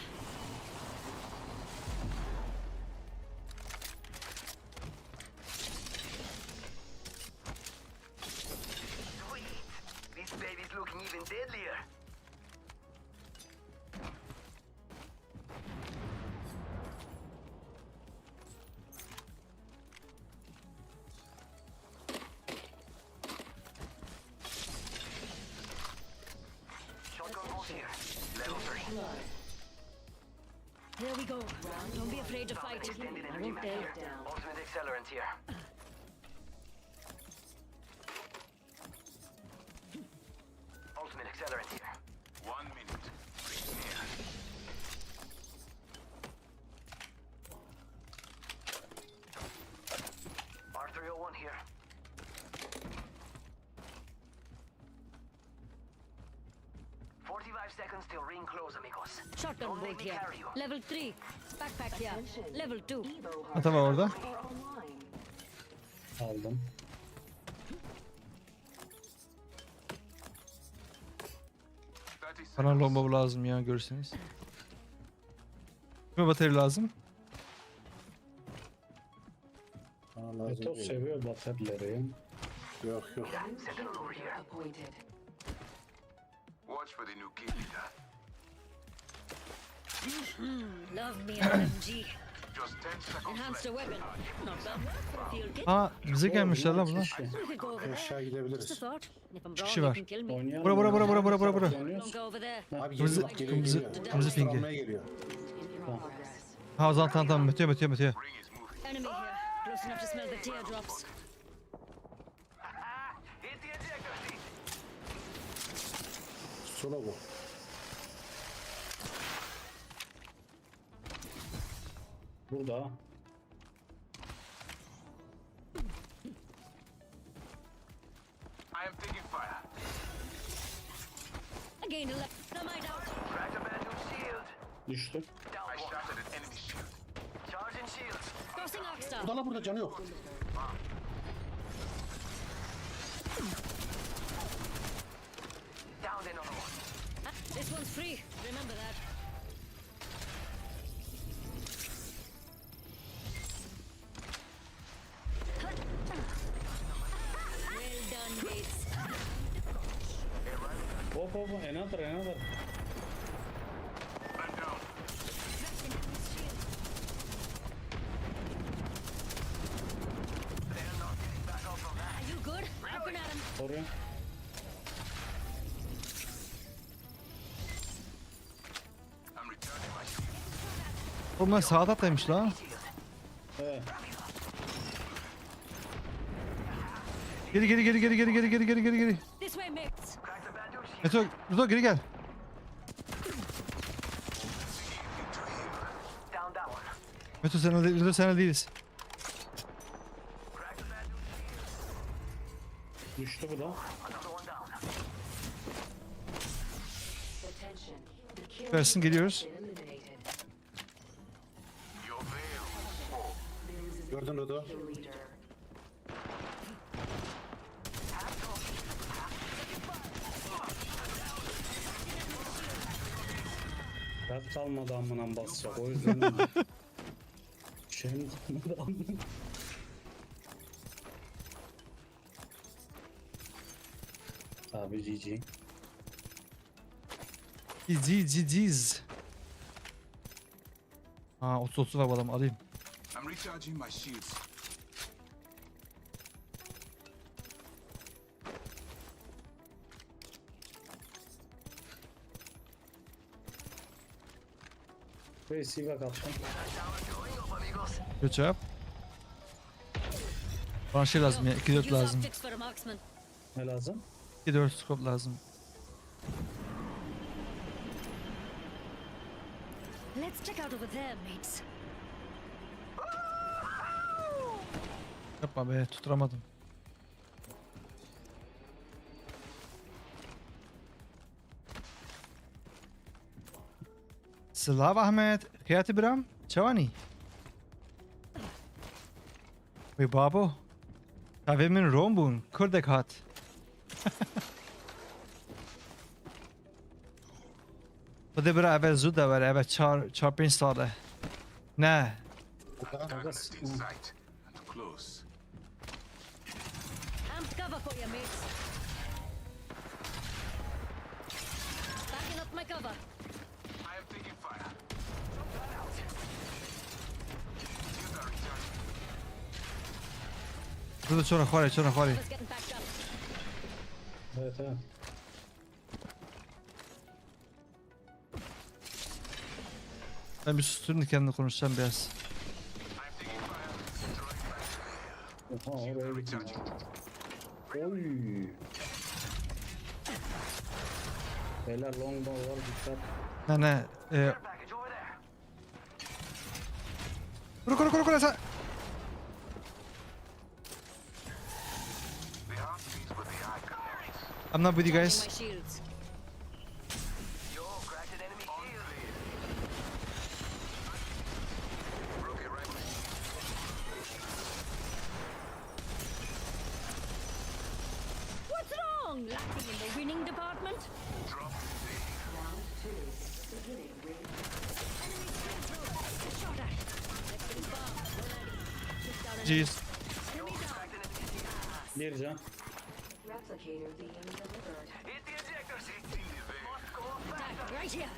Sweet. This baby's looking even deadlier. Shotgun bolt here. Level three. Here we go. Don't be afraid to fight. I won't tell. Ultimate accelerant here. Ultimate accelerant here. One minute. Ring near. R three oh one here. Forty-five seconds till ring close, amigos. Shotgun bolt here. Level three. Backpack here. Level two. Ha, tamam orada. Aldım. Thirty Bana seconds. longbow lazım ya, görseniz. Kime bateri lazım? Bana lazım Beto değil. Seviyor baterileri. Yok yok. Watch for the new kill leader. Love me an M G. Just ten seconds Enhanced left. A weapon. Not bad. What a field kit. Aa, bize gelmişler lan bunlar. Kişi. We could go over there. Aşağı gidebiliriz. Just a thought. If I'm Kişi wrong, var. you can kill me. Oynayalım. Bura, bura, bura, bura, bura, bura. Oynuyoruz. Don't go over there. Abi Kırmızı- geliyor, geliyor. Kırmızı pingi. Almaya geliyor. Ha, o zaman tamam tamam, bitiyor bitiyor bitiyor. Enemy here. Close enough to smell the teardrops. Solo bu. Burada. I am taking fire. Again, left. Thermite out. Cracked a bandit shield. Düştü. I shattered an enemy shield. Charging shields. Crossing Arc Star. Burada la, burada, canı yok. Downed another one. This one's free. Remember that. Well done, mates. Hop hop hop, another, another. I'm down. Are you good? I've been out Oğlum, ben sağda atlaymış lan. He. Geri, geri, geri, geri, geri, geri, geri, geri, geri, geri. This way, mates. Meto, Rudo, geri gel. Meto, sen de, Rudo, sen de değiliz. Düştü bu da. Versin, geliyoruz. Gördün Rudo. Yat kalmadı amına basacak, o yüzden. Şeyim kalmadı amına. Abi G G. G G, G G's. Ha, otuz otuz var bu adam, alayım. I'm recharging my shields. Ve silah attım. Good job. Bana şey lazım ya, iki dört lazım. Ne lazım? İki dört scope lazım. Let's check out over there, mates. Yapma be, tutturamadım. Silav Ahmet, xiyatî biram, çawanî? Wê babo, çavê min ron bûn, kurdek hat. Xwedê bira eve zû de were, eve çar, çar pênc sal e. Ne. Target in sight and close. Amped cover for you, mates. Backing up my cover. I am taking fire. Shields are recharging. Şurada çora xwarê, çora xwarê. Let's get back up. Evet, evet. Ben bir susturayım da kendi konuşacağım biraz. Oha, oraya gittim. Oy. Beyler, long ball var, dikkat. Ne, ne, e, Kuru, kuru, kuru, kuru, sen. I'm not with you guys. Charging my shields. What's wrong? Lacking in the winning department? Jeez. Bir can. Replicator being delivered. Attack right here.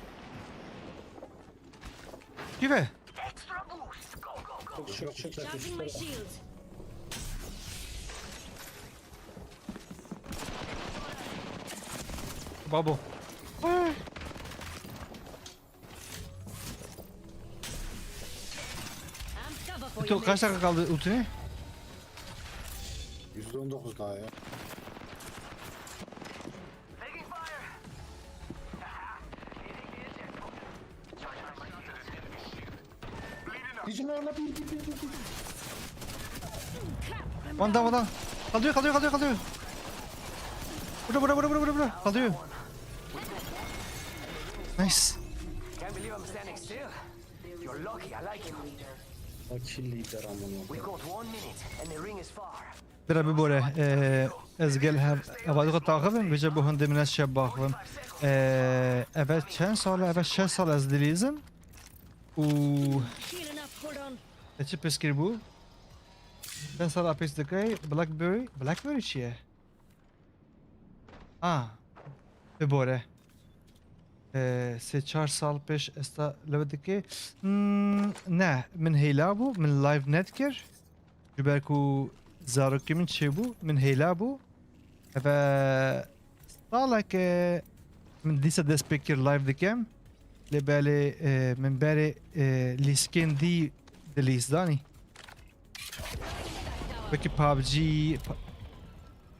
Give it. Çık, çık, çık, çık. Charging my shield. Babo. Amped cover for you, mates. Kaç dakika kaldı ultine? Yüzde on dokuz daha ya. Taking fire. Did you know? Bir, bir, bir, bir, bir. One down, one down. Kaldırıyor, kaldırıyor, kaldırıyor, kaldırıyor. Burada, burada, burada, burada, burada. Kaldırıyor. Nice. Can't believe I'm standing still. You're lucky, I like you. Akil lider amına. We've got one minute and the ring is far. Bira bibore, e, ez gel hev evadî xwe taxivim, vêce bo hindê min ez şev baxivim. E, eve çend sal e? Eve şeş sal ez dilîzim. Û Healing up, hold on. Te çi pirs kiribû? Çend sal a pês dikey? Blackberry? Blackberry çi ye? Ha. Bibore. Ee, sê çar sal pêş esta lewe dikê. Hmm, ne, min hêla bû, min live net kir. Ji ber ku zarokê min çêbû, min hêla bû. Eve saleke min dîsa dest pê kir live dikim. Lê belê, e, min berê, e, lîskên dî dilîst danî. Wekî PUBG, Pa-,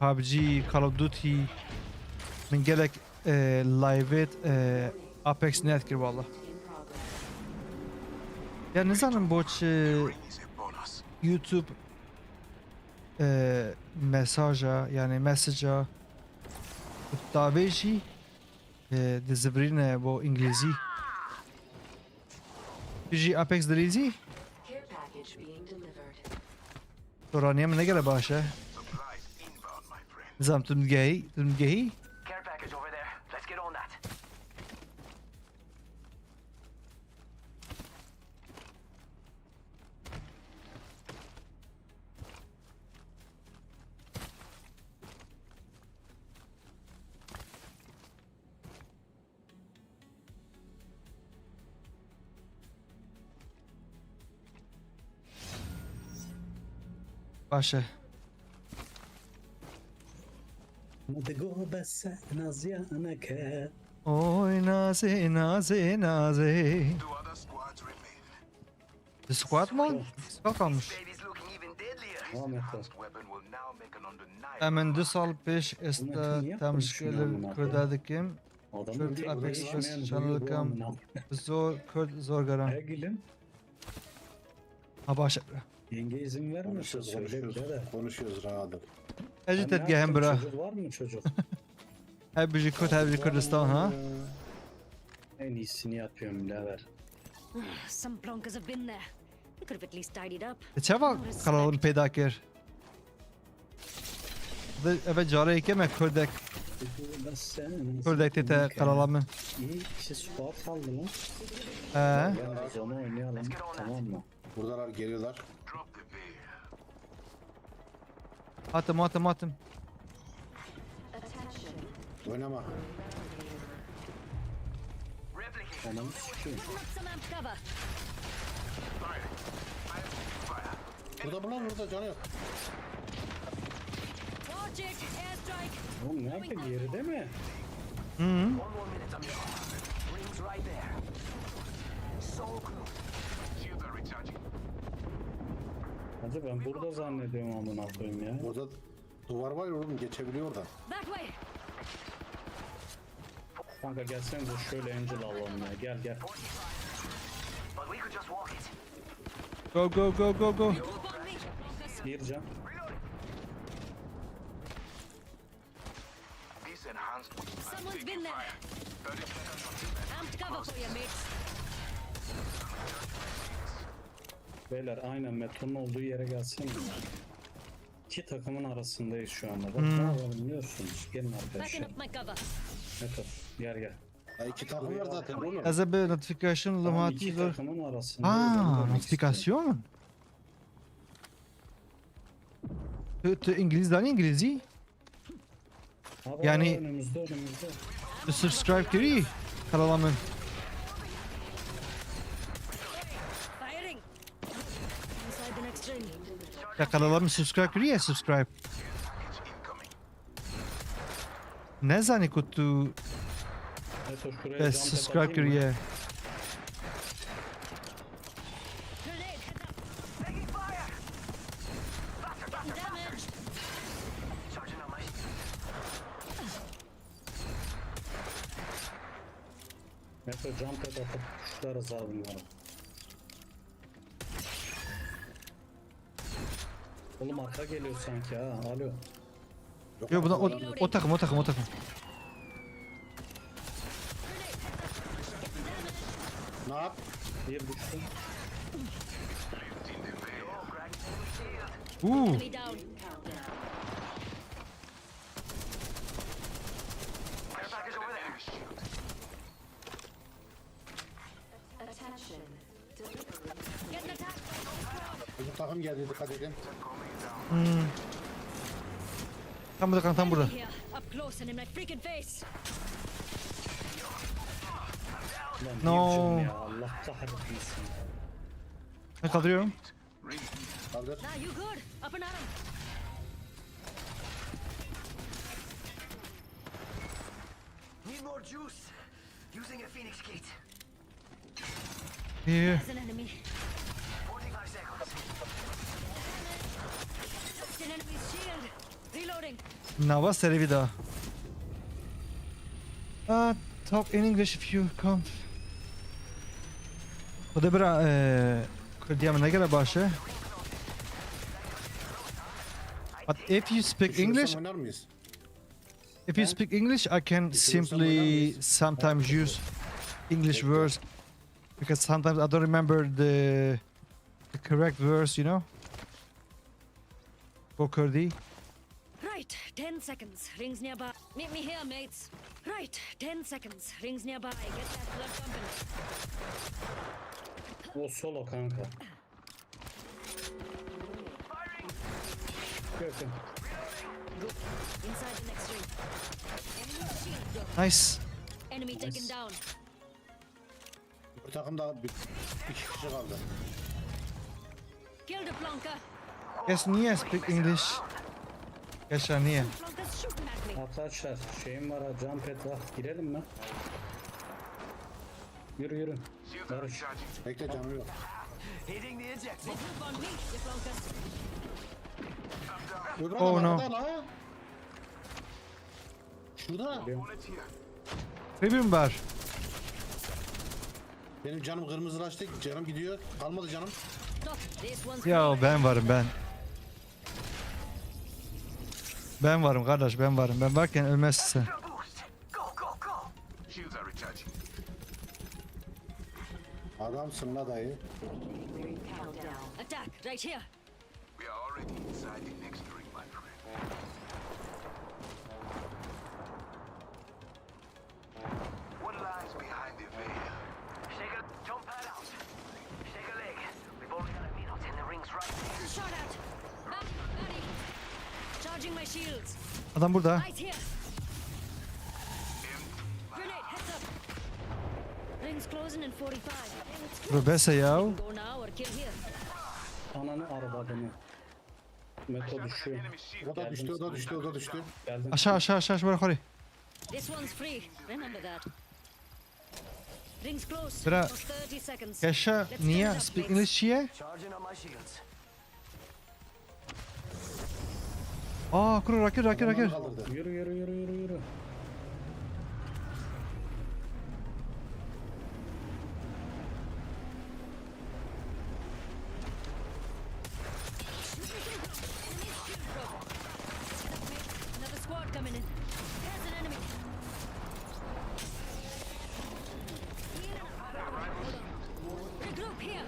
PUBG, Call of Duty, min gelek, e, live-êt, e, Apex niyet kir walla. Ya nizanim bo çi YouTube, e, mesaja, yani message'a davê jî, e, dizivirîne bo îngilîzî. Tu jî Apex dilîzî? Care package being delivered. Soraniye min ne gele baş e? Nizam tu min gehî, tu min gehî? Care package over there. Let's get on that. Baş e. Digo bes e, naziya neke. Oy nazê, nazê, nazê. Two other squads remain. Bir squad mı? Squad kalmış. Baby's looking even deadlier. Tamam, yeter. Enhanced weapon will now make an undeniable Hemen du sal pêş êsta tamşkê li Kurda dikim. Adamın Kurd tek Apex West channel kam zor Kurd zor garan. He gülüm. Ha baş. Yenge izin vermiyorsa söyle birader. Konuşuyoruz rahatım. Ecit et gehen bira. Çocuk var mı çocuk? Hep bir Kurd, hep bir Kurdistan ha. En iyisini yapıyorum birader. Some plonkers have been there. You could have at least tidied up. E, çava kanalım peyda kir? Eve, eve carê yekê me Kurdek. Kurdek tête kanala min. İyi, siz squad kaldı lan. He. Gel biz onu oynayalım, tamam mı? Buradalar, geliyorlar. Atım, atım, atım. Oynama. Ananı sikeyim. Some amp cover. Burada, burada, burada, canı yok. Watch it, airstrike. Oğlum nerede, geride mi? Hı hı. One more minute, I'm gone. Rings right there. So close. Shields are recharging. Hacı ben burada zannediyorum amına koyayım ya. Burada duvar var ya oğlum, geçebiliyor oradan. That way. Kanka gelsenize şöyle Angel alalım ya. Gel gel. Go, go, go, go, go. Group on me. Bir can. Someone's been there. Amped cover for you, mates. Beyler aynen Meto'nun olduğu yere gelsene. İki takımın arasındayız şu anda. Bak, hmm, ne yapalım biliyor musunuz? Gelin arkadaşlar. Backing up my cover. Meto, gel gel. Ya iki takım var zaten oğlum. Ez ê bi notification. Tamam, limhatî iki zor. Takımın arasındayız. Ha, notifikasyon. Tu, tu İngiliz zanî, İngilizî? Abi, yani, önümüzde, önümüzde. Tu subscribe kirî kanala min? Ya kanala min subscribe kirî ya, subscribe. Ne zanî ku tu, e, subscribe kiriye. Meto jump pad atıp tuşlarız abi bunları. Oğlum arka geliyor sanki ha. Alo. Yok, buna o, o takım, o takım, o takım. Ne yap? Bir düştü. Uuu. Bizim takım geldi, dikkat edin. Hmm. Tam burada, tam burada. Here, up close and in my freaking face. No. Ya, Allah kahretmesin. Ben kaldırıyorum. Kaldır. Now you good? Up and at 'em. Need more juice. Using a Phoenix kit. Here. There's an enemy. Forty-five seconds. Touched an enemy's shield. Reloading. Nava serê vî da. Uh, talk in English if you can't. Xwedê bira, e, Kurdiya min ne gelek baş e. But if you speak English, Oynar mıyız? if you speak English, I can simply sometimes use English words because sometimes I don't remember the the correct words, you know? Go Kurdi. Right, ten seconds. Rings nearby. Meet me here, mates. Right, ten seconds. Rings nearby. Get that blood pumping. O solo kanka. Gördüm. Good. Inside the next ring. Enemy shield broken. Nice. Enemy taken down. Bir takım daha bir, bir kişi kaldı. Killed a flanker. Guess niye speak English? Yaşa niye? Flankers shooting at me. Arkadaşlar şeyim var ha, jump pad var. Girelim mi? Yürü yürü. Barış. Bekle canım yok. Hitting the injector. They group on me, the flankers. Öbür Oh, adam no. arkada la. Şurada. Tribün var. Benim canım kırmızılaştı. Canım gidiyor. Kalmadı canım. Stop. This one's Ya ben varım ben. Ben varım kardeş, ben varım. Ben varken ölmezsin sen. Boost. Go, go, go. Shields are recharging. Adamsın la dayı. Attack right here. We are already inside the next ring, my friend. What lies behind the veil? Shake a jump pad out. Shake a leg. We've only got a minute and the ring's right there. Shot at. Bounty, bounty. Charging my shields. Adam burada. Eyes here. Grenade, heads up. Rings closing in forty-five. Dur bese ya. Go now or kill here. Ananı arabadını. Meto düşüyor. O da düştü, o da düştü, o da düştü. Geldim. Aşağı aşağı aşağı aşağı bırak orayı. This one's free. Remember that. Rings close. Bra- For thirty seconds. Yaşa niye speak English çiye? Charging on my shields. Aa kuru rakir rakir rakir. Kaldırdı. Yürü yürü yürü yürü yürü. Another squad coming in. There's an enemy. Regroup here.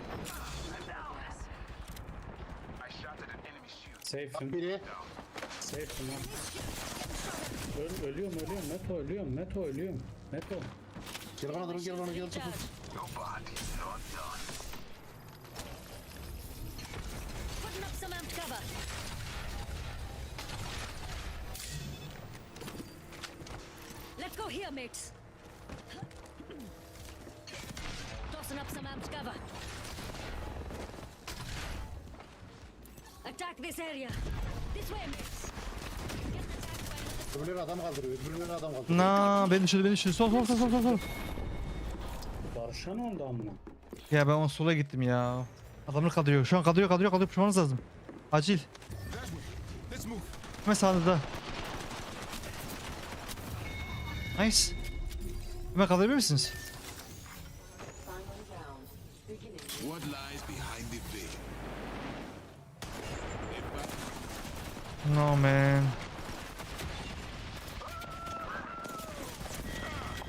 I shot at an enemy shield. Safe'im. Biri. Safe'im lan. Öl, ölüyorum ölüyorum. Meto ölüyorum. Meto ölüyorum. Meto. Gel bana doğru, gel bana, gel çabuk. Your body's not done. Putting up some amped cover. Let's go here, mates. Tossing up some amped cover. Attack this area. This way, mates. Öbürleri adam kaldırıyor, öbürleri adam kaldırıyor. Na beni düşürdü beni düşürdü. Sol sol sol sol sol sol. Barış'a ne oldu amına? Ya ben o sola gittim ya. Adamları kaldırıyor. Şu an kaldırıyor kaldırıyor kaldırıyor. Pushlamamız lazım. Acil. Hemen sağınızda. Nice. Hemen kaldırabilir misiniz? Final round. Beginning. What lies behind the veil? No man.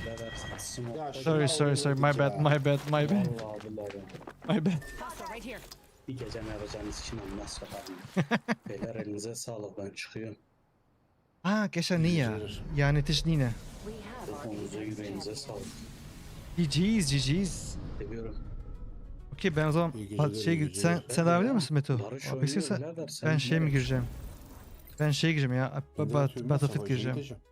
Beyler smoke. Ya şu- Sorry sorry sorry. My bad my bad my bad. Vallahi billahi. My bad. Hostile right here. Bir gecem yapacağınız için olmaz bakalım. Beyler elinize sağlık, ben çıkıyorum. Aa keşa niye? Yani tiş nine. We have our Ruhunuza yüreğinize sağlık. G G's G G's. Seviyorum. Okey ben o zaman İyi bak, geceler, şey iyi git sen geceler. sen devam ediyor musun Meto? Barış Abi oynuyor istiyorsan birader, sen ben şey mi Barış. Gireceğim? Ben şey gireceğim ya. Ben Bat tüm Battlefield sabah gireceğim. gideceğim.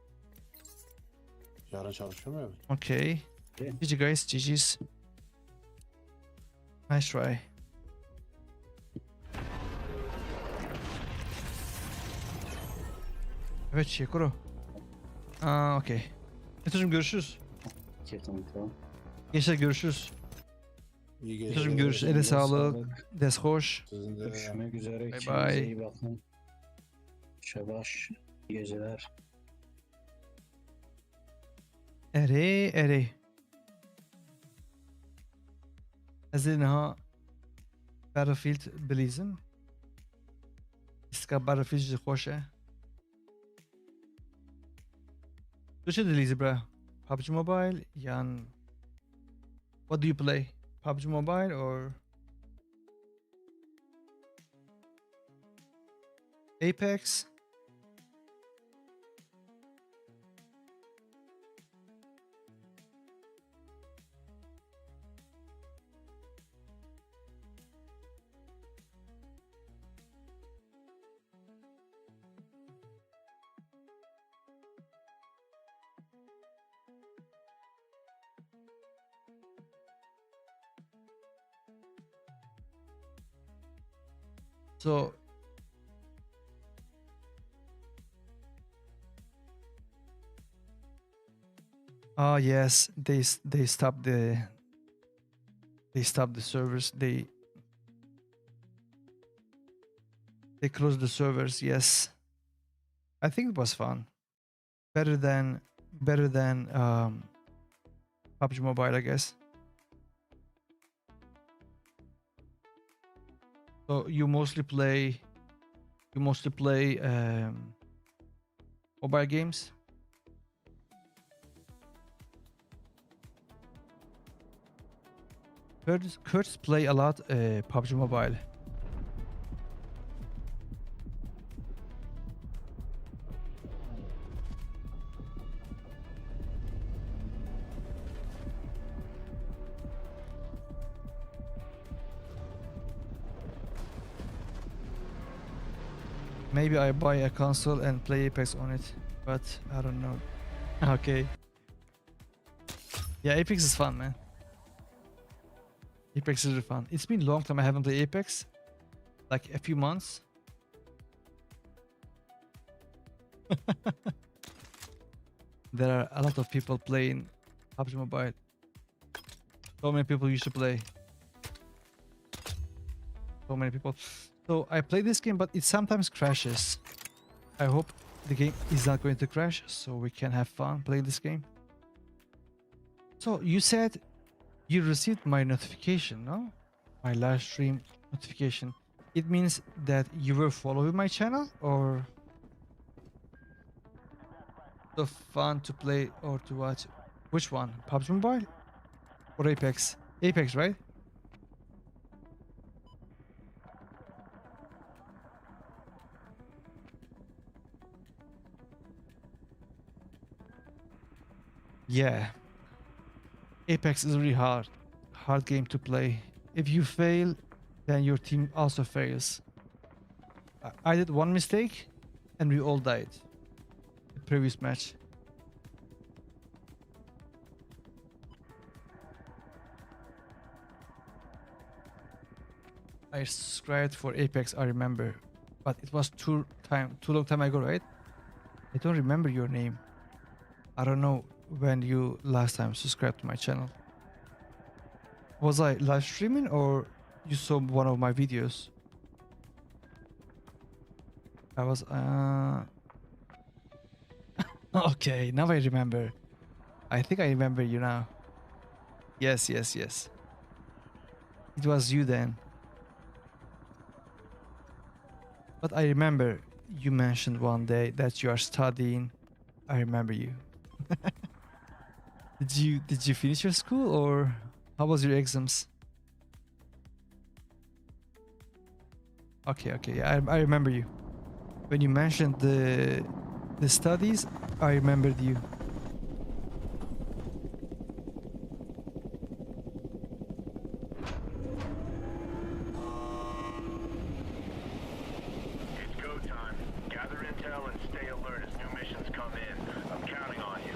Yarın çalışıyorum ya. Okey. İyi. G G guys G G's. Nice try. Evet şey kuru. Aa okey. Mesut'cum görüşürüz. Peki kanka. Gençler görüşürüz. İyi Mesut'cum geceler. görüşürüz. Ele Elinize sağlık. sağlık. Des hoş. Sizin de. Görüşmek üzere. Bye Kendinize bye. iyi bakın. Şabaş. İyi geceler. Erê, erê. Ez ê niha Battlefield bilîzim. Îstika Battlefield jî xweş e. Tu çi dilîzî bira? PUBG Mobile yan what do you play? PUBG Mobile or Apex? So, ah, yes, they s- they stopped the they stopped the servers. They they closed the servers. Yes, I think it was fun. Better than better than um, PUBG Mobile, I guess. So you mostly play you mostly play um, mobile games. Kurds, Kurds play a lot uh, PUBG Mobile. Maybe I buy a console and play Apex on it, but I don't know. Okay. Yeah, Apex is fun, man. Apex is really fun. It's been a long time I haven't played Apex, like a few months. There are a lot of people playing PUBG Mobile. So many people used to play. So many people. So I play this game, but it sometimes crashes. I hope the game is not going to crash, so we can have fun playing this game. So you said you received my notification, no? My live stream notification. It means that you were following my channel, or the fun to play or to watch? Which one? PUBG Mobile or Apex? Apex, right? Yeah. Apex is really hard. Hard game to play. If you fail, then your team also fails. I, I did one mistake and we all died. The previous match. I subscribed for Apex, I remember, but it was too time, too long time ago, right? I don't remember your name. I don't know when you last time subscribed to my channel. Was I live streaming or you saw one of my videos? I was, uh, Okay, now I remember. I think I remember you now. Yes, yes, yes. It was you then. But I remember you mentioned one day that you are studying. I remember you. Did you did you finish your school or how was your exams? Okay, okay, yeah, I, I remember you. When you mentioned the the studies, I remembered you. It's go time. Gather intel and stay alert as new missions come in. I'm counting on you.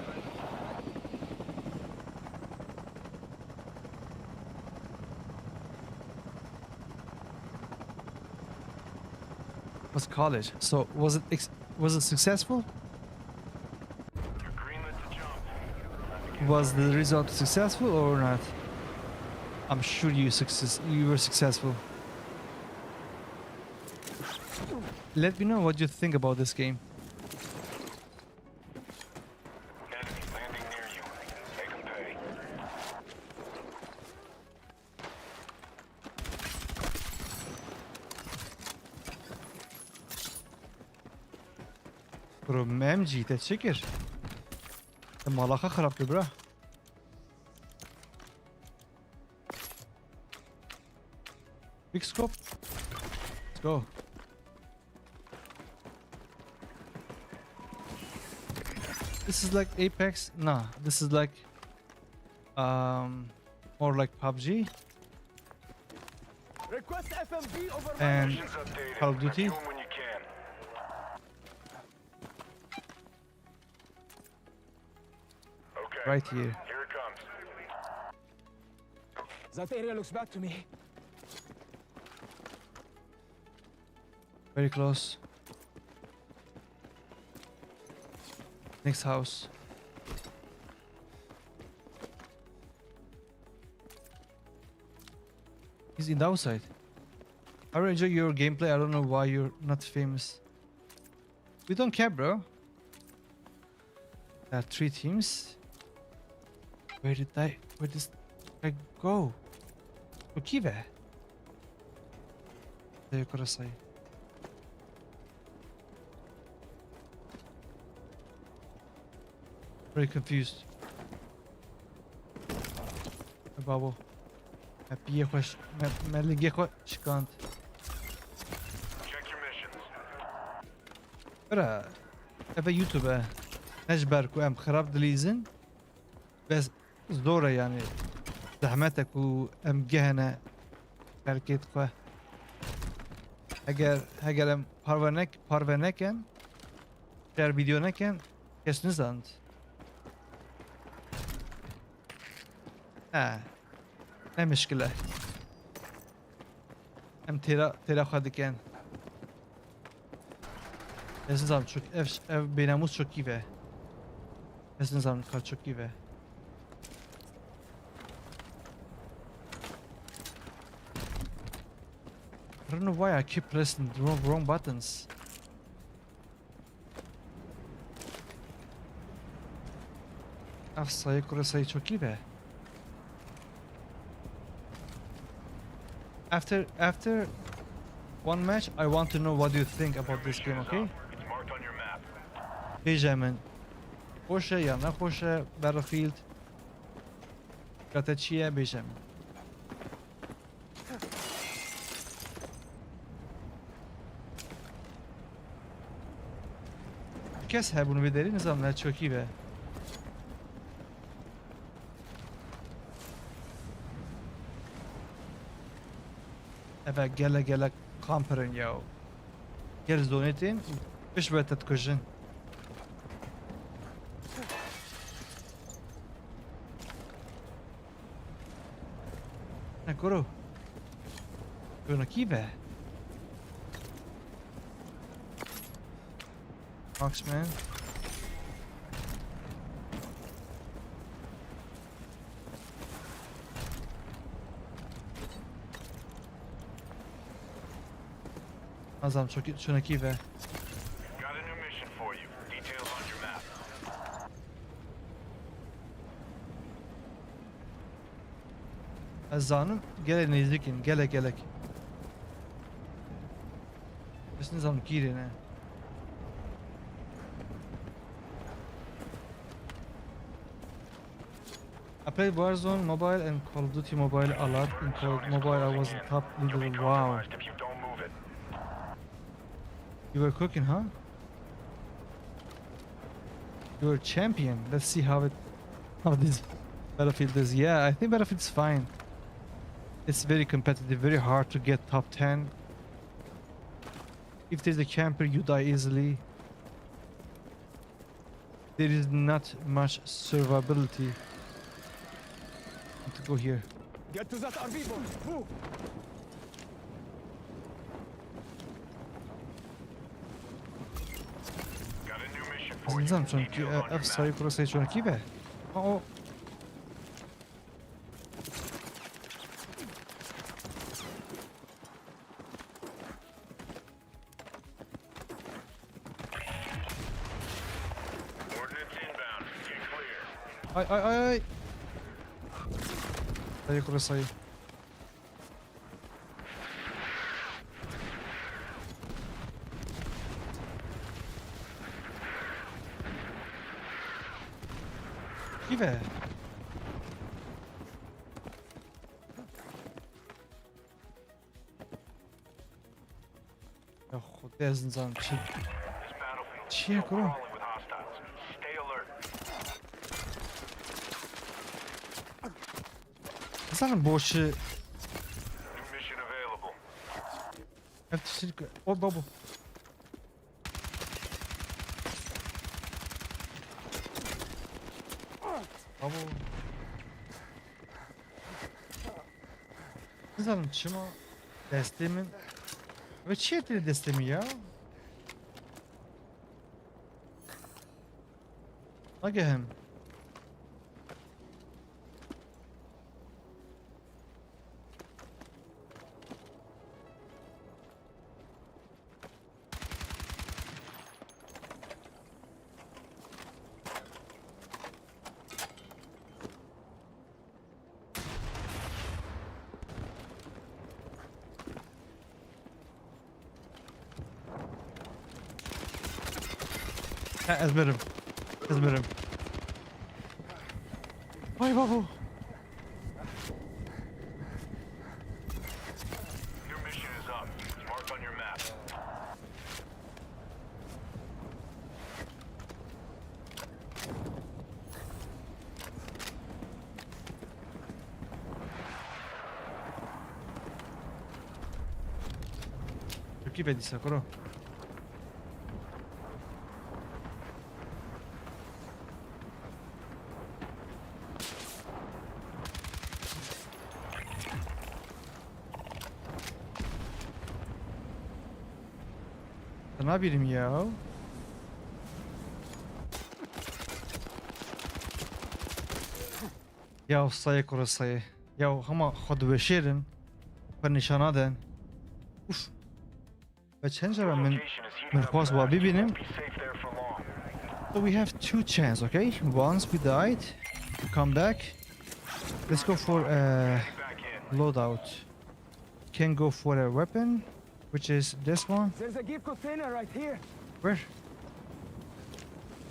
Was college. So was it ex- was it successful? You're greenlit to jump. Was the result successful or not? I'm sure you success you were successful. Let me know what you think about this game. Enemy landing near you. Make 'em pay. Bro, M G te çi kir? Te mala xwe xirab kir, bra. Big scope. Let's go. This is like Apex. Nah, this is like, um, more like PUBG Request F M V over and Missions updated. Call of Duty. Fuel when you can. Okay. Right here. Here it comes. That area looks back to me. Very close. Next house. He's in the outside. I really enjoy your gameplay. I don't know why you're not famous. We don't care, bro. There are three teams. Where did I, where did I go? Çokî ve. Te kura say. Very confused. E babo. Me piyê xwe ş-, me, me lingê xwe şikand. Check your missions. Bira, ev e YouTube e. Ne ji ber ku em xirab dilîzin. Bes zor e yani. Zehmet e ku em gehene terkêt xwe. Heger, heger em parve nek-, parve neken, şer video neken, kes nizand. He. Ne mişkile. Em têra, têra xwe dikin. Ez nizam çok, ev, ev bênamûs çokî ve. Ez nizam ka çokî ve. I don't know why I keep pressing the wrong, wrong buttons. Ev sayı kure sayı çok iyi be. After, after one match, I want to know what you think about this game, okay? It's marked on your map. Bêje min, xweş e ya nexweş e, Battlefield? Kate çi ye, bêje min. Kes hebûn vê derî, nizam ne çokî be. Eve gele gele kampirin ya. Gel zonê tên, piş be te dikujin. Ne kuro? Kuro kî be? Marksman. Azam çok şuna kî be? Got a new mission for you. Details on your map. Ez zanim gelek nêzîk in, gelek gelek. Ez nizanim kîrê ne. I played Warzone Mobile and Call of Duty Mobile a lot. In Call of Mobile, I was a top leader. Wow. If you don't move it. You were cooking, huh? You're a champion. Let's see how it, how this Battlefield is. Yeah, I think Battlefield's fine. It's very competitive, very hard to get top ten. If there's a camper, you die easily. There is not much survivability. Let's go here. Get to that R V, boys. Move. Got a new mission for you. Nizam çonki Details on your ev sayı map. kurasayı çonki be. O, o. Ay, ay, ay, ay. Sayı kuru sayı. Kî ve? Ya Xwedê, ez nizanim çi. Çi ye kuro? Nizanim boşu. Ev tiştir ki. O babu. Babu. Nizanim çima destê min. Ve çi yê tê destê min ya? Nagehim. Ha, ez mirim. Ez mirim. Vay babo. New mission is up. Mark on your map. Tirkî be dîsa kuro. Nabînim ya. Ya sayê kuro sayê. Ya hema xwe diweşêrin. Xwe nîşana den. Uf. Ve çend cara min, min xwest wa bibînim. So we have two chance, okay? Once we died, we come back. Let's go for a loadout. Can go for a weapon, which is this one. There's a gift container right here. Where?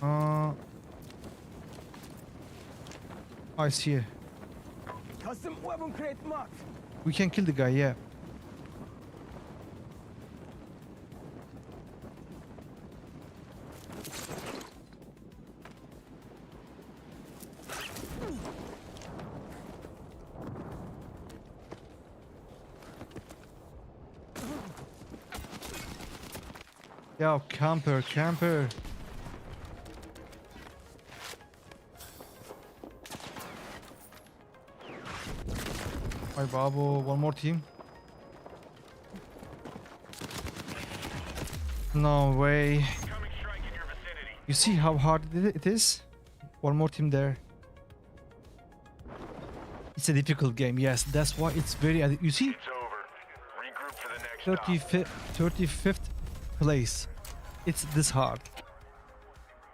Uh, I see it. Custom weapon crate marked. We can kill the guy, yeah. Ya camper, camper. Ay babo, one more team. No way. You see how hard it it is? One more team there. It's a difficult game, yes. That's why it's very addi-, you see? It's over. Regroup for the next stop. Thirty-fifth, thirty-fifth place. It's this hard.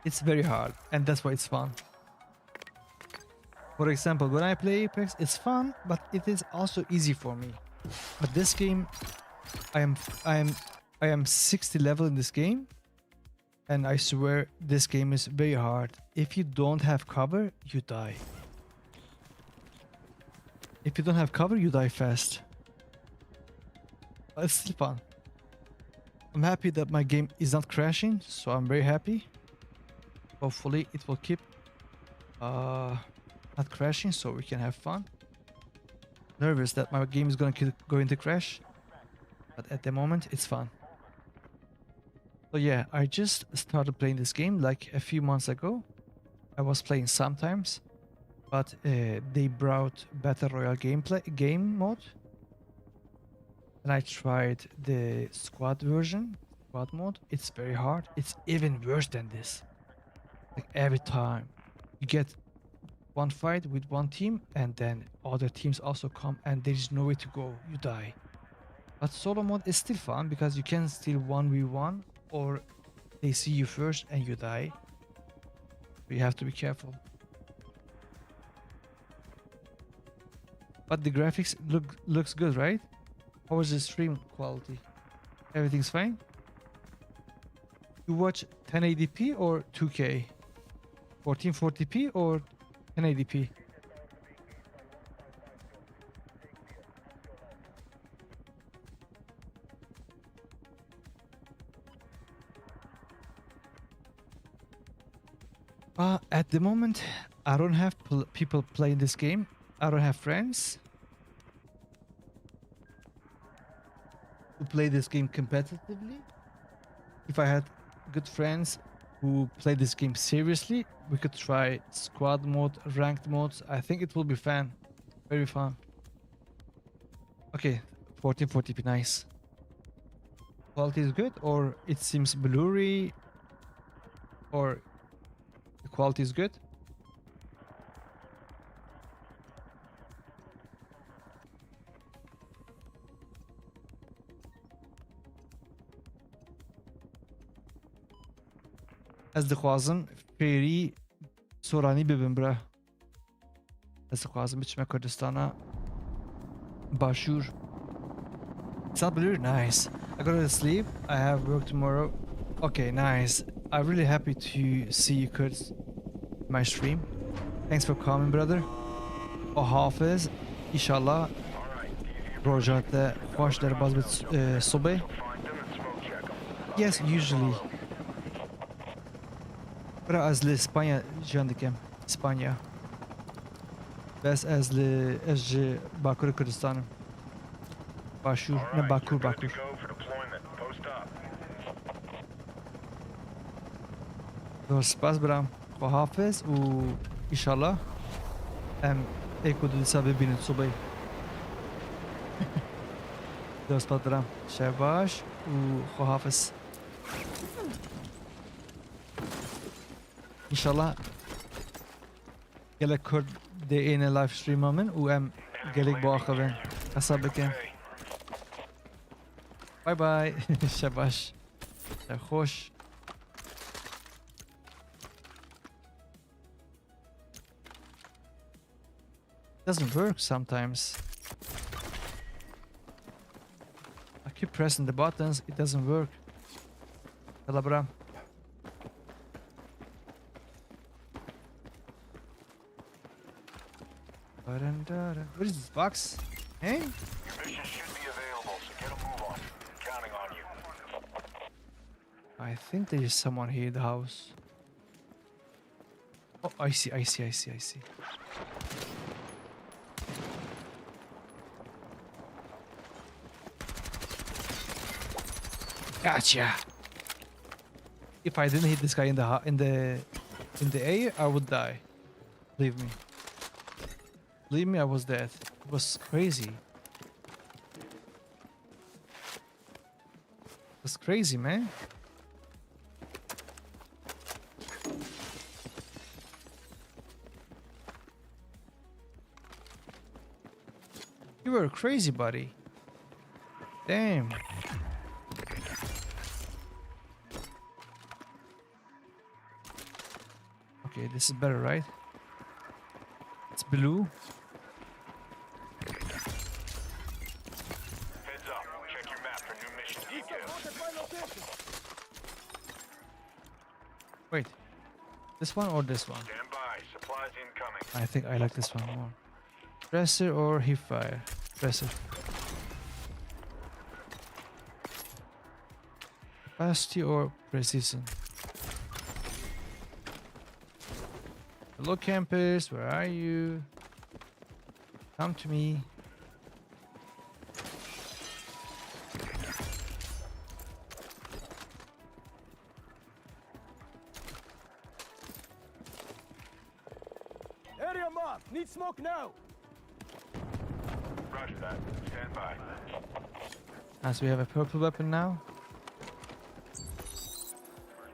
It's very hard, and that's why it's fun. For example, when I play Apex, it's fun, but it is also easy for me. But this game, I am, I am, I am sixty level in this game, and I swear this game is very hard. If you don't have cover, you die. If you don't have cover, you die fast. But it's still fun. I'm happy that my game is not crashing, so I'm very happy. Hopefully it will keep, uh, not crashing so we can have fun. Nervous that my game is gonna ki-, going to crash, but at the moment it's fun. So yeah, I just started playing this game, like, a few months ago. I was playing sometimes, but, uh, they brought Battle Royale gameplay, game mode. And I tried the squad version, squad mode. It's very hard. It's even worse than this. Like, every time you get one fight with one team, and then other teams also come, and there is no way to go. You die. But solo mode is still fun because you can still one v one, or they see you first and you die. But you have to be careful. But the graphics look looks good, right? How is the stream quality? Everything's fine? You watch ten eighty p or two K? fourteen forty p or ten eighty p? Uh, at the moment, I don't have pl- people playing this game. I don't have friends who play this game competitively. If I had good friends who play this game seriously, we could try squad mode, ranked modes. I think it will be fun. Very fun. Okay, fourteen forty p, nice. Quality is good, or it seems blurry, or the quality is good? Ez dixwazim fêrî soranî bibim, bira. Ez dixwazim biçime Kurdistana Başûr. It's not blue? Nice. I gotta sleep. I have work tomorrow. Okay, nice. I'm really happy to see you, Kurds, in my stream. Thanks for coming, brother. Xwehafiz. Înşallah roja te xweş derbas bit, e, sobê. Yes, usually. Bira, ez li Spanya jiyan dikim. Spanya. Bes ez li, ez ji Bakurê Kurdistanê. Başûr, ne Bakur, Bakur. Zor spas, bira. Xwehafiz û înşallah em êk û du dîsa bibînin sobê. Zor spas, bira. Şev baş û xwehafiz. Înşallah gelek Kurd dê êne live streama min û em gelek biaxivin. Qesa bikin. Bye bye. Şev baş. Şev xweş. Doesn't work sometimes. I keep pressing the buttons, it doesn't work. Yalla, bra. What is this box? Hey? Your mission should be available, so get a move on. Counting on you. I think there is someone here in the house. Oh, I see, I see, I see, I see. Gotcha. If I didn't hit this guy in the ha-, in the, in the air, I would die. Believe me. Believe me, I was dead. It was crazy. That's crazy, man. You were crazy, buddy. Damn. Okay, this is better, right? It's blue. Heads up. Check your map for new mission details. Wait. This one or this one? Stand by. Supplies incoming. I think I like this one more. Dresser or hipfire? Dresser. Capacity or precision? Hello, campers, where are you? Come to me. Area mark. Need smoke now. Roger that. Stand by. As we have a purple weapon now.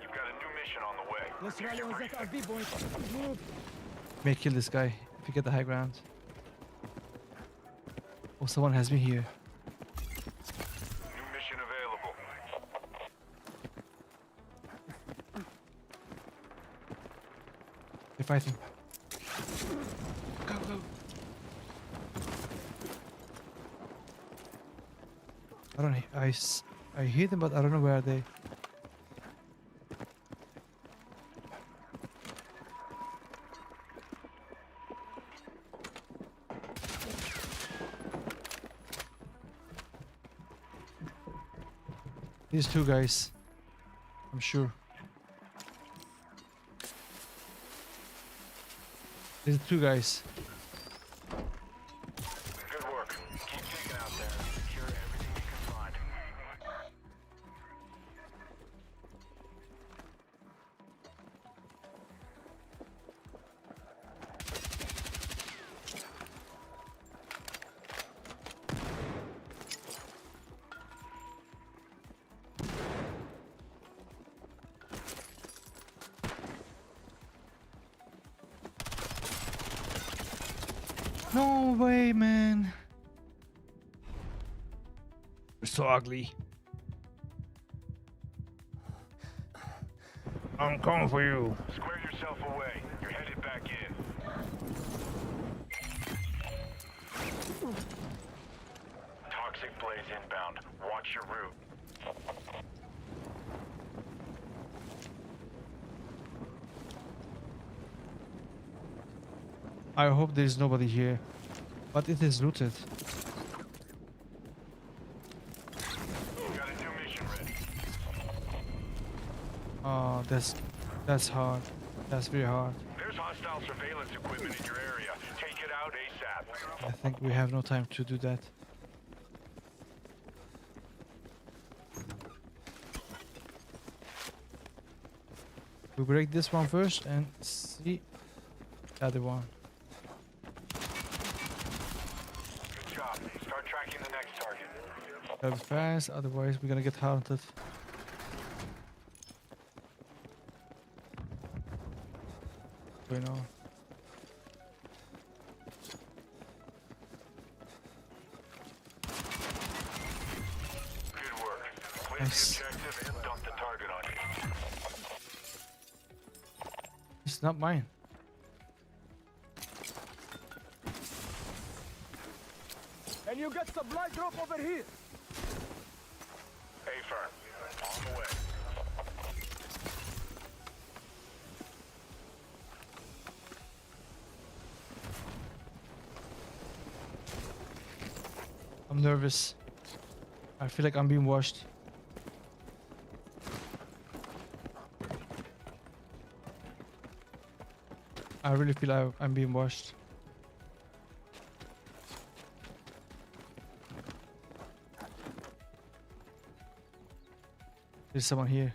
You've got a new mission on the way. Let's rally on that R V, boys. Move. May kill this guy if you get the high ground. Oh, someone has me here. New mission available. They're fighting. Go, go. I don't, I, s- I hear them, but I don't know where they. These two guys, I'm sure. These two guys. Good work. Keep digging out there. Secure everything you can find. No way, man. You're so ugly. I'm coming for you. Square yourself away. You're headed back in. Toxic blaze inbound. Watch your route. I hope there is nobody here, but it is looted. Got a new mission ready. Oh, that's, that's hard. That's very hard. There's hostile surveillance equipment in your area. Take it out ASAP. I think we have no time to do that. We break this one first and see the other one. Good job. Start tracking the next target. Gotta be fast, otherwise we're gonna get hunted. Going on. Good work. Clear the Nice. Objective and dump the target on you. It's not mine. And you get supply drop over here. A firm. On the way. I'm nervous. I feel like I'm being watched. I really feel I, I'm being watched. There's someone here.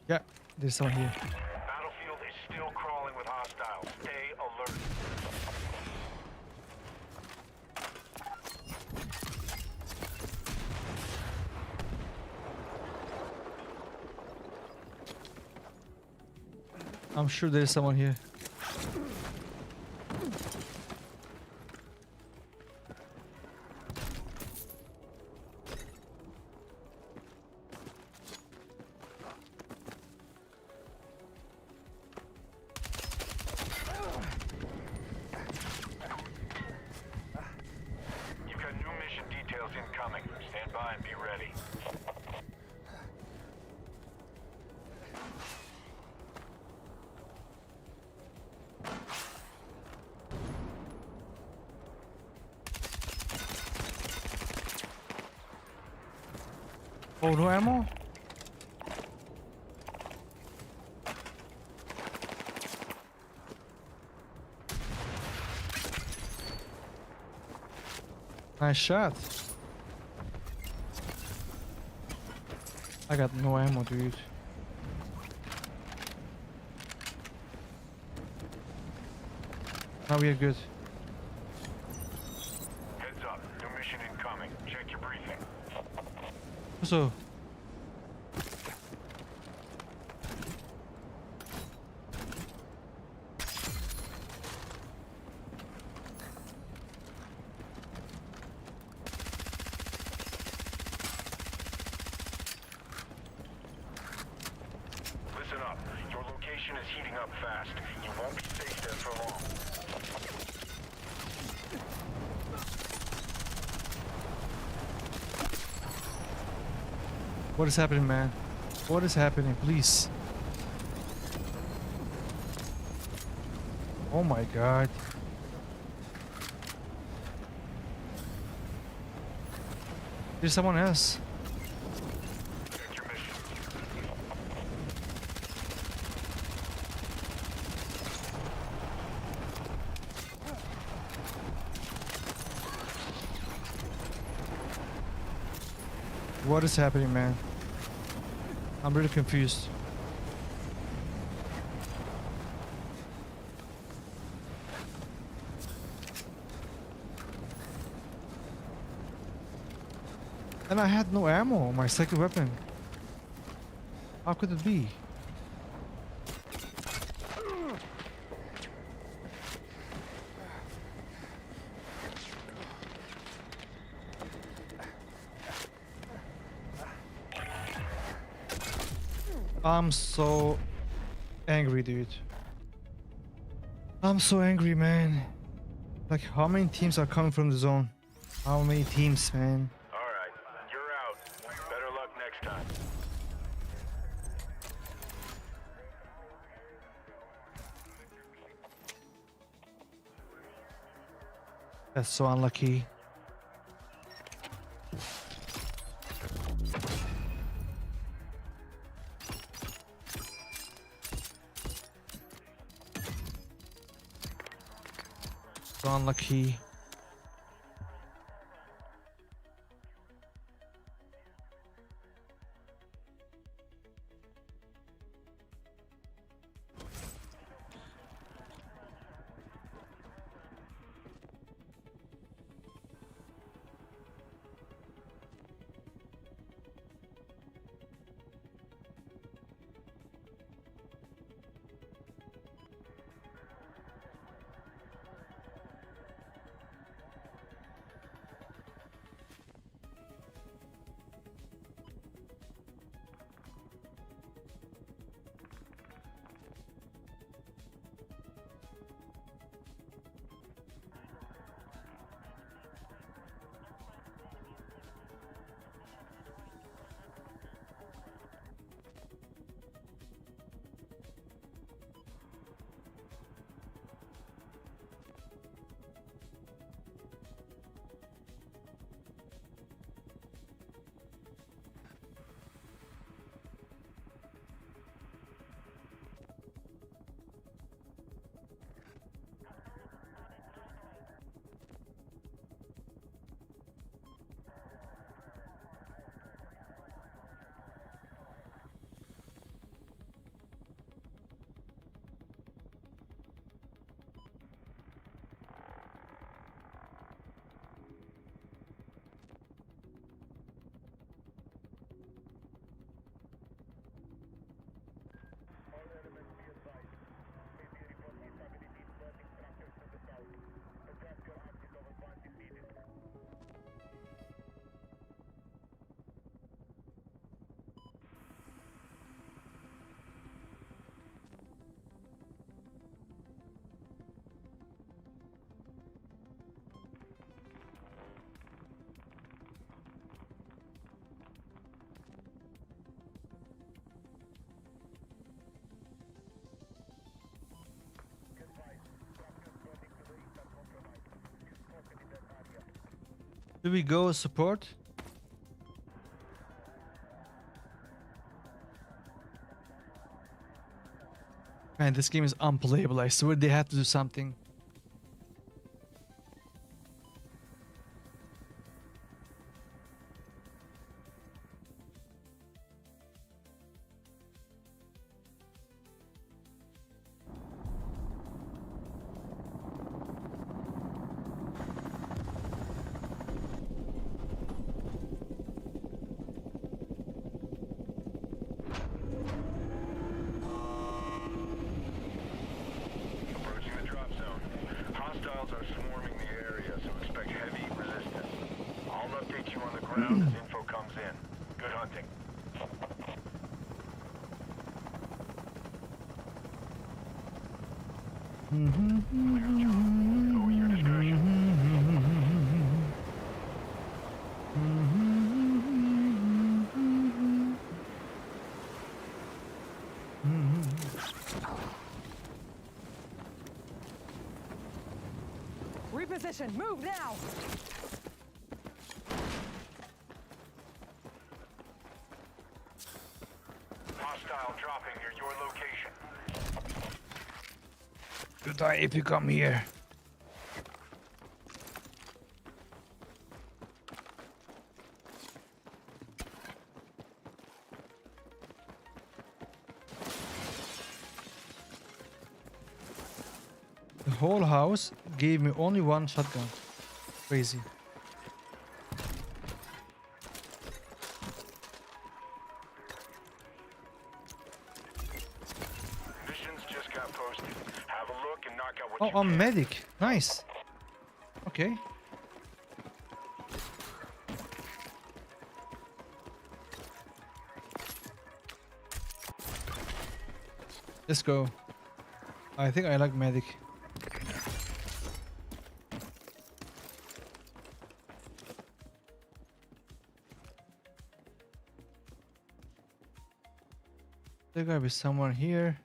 Yeah, there's someone here. Battlefield is still crawling with hostiles. Stay alert. I'm sure there's someone here. You've got new mission details incoming. Stand by and be ready. Oh, no ammo? Nice shot. I got no ammo, dude. Now we are good. Heads up, new mission incoming. Check your briefing. So. Listen up. Your location is heating up fast. You won't be safe there for long. What is happening, man? What is happening, please? Oh my god. There's someone else. What is happening, man? I'm really confused. And I had no ammo on my second weapon. How could it be? I'm so angry, dude. I'm so angry, man. Like, how many teams are coming from the zone? How many teams, man? All right, you're out. Better luck next time. That's so unlucky. So unlucky. Do we go support? Man, this game is unplayable. I swear they have to do something. Approaching the drop zone. Hostiles are swarming the area, so expect heavy resistance. I'll update you on the ground as info comes in. Good hunting. Position, move now! Hostile dropping near your location. You die if you come here. The whole house gave me only one shotgun. Crazy. Missions just got posted. Have a look and knock out what Oh, you I'm can. Medic. Nice. Okay. Let's go. I think I like Medic. There gotta be someone here.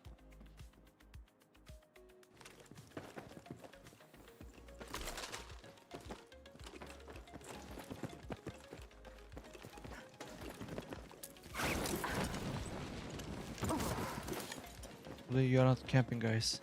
Hopefully you're not camping, guys.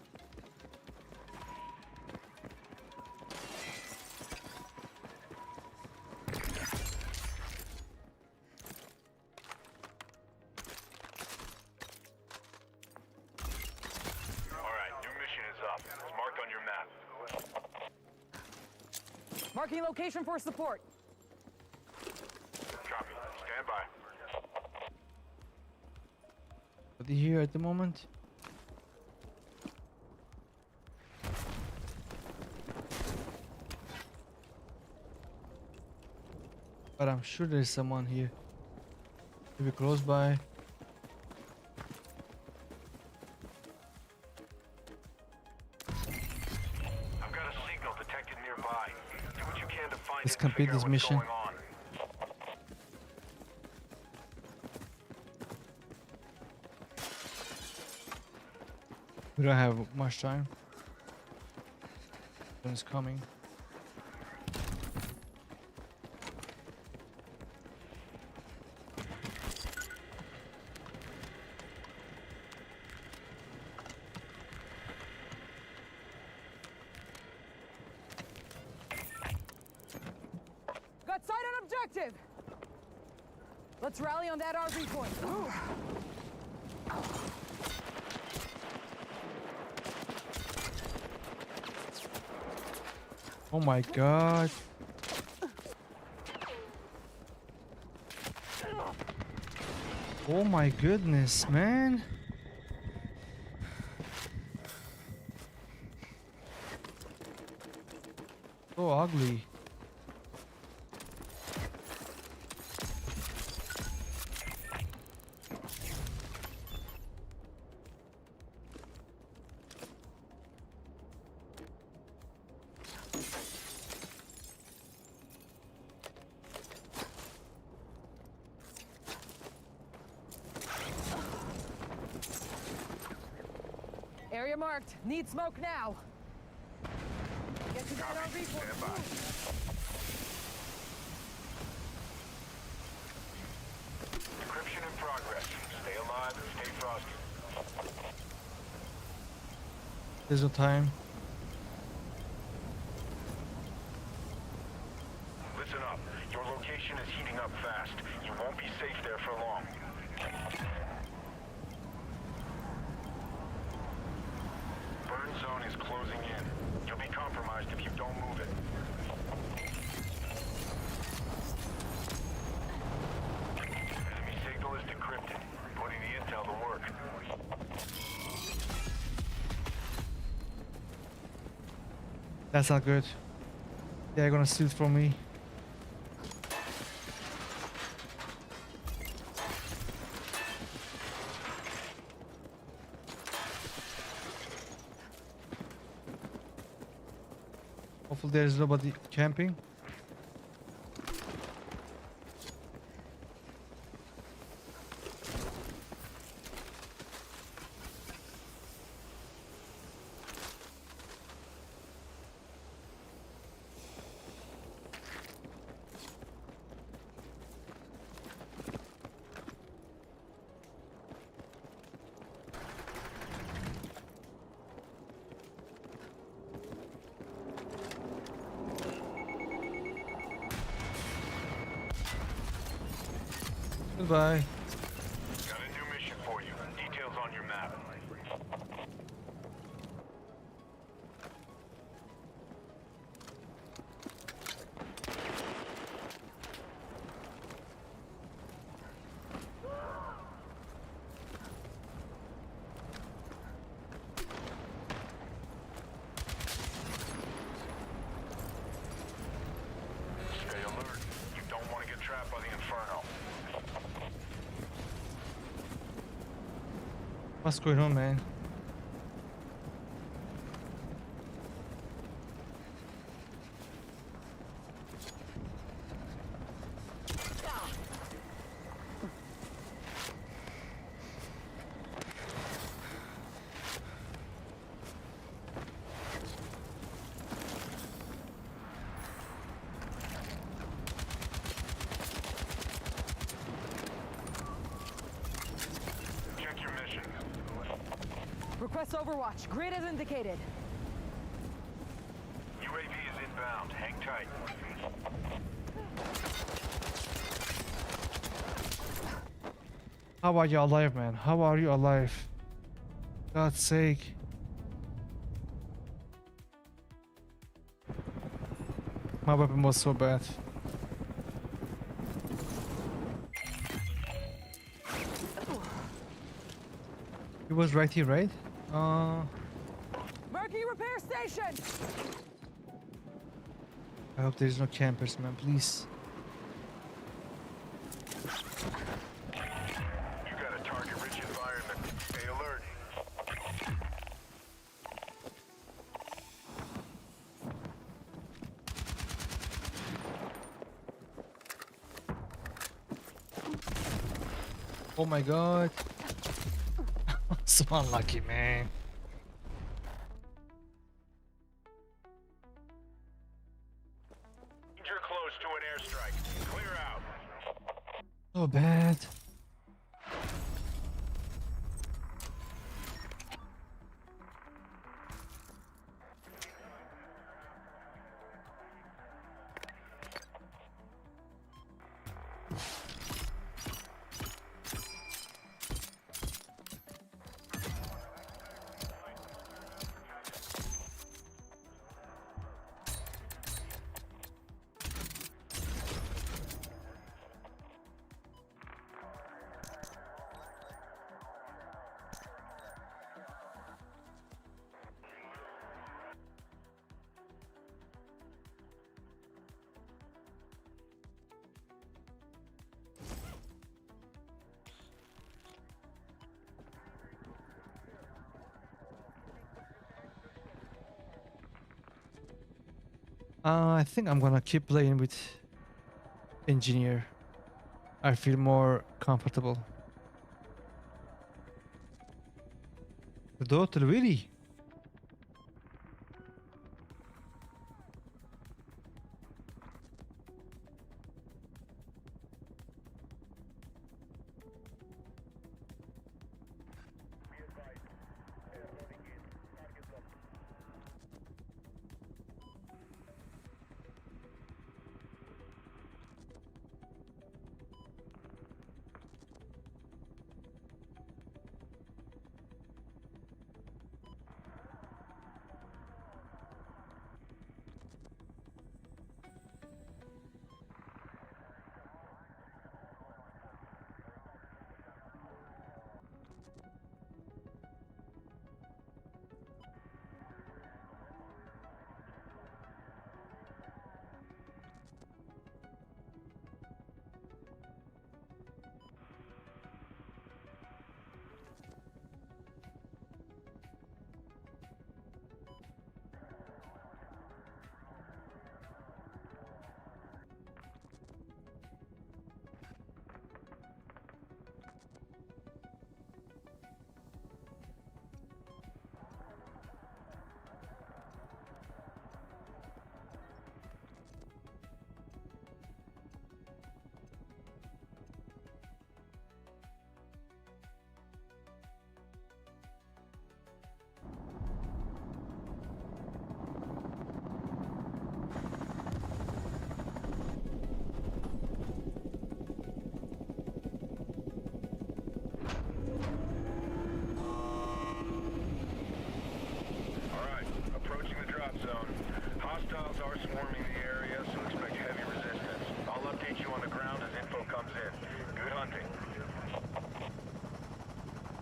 All right, new mission is up. It's marked on your map. Marking location for support. Copy. Stand by. Nobody here at the moment. But I'm sure there's someone here. Maybe close by. I've got a signal detected nearby. Do what you can to find Let's it and complete figure this out what's mission. Going on. We don't have much time. Someone's coming. Got sight on objective! Let's rally on that R V point. Move! Oh my god. Oh my goodness, man. So ugly. Area marked. Need smoke now. Get to that R V point. Move. Decryption in progress. Stay alive and stay frosty. There's no time. Listen up. Your location is heating up fast. You won't be safe there for long. Burn zone is closing in. You'll be compromised if you don't move it. Enemy signal is decrypted. Putting the intel to work. That's not good. They're gonna steal from me. Hopefully there's nobody camping. Goodbye. Got a new mission for you. Details on your map. Stay alert. You don't want to get trapped by the Inferno. What's going on, man? Check your mission. Request Overwatch. Grid as indicated. U A V is inbound. Hang tight. How are you alive, man? How are you alive? God's sake. My weapon was so bad. He was right here, right? Uh, Marquee repair station! I hope there's no campers, man, please. You got a target-rich environment. Stay alert. Oh my god. So unlucky, man. Danger close to an airstrike. Clear out. So bad. Uh, I think I'm gonna keep playing with engineer. I feel more comfortable. Dot really?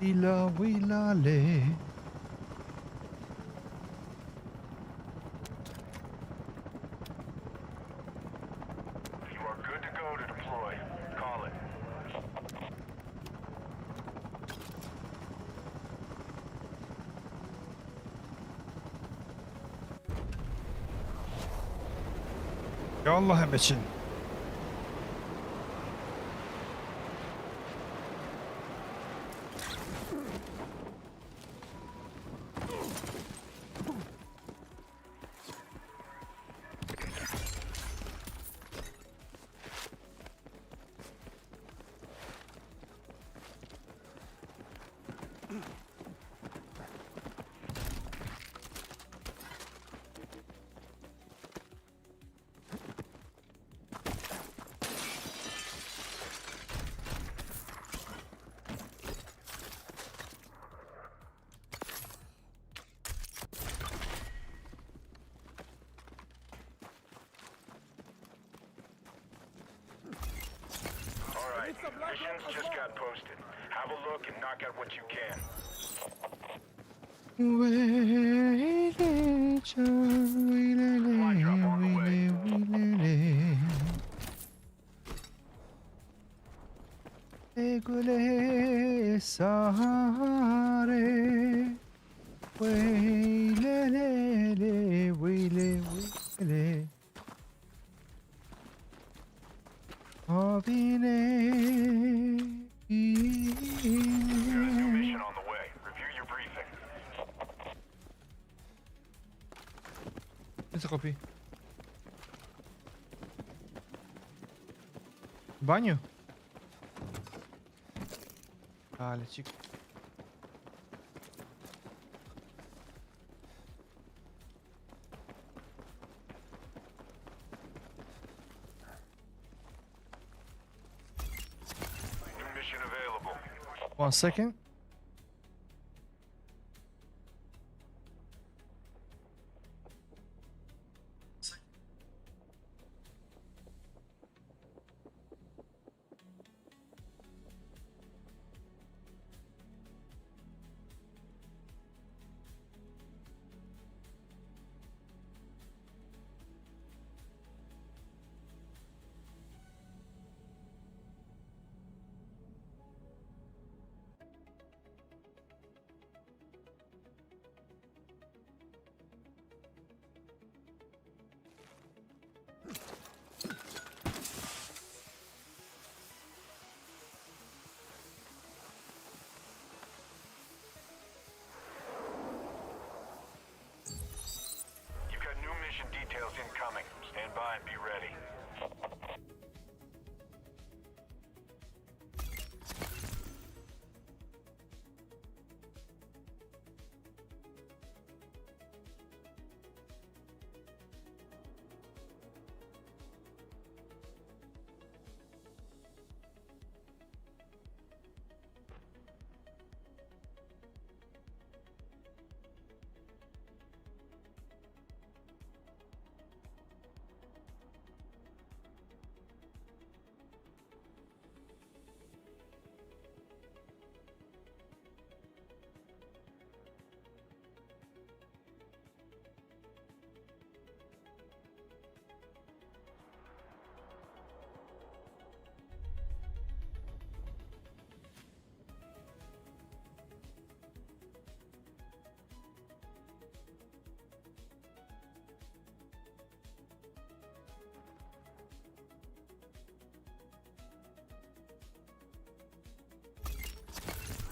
Îla wîla lê. Ya Allah, em biçin. Alright, missions just got posted. Have a look and knock out what you can. Wêlê can, wêlê lê, wêlê, wêlê lê. Ê gulê saharê. Wêlê lê lê, wêlê, wêlê. Abine. Got a new mission on the way. Review your briefing. Nasıl kapıyı? Banyo. Hale çık. New mission available. One second. You've got new mission details incoming. Stand by and be ready.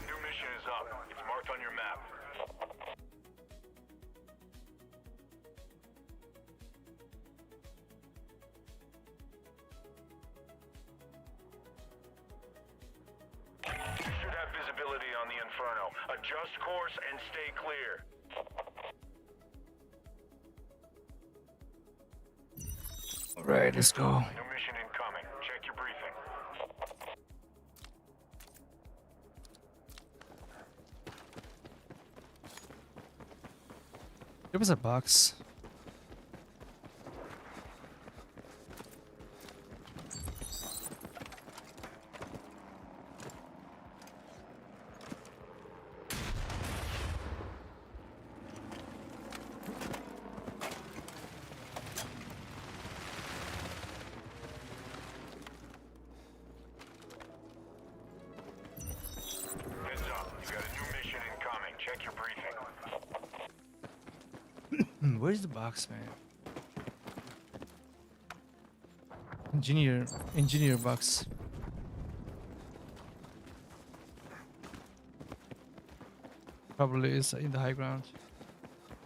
New mission is up. It's marked on your map. You should have visibility on the Inferno. Adjust course and stay clear. All right, let's go. New mission incoming. Check your briefing. There was a box. Hmm, where's the box, man? Engineer, engineer box. Probably is in the high ground.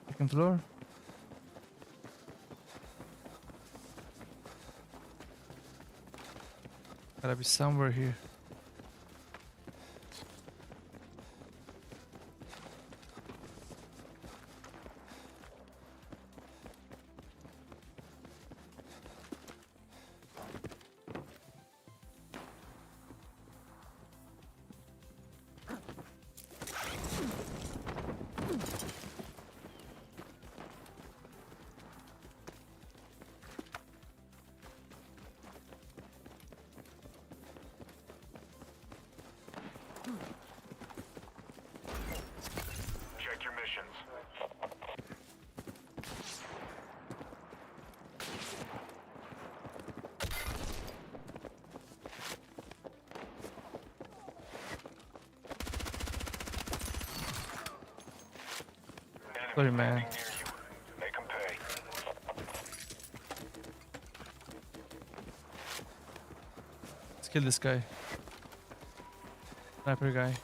Second floor. Gotta be somewhere here. Check your missions. Sorry, man. Make 'em pay. Let's kill this guy. Sniper guy.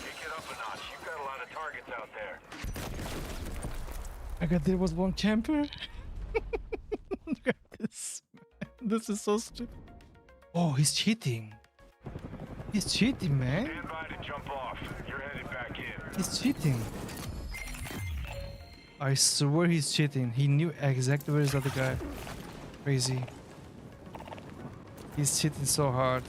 Kick it up a notch. You've got a lot of targets out there. I got, there was one camper. Look at this. This is so stupid. Oh, he's cheating. He's cheating, man. Stand by to jump off. You're headed back in. He's cheating. I swear he's cheating. He knew exactly where is the other guy. Crazy. He's cheating so hard.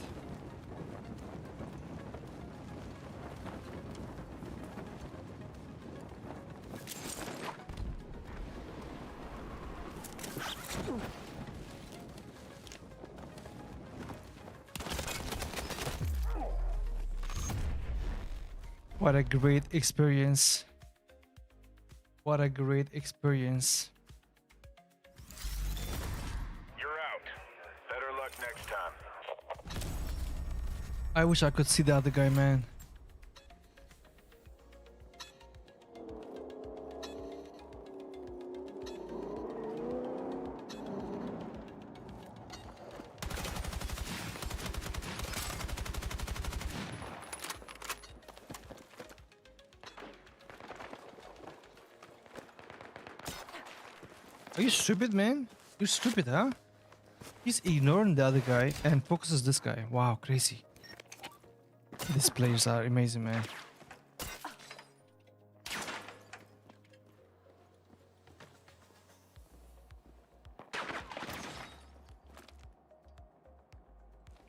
What a great experience. What a great experience. You're out. Better luck next time. I wish I could see the other guy, man. Are you stupid, man? You're stupid, huh? He's ignoring the other guy and focuses this guy. Wow, crazy. These players are amazing, man.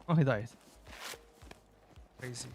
Oh, he died. Crazy.